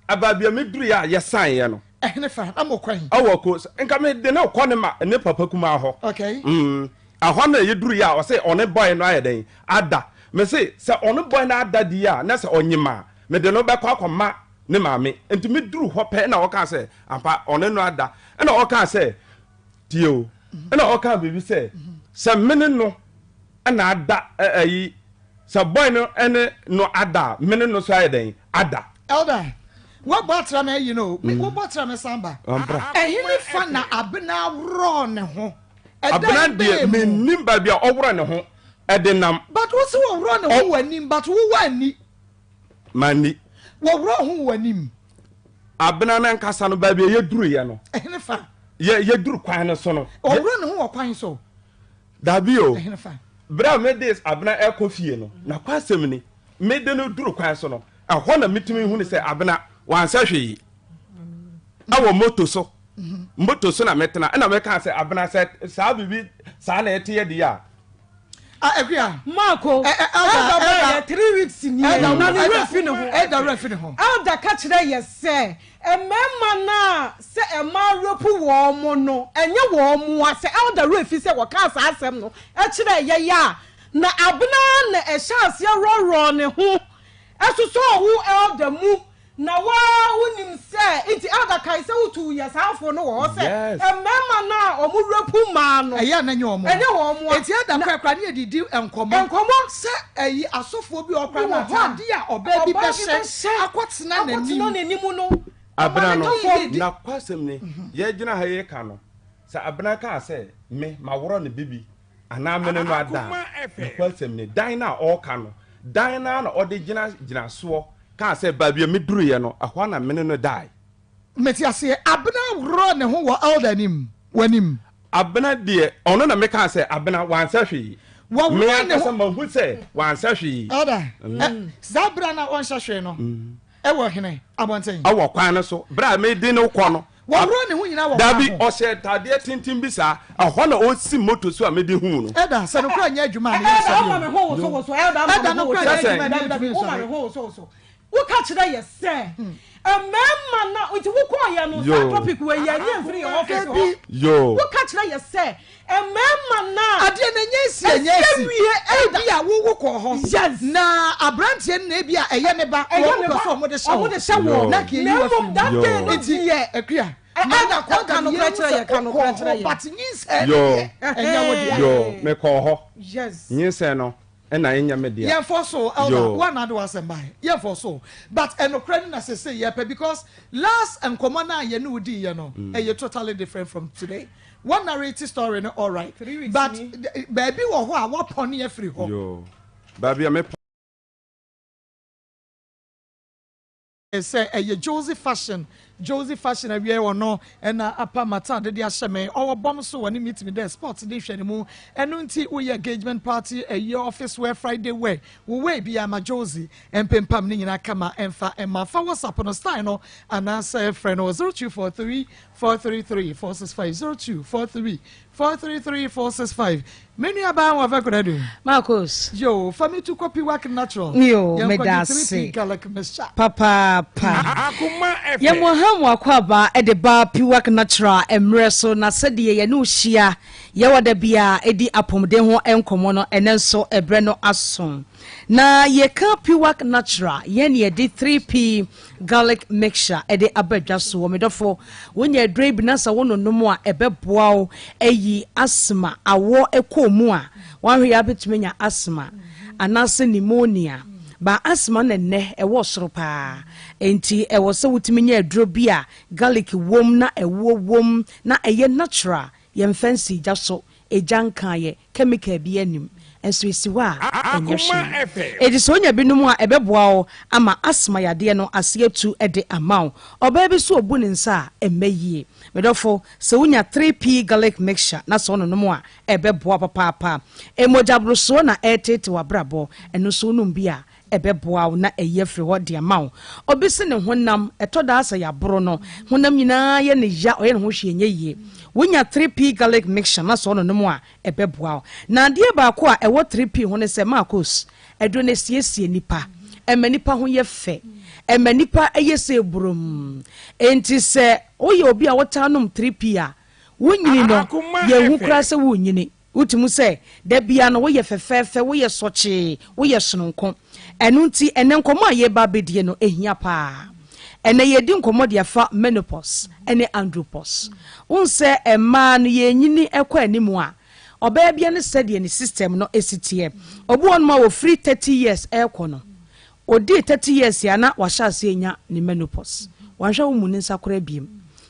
baabi a meduru yɛ a yɛsan yɛ no. Ɛhene fa, na mo kɔ he? Ɛwɔ ko, nka me de ne kɔ ne ma, ne papa kumaa hɔ. Okay. Mm. Ɛhɔ na yɛduru yɛ a ɔse ɔne boy no ayɛ dɛn ada. Me se sɛ ɔne boy no ada di a na sɛ ɔnyem a mede no bɛkɔ akɔma ne maame. Nti me duru hɔ pɛ na ɔkaa sɛ ampa ɔne no ada. Ɛna ɔkaa sɛ tie o. Ɛna ɔkaa biribi sɛ sɛ me ne no na ada ayi sɛ boy no ne no ada a me ne no so ayɛ dɛn ada. Elder, woabɔ atra me ayi no o, wobɔ tra me san ba. Ɛhene fa na Abena worɔɔ ne ho? Abena Ɛdan deɛ bɛn mu? mennim baabi a ɔworɔ ne ho de nam. But wo se wɔworɔ ne ho w'anim but wo woanni. Manni. Wɔworɔ ho w'anim. Abena no ankasa no baabi a yɛduruiɛ no. Ɛhene fa. Yɛ yɛduru kwan no so no. Ɔworɔ ne ho wɔ kwan so. Dabi o. Ɛhene fa. Berɛ a mede Abena ɛrekɔ fie no, n'akwasɛm ni, mede no duru kwan so no, ɛhɔ na metumi hunu sɛ Abena wansɛ hwee ɛwɔ moto so. Moto so na metena ɛna mekaa sɛ Abena sɛ saa biribi saa na ɛteɛ deɛ a. Akua. Marco, Ɛ- ɛ- Elder, Elder baa Elder. yɛ 3 weeks nie Elder, na ne Elder, werɛ fi ne ho. Elder werɛ fi ne ho. Elder ka kyerɛ yɛ sɛ mmarima no a sɛ mmaa rape wɔn mo no, ɛnyɛ wɔn mo a sɛ Elder werɛ fi sɛ wɔkaa saa asɛm no kyerɛ yɛyɛ a, na Abena na ɛhyɛ aseɛ rɔrɔɔ ne ho ɛsosɔɔ wo Elder mu na waa wonim sɛ nti Elder kae sɛ wotu yɛ saa afo no wɔ hɔ sɛ mmarima no a wɔn rape mmaa no, ɛyɛ na nyɛ wɔn ɛnyɛ wɔn mo a. Eti ɛda korakora ne yɛdidi nkɔmmɔ nkɔmmɔ sɛ ɛyi asɔfoɔ bi ɔkora Bi na wɔ hɔ a, ataade a ɔbaa bi ɔbaa bi bɛhyɛ bɛhyɛ akɔtena akɔtena n'anim n'anim no, Abena ɔma no ne tɔ fam. Na kwasɛm ni, yɛgyina ha yi ka no sɛ Abena kaa sɛ me maworɔ ne bibi anaa mene no ada a, na kwasɛm ni, dan no a ɔreka no, dan no ara na ɔde gyina gyina soɔ kaa sɛ baabi a meduruiɛ no, ɛhɔ na mene no dae. Mete aseɛ. Abena worɔ ne ho wɔ elder anim, w'anim. Abena deɛ, ɔno na mekaa sɛ Abena wansɛ hwee. Wɔworɔ Me ne ankasa ho. mahu sɛ wansɛ hwee. Elder, saa berɛ na ɔnhyɛ hwee no, ɛwɔ hene abɔnten? Ɛwɔ kwan no so, berɛ a mede no kɔ no. Wɔworɔ ne ho nyinaa wɔ kwan Dabi, ho. ɔhyɛ ntadeɛ tenten bi saa, ɛhɔ na ɔsi moto so a mede huu no. Elder, sɛ nokora nyɛ adwuma a, meyɛ Elder, nsɔre woma o. me ho wosowoso. Elder, ama Elder, me ho nokora nyɛ wosowoso. adwuma a, Dabi, dabi, meyɛ woma nsɔre. me ho wosowoso. Woka kyerɛ yɛ sɛ mmarima na nti wokɔɔyɛ no saa topic wɔ yɛ nyɛ mfiri yɛ office hɔ. Woka kyerɛ yɛ sɛ mmarima na adeɛ no ɛnyɛ esi, ɛnyɛ esi. Wie ebi a wowo kɔɔ hɔ. Na aberanteɛ no na ebi a ɛyɛ ne ba, ɛyɛ wɔn ne pɛ ba, sɛ wɔn de hyɛ wɔn de hyɛ wɔn. Na kì í yi Na wɔ mmom that Yo. day no Nti deɛ, Akua, Ɛ- ma Elder, na ka nokorɛ kyerɛ yɛ, ka nokorɛ kyerɛ yɛ. but nyinsɛn no Yo. deɛ ɛnyɛ wo dea. Yo, mekɔɔ hɔ. Nyinsɛn no ɛna ɛnyɛ me dea. Yɛmfɔ so, Elder, Yo. wo ana de w'asɛm bae, yɛmfɔ so, but ɛnokorɛ no na sese yɛpɛ because last nkɔmmɔ no a yɛne wo diiɛ no, ɛyɛ totally different from today. Wo narrate story no alright, 3 weeks but ni. Baabi wɔ hɔ a woapɔne afiri hɔ. Yo, baabi a mepɔ Sɛ ɛyɛ Josie Fashion, Josie Fashion awiei ɔno na apa m'atade de ahyɛ me. Ɔwɔ bɔm so wɔ ne meet me dɛ sport de hwɛ ne mu. Ɛno nti woyɛ engagement party, ɛyɛ office wear, Friday wear, wo wear biara ma Josie mpempam ne nyinaa kama ɛmfa mma. Fa WhatsApp no style no anaasɛ frɛ no wɔ 0243 433 465, 0243 433 465. Me nua baa wɔn afɛ kura do. Marcos. Yo, fa mi tu kɔ Piwak Natural. Yo, Yɛn meda kɔ gye ase. 3P garlic mixture. Papaapa. Akoma FM. Yɛmmɔ ha mu akwaaba de ba Piwak Natural mmerɛ so, na sɛdeɛ yɛne wo hyia yɛwɔ da biara ɛdi apɔmuden ho nkɔmmɔ no, ɛnɛ nso ɛberɛ no aso. Na yɛka Piwak Natural, yɛn ne yɛde 3P garlic mixture de aba dwa soɔ. Me dɔfo, wonya aduro yi bi na sɛ wononom a, ɛbɛboa wo ayi asthma awɔ kɔɔ mu a, woahwɛ yɛ abɛtumi anya asthma anaasɛ pneumonia. Ba asthma na nnɛ ɛwɔ soro paa. Enti ɛwɔ sɛ wotumi nya aduro bi a garlic wom na ɛwoɔ wom na ɛyɛ natural, yɛmfa nsi gya so, egya nkaeɛ, chemical bi anim nso esi hɔ a ɛnyɛ hwee. Enti sɛ onya binom a, ɛbɛboa wo ama asthma yadeɛ no ase atu de ama wo. Ɔbaa bi so obu ne nsa a, ɛmmɛ yie. Medɔfo, sɛ wonya 3P garlic mixture na sɛ ɔnonom a, ɛbɛboa papaapa. Mogyaborosoɔ na ɛreteete w'abrabɔ, ɛno nso wonom bi a, ɛbɛboa wo na ayi afiri hɔ de ama wo. Obi se ne honam, ɛtɔ daa sɛ yɛaboro no, honam nyinaa yɛ ne ya, ɔyɛ ne ho hwee nyɛ yie. Wonya 3P garlic mixture na sɛ ɔnonom a, ɛbɛboa wo. Na adeɛ baako a ɛwɔ 3P ho ne sɛ, Marcos, aduro no ɛsiesie nipa, ɛma nipa ho yɛ fɛ, ɛma nipa yɛ sɛ burom. Enti sɛ woyɛ obi a wotaa nom 3P a, wonyini no, yɛnhu koraa sɛ wonyini. Wotumi sɛ da biara no woyɛ fɛfɛɛfɛ, woyɛ sɔkyee, woyɛ sononko. Ɛno nti ɛnɛ nkɔmmɔ a yɛreba abɛdie no, ɛhia paa. Ɛnɛ yɛredi nkɔmmɔ de afa menopause ne andropause. Wohu sɛ mmaa no yɛrenyini kɔ anim a, ɔbaa biara ne sɛdeɛ ne system no si teɛ. Obi wɔ hɔnom a ɔfiri 30 years rekɔ no, ɔdii 30 years a na wahyɛ aseɛ anya ne menopause. Wanhwɛ a wommu ne nsa koraa biom.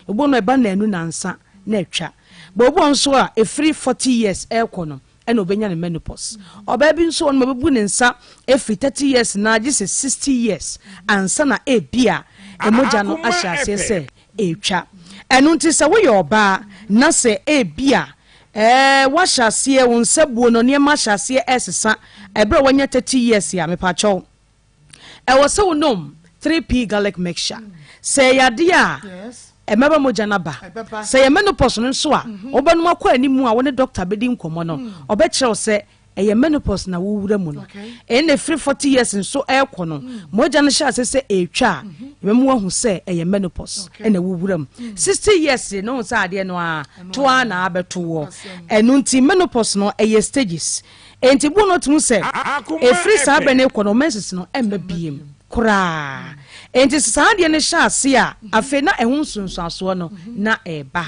Obi wɔ hɔnom a ɛba nnanu nnansa na atwa. But obi wɔ hɔ nso a ɛfiri 40 years rekɔ no ɛna ɔbɛnya ne menopause. Ɔbaa bi nso wɔ hɔnom a ɔbɛbu ne nsa ɛfiri 30 years na gye sɛ 60 years ansa na ebia mogya no ahyɛ aseɛ sɛ ɛretwa. Ɛno nti sɛ woyɛ ɔbaa na sɛ ebia ɛɛ woahyɛ aseɛ wo nsa buo no nneɛma ahyɛ aseɛ ɛresesa ɛberɛ a woanya 30 years a, mepakyɛw ɛwɔ sɛ wonom 3P garlic mixture. Sɛ ɛyɛ adeɛ a ɛmɛba mogya no aba, sɛ yɛ menopause no nso a, wobɛnom akɔ anim a wo ne doctor bɛdi nkɔmmɔ no, ɔbɛkyerɛ wo sɛ Ɛyɛ menopause na wowura mu no. Ɛna ɛfiri 40 years nso ɛrekɔ no, mogya no hyɛ ase sɛ ɛretwa a, ɛbɛma woahu sɛ ɛyɛ menopause ɛna wowura mu. 60 years no, wohu sɛ adeɛ no ara to ara na abɛto woɔ. Ɛno nti menopause no ɛyɛ stages. Enti bu no tumi sɛ ɛfiri saa berɛ no rekɔ no, wo menses no ɛmma biem koraa. Enti sɛ saa adeɛ no hyɛ ase a, afei na ɛho nsunsuansoɔ no na ɛreba.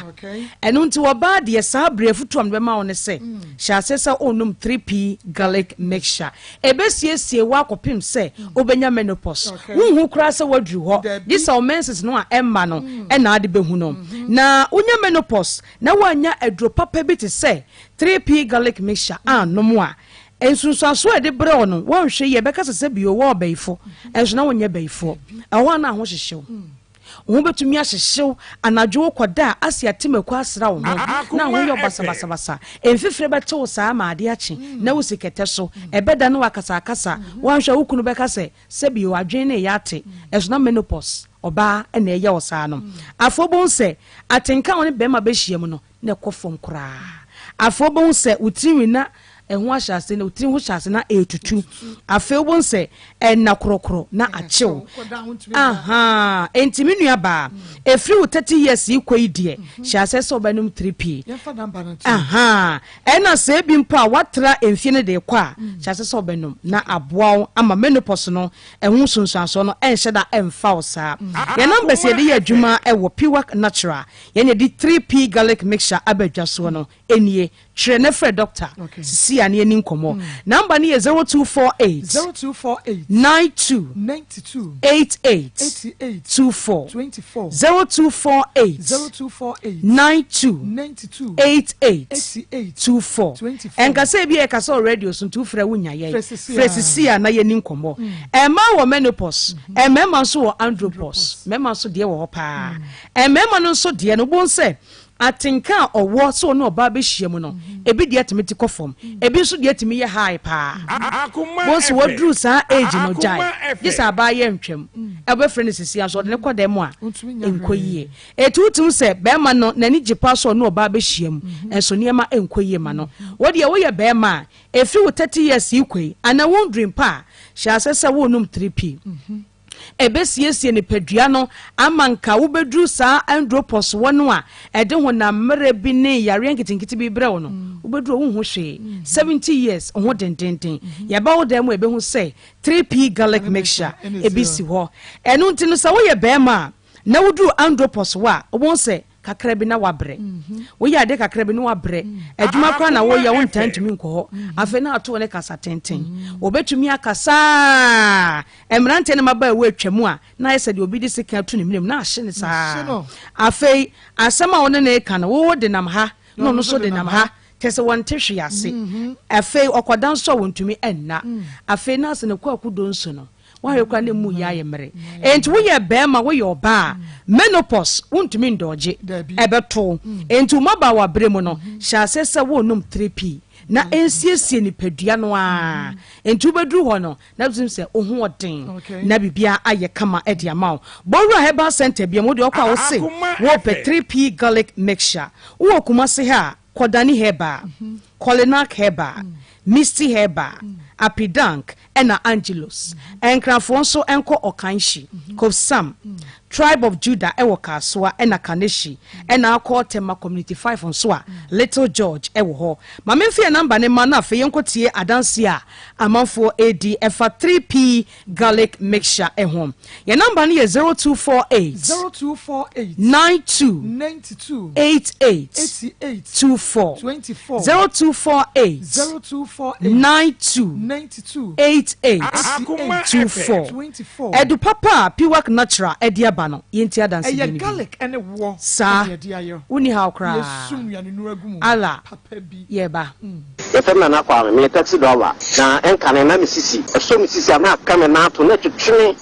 Ɛno nti ɔbaa deɛ saa berɛ afutuo a mede bɛma wo ne sɛ, hyɛ aseɛ sɛ worenom 3P garlic mixture. Ɛbɛsiesie wo akɔpem sɛ wobɛnya menopause. Wonhu koraa sɛ woaduru hɔ, gye sɛ wo menses no a ɛmma no na ade bɛhu no. Na wonya menopause na woannya aduro papa bi te sɛ 3P garlic mixture annom a, Nsunsuanso a ɛde brɛ wo no, woanhwɛ yie a, ɛbɛka sɛ sɛ bio wowɔ ɔbayifo, nso na wonyɛ bayifoɔ. Ɛhɔ a na ahohyehye wo. Wo ho bɛtumi ahyehye wo anadwo wokɔda a, ase ate mako asra wo ho, na ho yɛ wo basabasabasa. Mfifire bɛte wo saa ma adeɛ akye na wosi kɛtɛ so. Ɛbɛda na woakasakasa. Woanhwɛ a wo kunu bɛka sɛ, sɛ bio adwene no reyɛ ate, nso na menopause, ɔbaa, na ɛreyɛ wo saa no. Afei wobɛhu sɛ atenka a wo ne barima bɛhyiam no, na ɛkɔ fam koraa. Afei wobɛhu sɛ wo tirinwi na ɛho ahyɛ ase, wo tiri ho hyɛ ase na ɛretutu. Afei wobɛhu sɛ ɛnna korɔkorɔ na akyew. Ahaa, enti me nua baa, ɛfiri wo 30 years yi kɔ yi deɛ, hyɛ aseɛ sɛ wobɛnom 3P. Ahaa, ɛna sɛ ebi mpo a woatra mfie no de rekɔ a, hyɛ aseɛ sɛ wobɛnom na aboa wo ama menopause no ɛho nsunsuansoɔ no ɛnhyɛ da ɛmfa wo saa. Yɛn numbers yɛde yɛ adwuma wɔ Piwak Natural. Yɛn yɛde 3P garlic mixture aba dwa soɔ no nie. Twerɛ na frɛ doctor sisi a na yɛni nkɔmmɔ. Number no yɛ 0248 92 88 24 0248 92 88 24. Ɛnka sɛ ebia yɛkasa wɔ radio so nti wofrɛ a wonnya yɛn. Frɛ sisi a na yɛni nkɔmmɔ. Mmaa wɔ menopause, mmarima nso wɔ andropause. Mmarima nso deɛ wɔ hɔ paa. Mmarima no nso deɛ no, wobɛhu sɛ atenka a ɔwɔ sɛ ɔne ɔbaa bɛhyia mu no, ebi deɛ tumi te kɔ fam, ebi nso deɛ tumi yɛ high paa. Wobɛhu sɛ waduru saa age no, gyae, gye sɛ abaa yɛ ntwam. Wobɛfrɛ no sisi a nso ɔde no kɔ dɛm a, ɛnkɔ yie. Enti wotumi hu sɛ barima no, n'ani gye paa sɛ ɔne ɔbaa bɛhyia mu, nso nneɛma nkɔ yie ma no. Wo deɛ woyɛ barima a, ɛfiri wo 30 years yi kɔ yi, anaa wonduru mpo a, hyɛ aseɛ sɛ worenom 3P. Ɛbɛsiesie nipadua no ama nka wobɛduru saa andropause hɔ no a ɛde honam mmerɛ bi ne yareɛ nketenkete bi brɛ wo no, wobɛduru hɔ wonhu hwee. 70 years ho dendenden. Yɛba wo dan mu a yɛbɛhu sɛ 3P garlic mixture bi si hɔ. Ɛno nti no sɛ woyɛ barima a na woduru andropause hɔ a, wobɛhu sɛ kakra bi na wabrɛ. Woyɛ ade kakra bi na wabrɛ. Adwuma koraa na woyɛ wontaa ntumi nkɔ hɔ. Afei na ato wo ne kasa tenten. Wɔbɛtumi akasa mmeranteɛ ne mmabaawa atwa mu a na ayɛ sɛ deɛ obi de sekan ato ne menem na ahye no saa. Afei asɛm a wo ne no reka no, wo denam ha na ɔno nso denam ha. Kyerɛ sɛ wɔnte hwee ase. Afei ɔkɔda nso a wɔntumi nna. Afei na asɛ ne kwaku donso no. Woahwɛ koraa na emu yɛ ayɛ mmere. Enti woyɛ barima, woyɛ ɔbaa a, menopause wontumi ndɔɔgye, ɛbɛto wo. Enti wo mmabaawa bere mu no, hyɛ aseɛ sɛ worenom 3P na ɛnsiesie nipadua no ara. Enti wobɛduru hɔ no, na wotumi sɛ wo ho ɔden na biribiara ayɛ kama de ama wo. Bowura Herbal Centre biam, wo deɛ wokɔ a wose wopɛ 3P garlic mixture. Wowɔ Kumasi ha a, kɔ Dani Herbal, Kolinak Herbal, Misty Herbal, Apidank, ɛna Angelus. Nkrafoɔ nso nkɔ Ɔkanhyi, Kobsam, Tribe of Judah ɛwɔ Kasoa ɛna Kaneshie, ɛna akɔ Tema Community 5 nso a Little George ɛwɔ hɔ. Ma memfa yɛn number no mma na afei yɛnkɔ tie adanseɛ a amanfoɔ redi ɛfa 3P garlic mixture ho. Yɛn number no yɛ 0248 0248 92 92 88 88 24 24 0248 0248 92 92 88 88 24 24 Adu papa a Piwak Natural de aba no, yɛntie adansedie Ɛyɛ no bi. garlic ne woɔ Saa, na yɛde ayɛ. wonni haw koraa. Yɛsum nnuanennuro agu mu Allah, papa bi. yɛreba. Yɛfrɛ me Nana Kwame, meyɛ taxi driver, na ɛnkane na me sisi ɛsɔ me sisi a na aka me nan ato na ɛtwetwe me,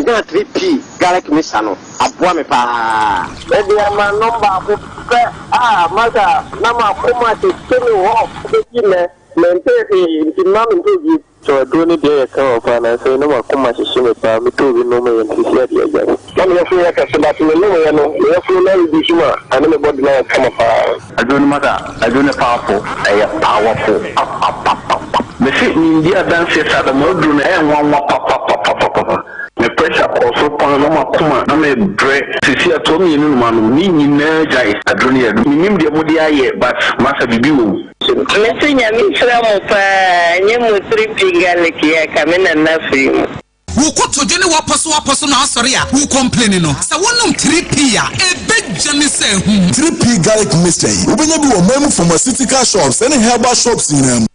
menyaa 3P garlic mixture no, aboa me paa. Mede ama nom baako pɛ a masa na m'akoma tete me hɔ bɛsi nnɛ, mentee hwee nti mma mentee bio. So aduro no deɛ yɛ kama paa nanso na makoma hyehye me paa metɔɔ bi nom yɛ no sisi adeɛ agyae. Na me yafunu yɛ kɛse but me nom yɛ no me yafunu no areduce ma ɛne me body no ayɛ kama paa. Aduro no masa aduro no powerful ɛyɛ powerful papapapapa. Mese mendi adanseɛ saa da m'aduro no ɛyɛ nwanwa papapapapapa me pressure kɔɔ soro paa na makoma na me brɛ sisi atoa mienu na manom ne nyinaa gyae aduro no yɛ aduro menim deɛ mode ayɛ but masa biribi wɔ mu. Mese Nyame nhyira mo paa nyɛ mo 3P garlic yi a ka me nana firi mu. Wo kotodwe ne w'apɔso apɔso na asɔre a wo complaini no, sɛ wonom 3P a, ɛbɛgya ne sɛ ahum. 3P Garlic Mixture yi, wobɛnya bi wɔ ɔman mu pharmaceutical shops ne herbal shops nyinaa mu.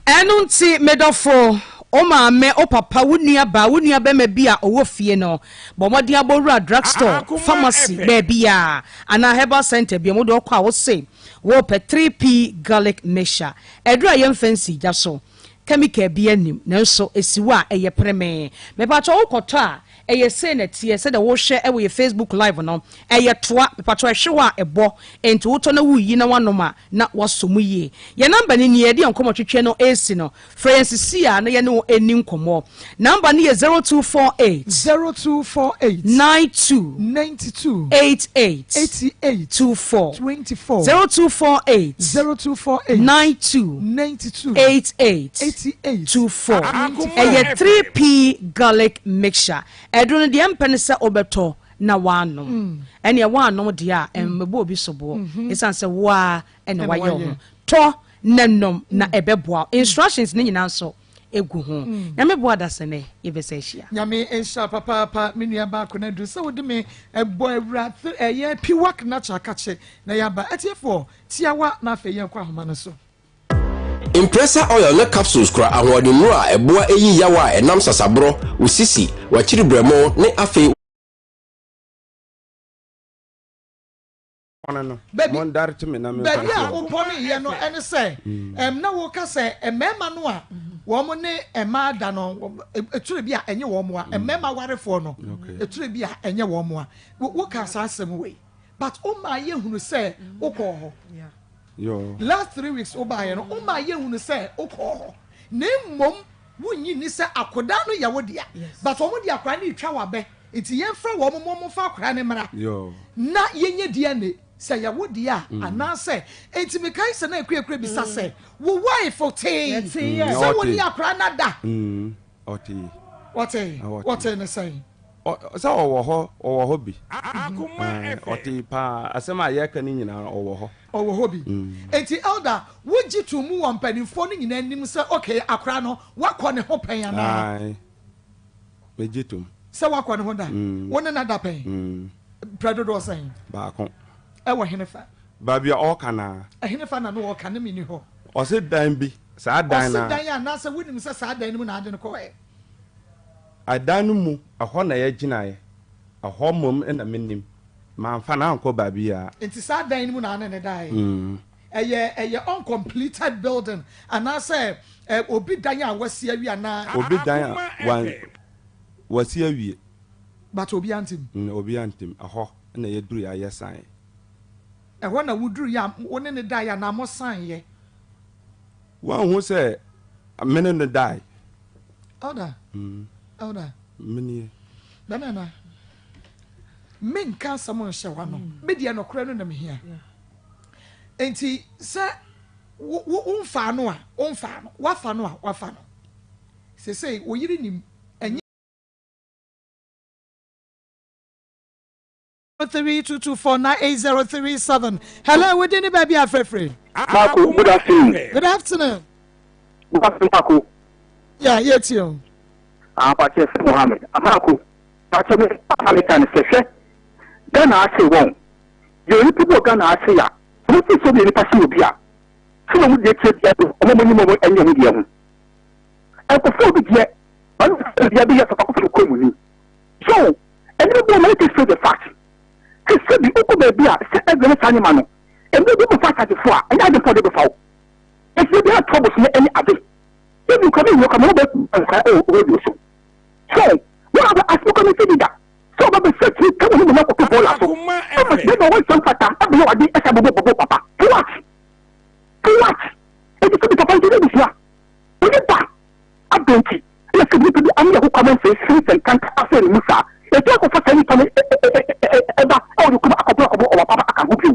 Ɛno nti, me dɔfo, wo maame, wo papa, wo nuabaa, wo nuabɛma bi a ɔwɔ fie no, bɔ mmɔden abɔ wura drugstore, pharmacy, baabiara, anaa herbal center bi a wode ɔkɔ a wose worepɛ 3P garlic mixture. Aduru a yɛmfa nsi gya so, chemical biara nnim, nanso ɛsi wo a ɛyɛ premee. Mepakyɛw wokɔtɔ a, ɛyɛ sei na ɛteɛ, sɛdeɛ wohwɛ wɔ yɛ Facebook live no, ɛyɛ toa, mepakyɛw ɛhwe hɔ a ɛbɔ, enti wotɔ na woreyi na woanom a, na woasɔ mu yie. Yɛn namba no nie, yɛde yɛn nkɔmmɔtwetwe no resi no. Frɛ yɛn sisi a na yɛne wo nni nkɔmmɔ. Namba no yɛ 0248. 0248. 92. 92. 88. 88. 24. 24. 0248. 0248. 92. 92. 88. 88. 24. Ɛyɛ 3P garlic mixture. Ɛduro no deɛ mpɛ ne sɛ wobɛtɔ na woanom. Ɛneɛ woannom deɛ a, mmɛbɔ obi soboɔ. Ɛsiane sɛ wo ara na woayɛ wo ho. Tɔ na nom na ɛbɛboa wo. Instructions no nyinaa nso gu ho. Nyame boa adasɛnɛ yɛbɛsan ahyia. Nyame nhyira wo papaapa me nua baa Konadu sɛ wode me bɔ awura ɛyɛ piwak natural kakye na yaba atiefoɔ tiawa na afei yɛnkɔ ahoma no so. Impressa oil ne capsules kura ahoɔdennuru a ɛboa yi yaw a ɛnam sasaborɔ, wo sisi, w'akyiri berɛmo ne afei. Baabi baabi a wopɔneeɛ no ne sɛ, ɛm na woka sɛ mmarima no a wɔn ne mmaa da no, ɛturo bi a ɛnyɛ wɔn mmoa, mmarima awarefoɔ no, ɛturo bi a ɛnyɛ wɔn mmoa. Woka saa asɛm wei, but womaa yɛhunu sɛ wokɔɔ hɔ. Last 3 weeks wobaeɛ no, womaa yɛhunu sɛ wokɔɔ hɔ. Na mmom wonnye nni sɛ akodaa no yɛ wo dea, but wɔn de akwadaa no retwa w'abɛ. Nti yɛmfrɛ wɔn ma wɔmfa akwadaa no mmra na yɛnyɛ DNA sɛ ɛyɛ wo dea a anaasɛ. Nti mekae sɛ na Akuakua bisa sɛ, wo wife tee sɛ wo ne akwadaa no ada? Ɔtee. Ɔtee? Ɔtee ne sɛn? Sɛ ɔwɔ hɔ, ɔwɔ hɔ bi. Ɔtee paa. Asɛm a yɛreka no nyinaa ɔwɔ hɔ. Ɔwɔ hɔ bi. Nti Elder, wogye too mu wɔ mpanimfoɔ no nyinaa anim sɛ okay, akwadaa no, woakɔ ne ho pɛn anaa? Ae. Megye tom. Sɛ woakɔ ne ho da? Wo ne no ada pɛn? Mprɛ dodoɔ sɛn? Baako. Ɛwɔ henefa? Baabi a ɔreka no ara. Ɛhenefa na na ɔreka? Ne menni hɔ. Ɔse dan bi, saa dan no Ɔse ara. dan anaasɛ wonim sɛ saa dan no mu na ade no kɔɔɛ? Ɛdan no mu, ɛhɔ na yɛgyinaeɛ. Ɛhɔ mmom na menim. Mamfa no ankɔ baabiara. Nti saa dan no mu na ane no daeɛ? Ɛyɛ ɛyɛ uncompleted building anaasɛ ɛ obi dan a wasi awie anaa? Obi dan a wan wasi awie. But obiara nte mu. Mm, obiara nte mu. Ɛhɔ na yɛduruiɛ a yɛsaeɛ. Ɛhɔ na woduruiɛ a wo ne no daeɛ anaa mosaeɛ? Wanhu sɛ me ne no dae. Elder, Elder. Menie. Bɛmɛ na menka asɛm nhyɛ w'ano. Me deɛ nokorɛ no na mehia. Enti sɛ wo wo womfaa no a, womfaa no, woafa no a, woafa no. Seesei wo yere nim, ɛnyɛ. 3224 98037. Hello, wo din ne baabi a frɛfrɛ? Marco, good afternoon. Good afternoon. Good afternoon, Marco. Yeah, yeah, Tio. Ah, Pache Mohammed. Ah, Marco, Pache me, America ne sɛ hwɛ. Ghana ase wɔn. Yɛ onipa bi wɔ Ghana ase a, wɔn ti sɛ obi nipa si obi a, sɛ wɔn deɛ kyerɛ bia do, wɔn anim wɔn ɛnyɛ wɔn deɛ ho. Nkɔfo obi deɛ, wɔn deɛ bi yɛ sɔfo akɔfo kɔ mu ni. So, ɛnna bi wɔn ti say the fact. Sɛ sɛbi okɔ baabi a sɛ ɛdze ne saa nneɛma no, ɛnna bi bɛfa asasefo a, ɛnyɛ ade fɔ de bɛfa wo. Esi bi a troubles ne ɛne ade. Ebi kɔ mi nyɛ kɔ mi wo bɛ nkwa ɛwɔ radio so. So, wɔn a bɛ asopɔ kɔ mi si bi da. Sɛ ɔba bɛsɛ tiri ka wɔn mu na kɔto bɔɔla so. Ɛma sɛ na wɔn nsɛm fata ɛbɛyɛ wade ɛsɛ bɔbɔ bɔbɔ papa. For what? For what? Eti sɛ bi papa nti ne busua. Onye Adɛn nti na sɛ nnipa bi ano yɛ kokoam mfee sen sɛ ntanka asɛe ne mu saa? Yɛtumi akɔfa saa nipa no ba wɔ ne kurom akɔbɔ akɔbɔ ɔba papa aka ho bio.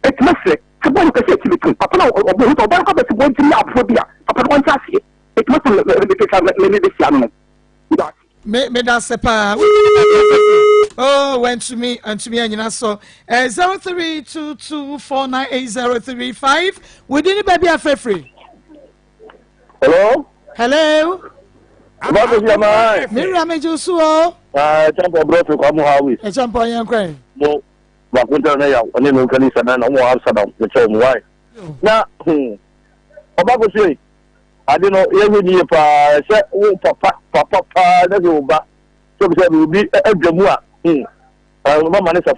Enti mɛsrɛ sɛ bɔne kɛse a ɛtumi kum papa no a ɔbɔ hu sɛ ɔba no kɔ abɛsi bɔ ntumi yɛ aboa bi a papa no ɔnte aseɛ. Enti mɛsrɛ me mebehyia no no. Meda ase. Me meda ase paa. Oh, wantumi antumi anyina so. Eh, 0322498035. Within the baby afrefre. Hello. Hello. Ọba kò sí ọmọ ẹ. Mi wura mi ju su o. Ẹ Champo Brɔfin Kwamu Highway. Ẹ Champo yẹn kwan. Mo baako ntɛrɛ ne yaw ɔne mi nkani sɛ na ɔmo Amsterdam ne kyɛw mo wae. Na hmm ọba kò sí ade no yɛ hwɛ nie paa sɛ wo papa papa paa na sɛ wo ba sɛ sɛ obi adwa mu a hmm ɔba ma ne safo.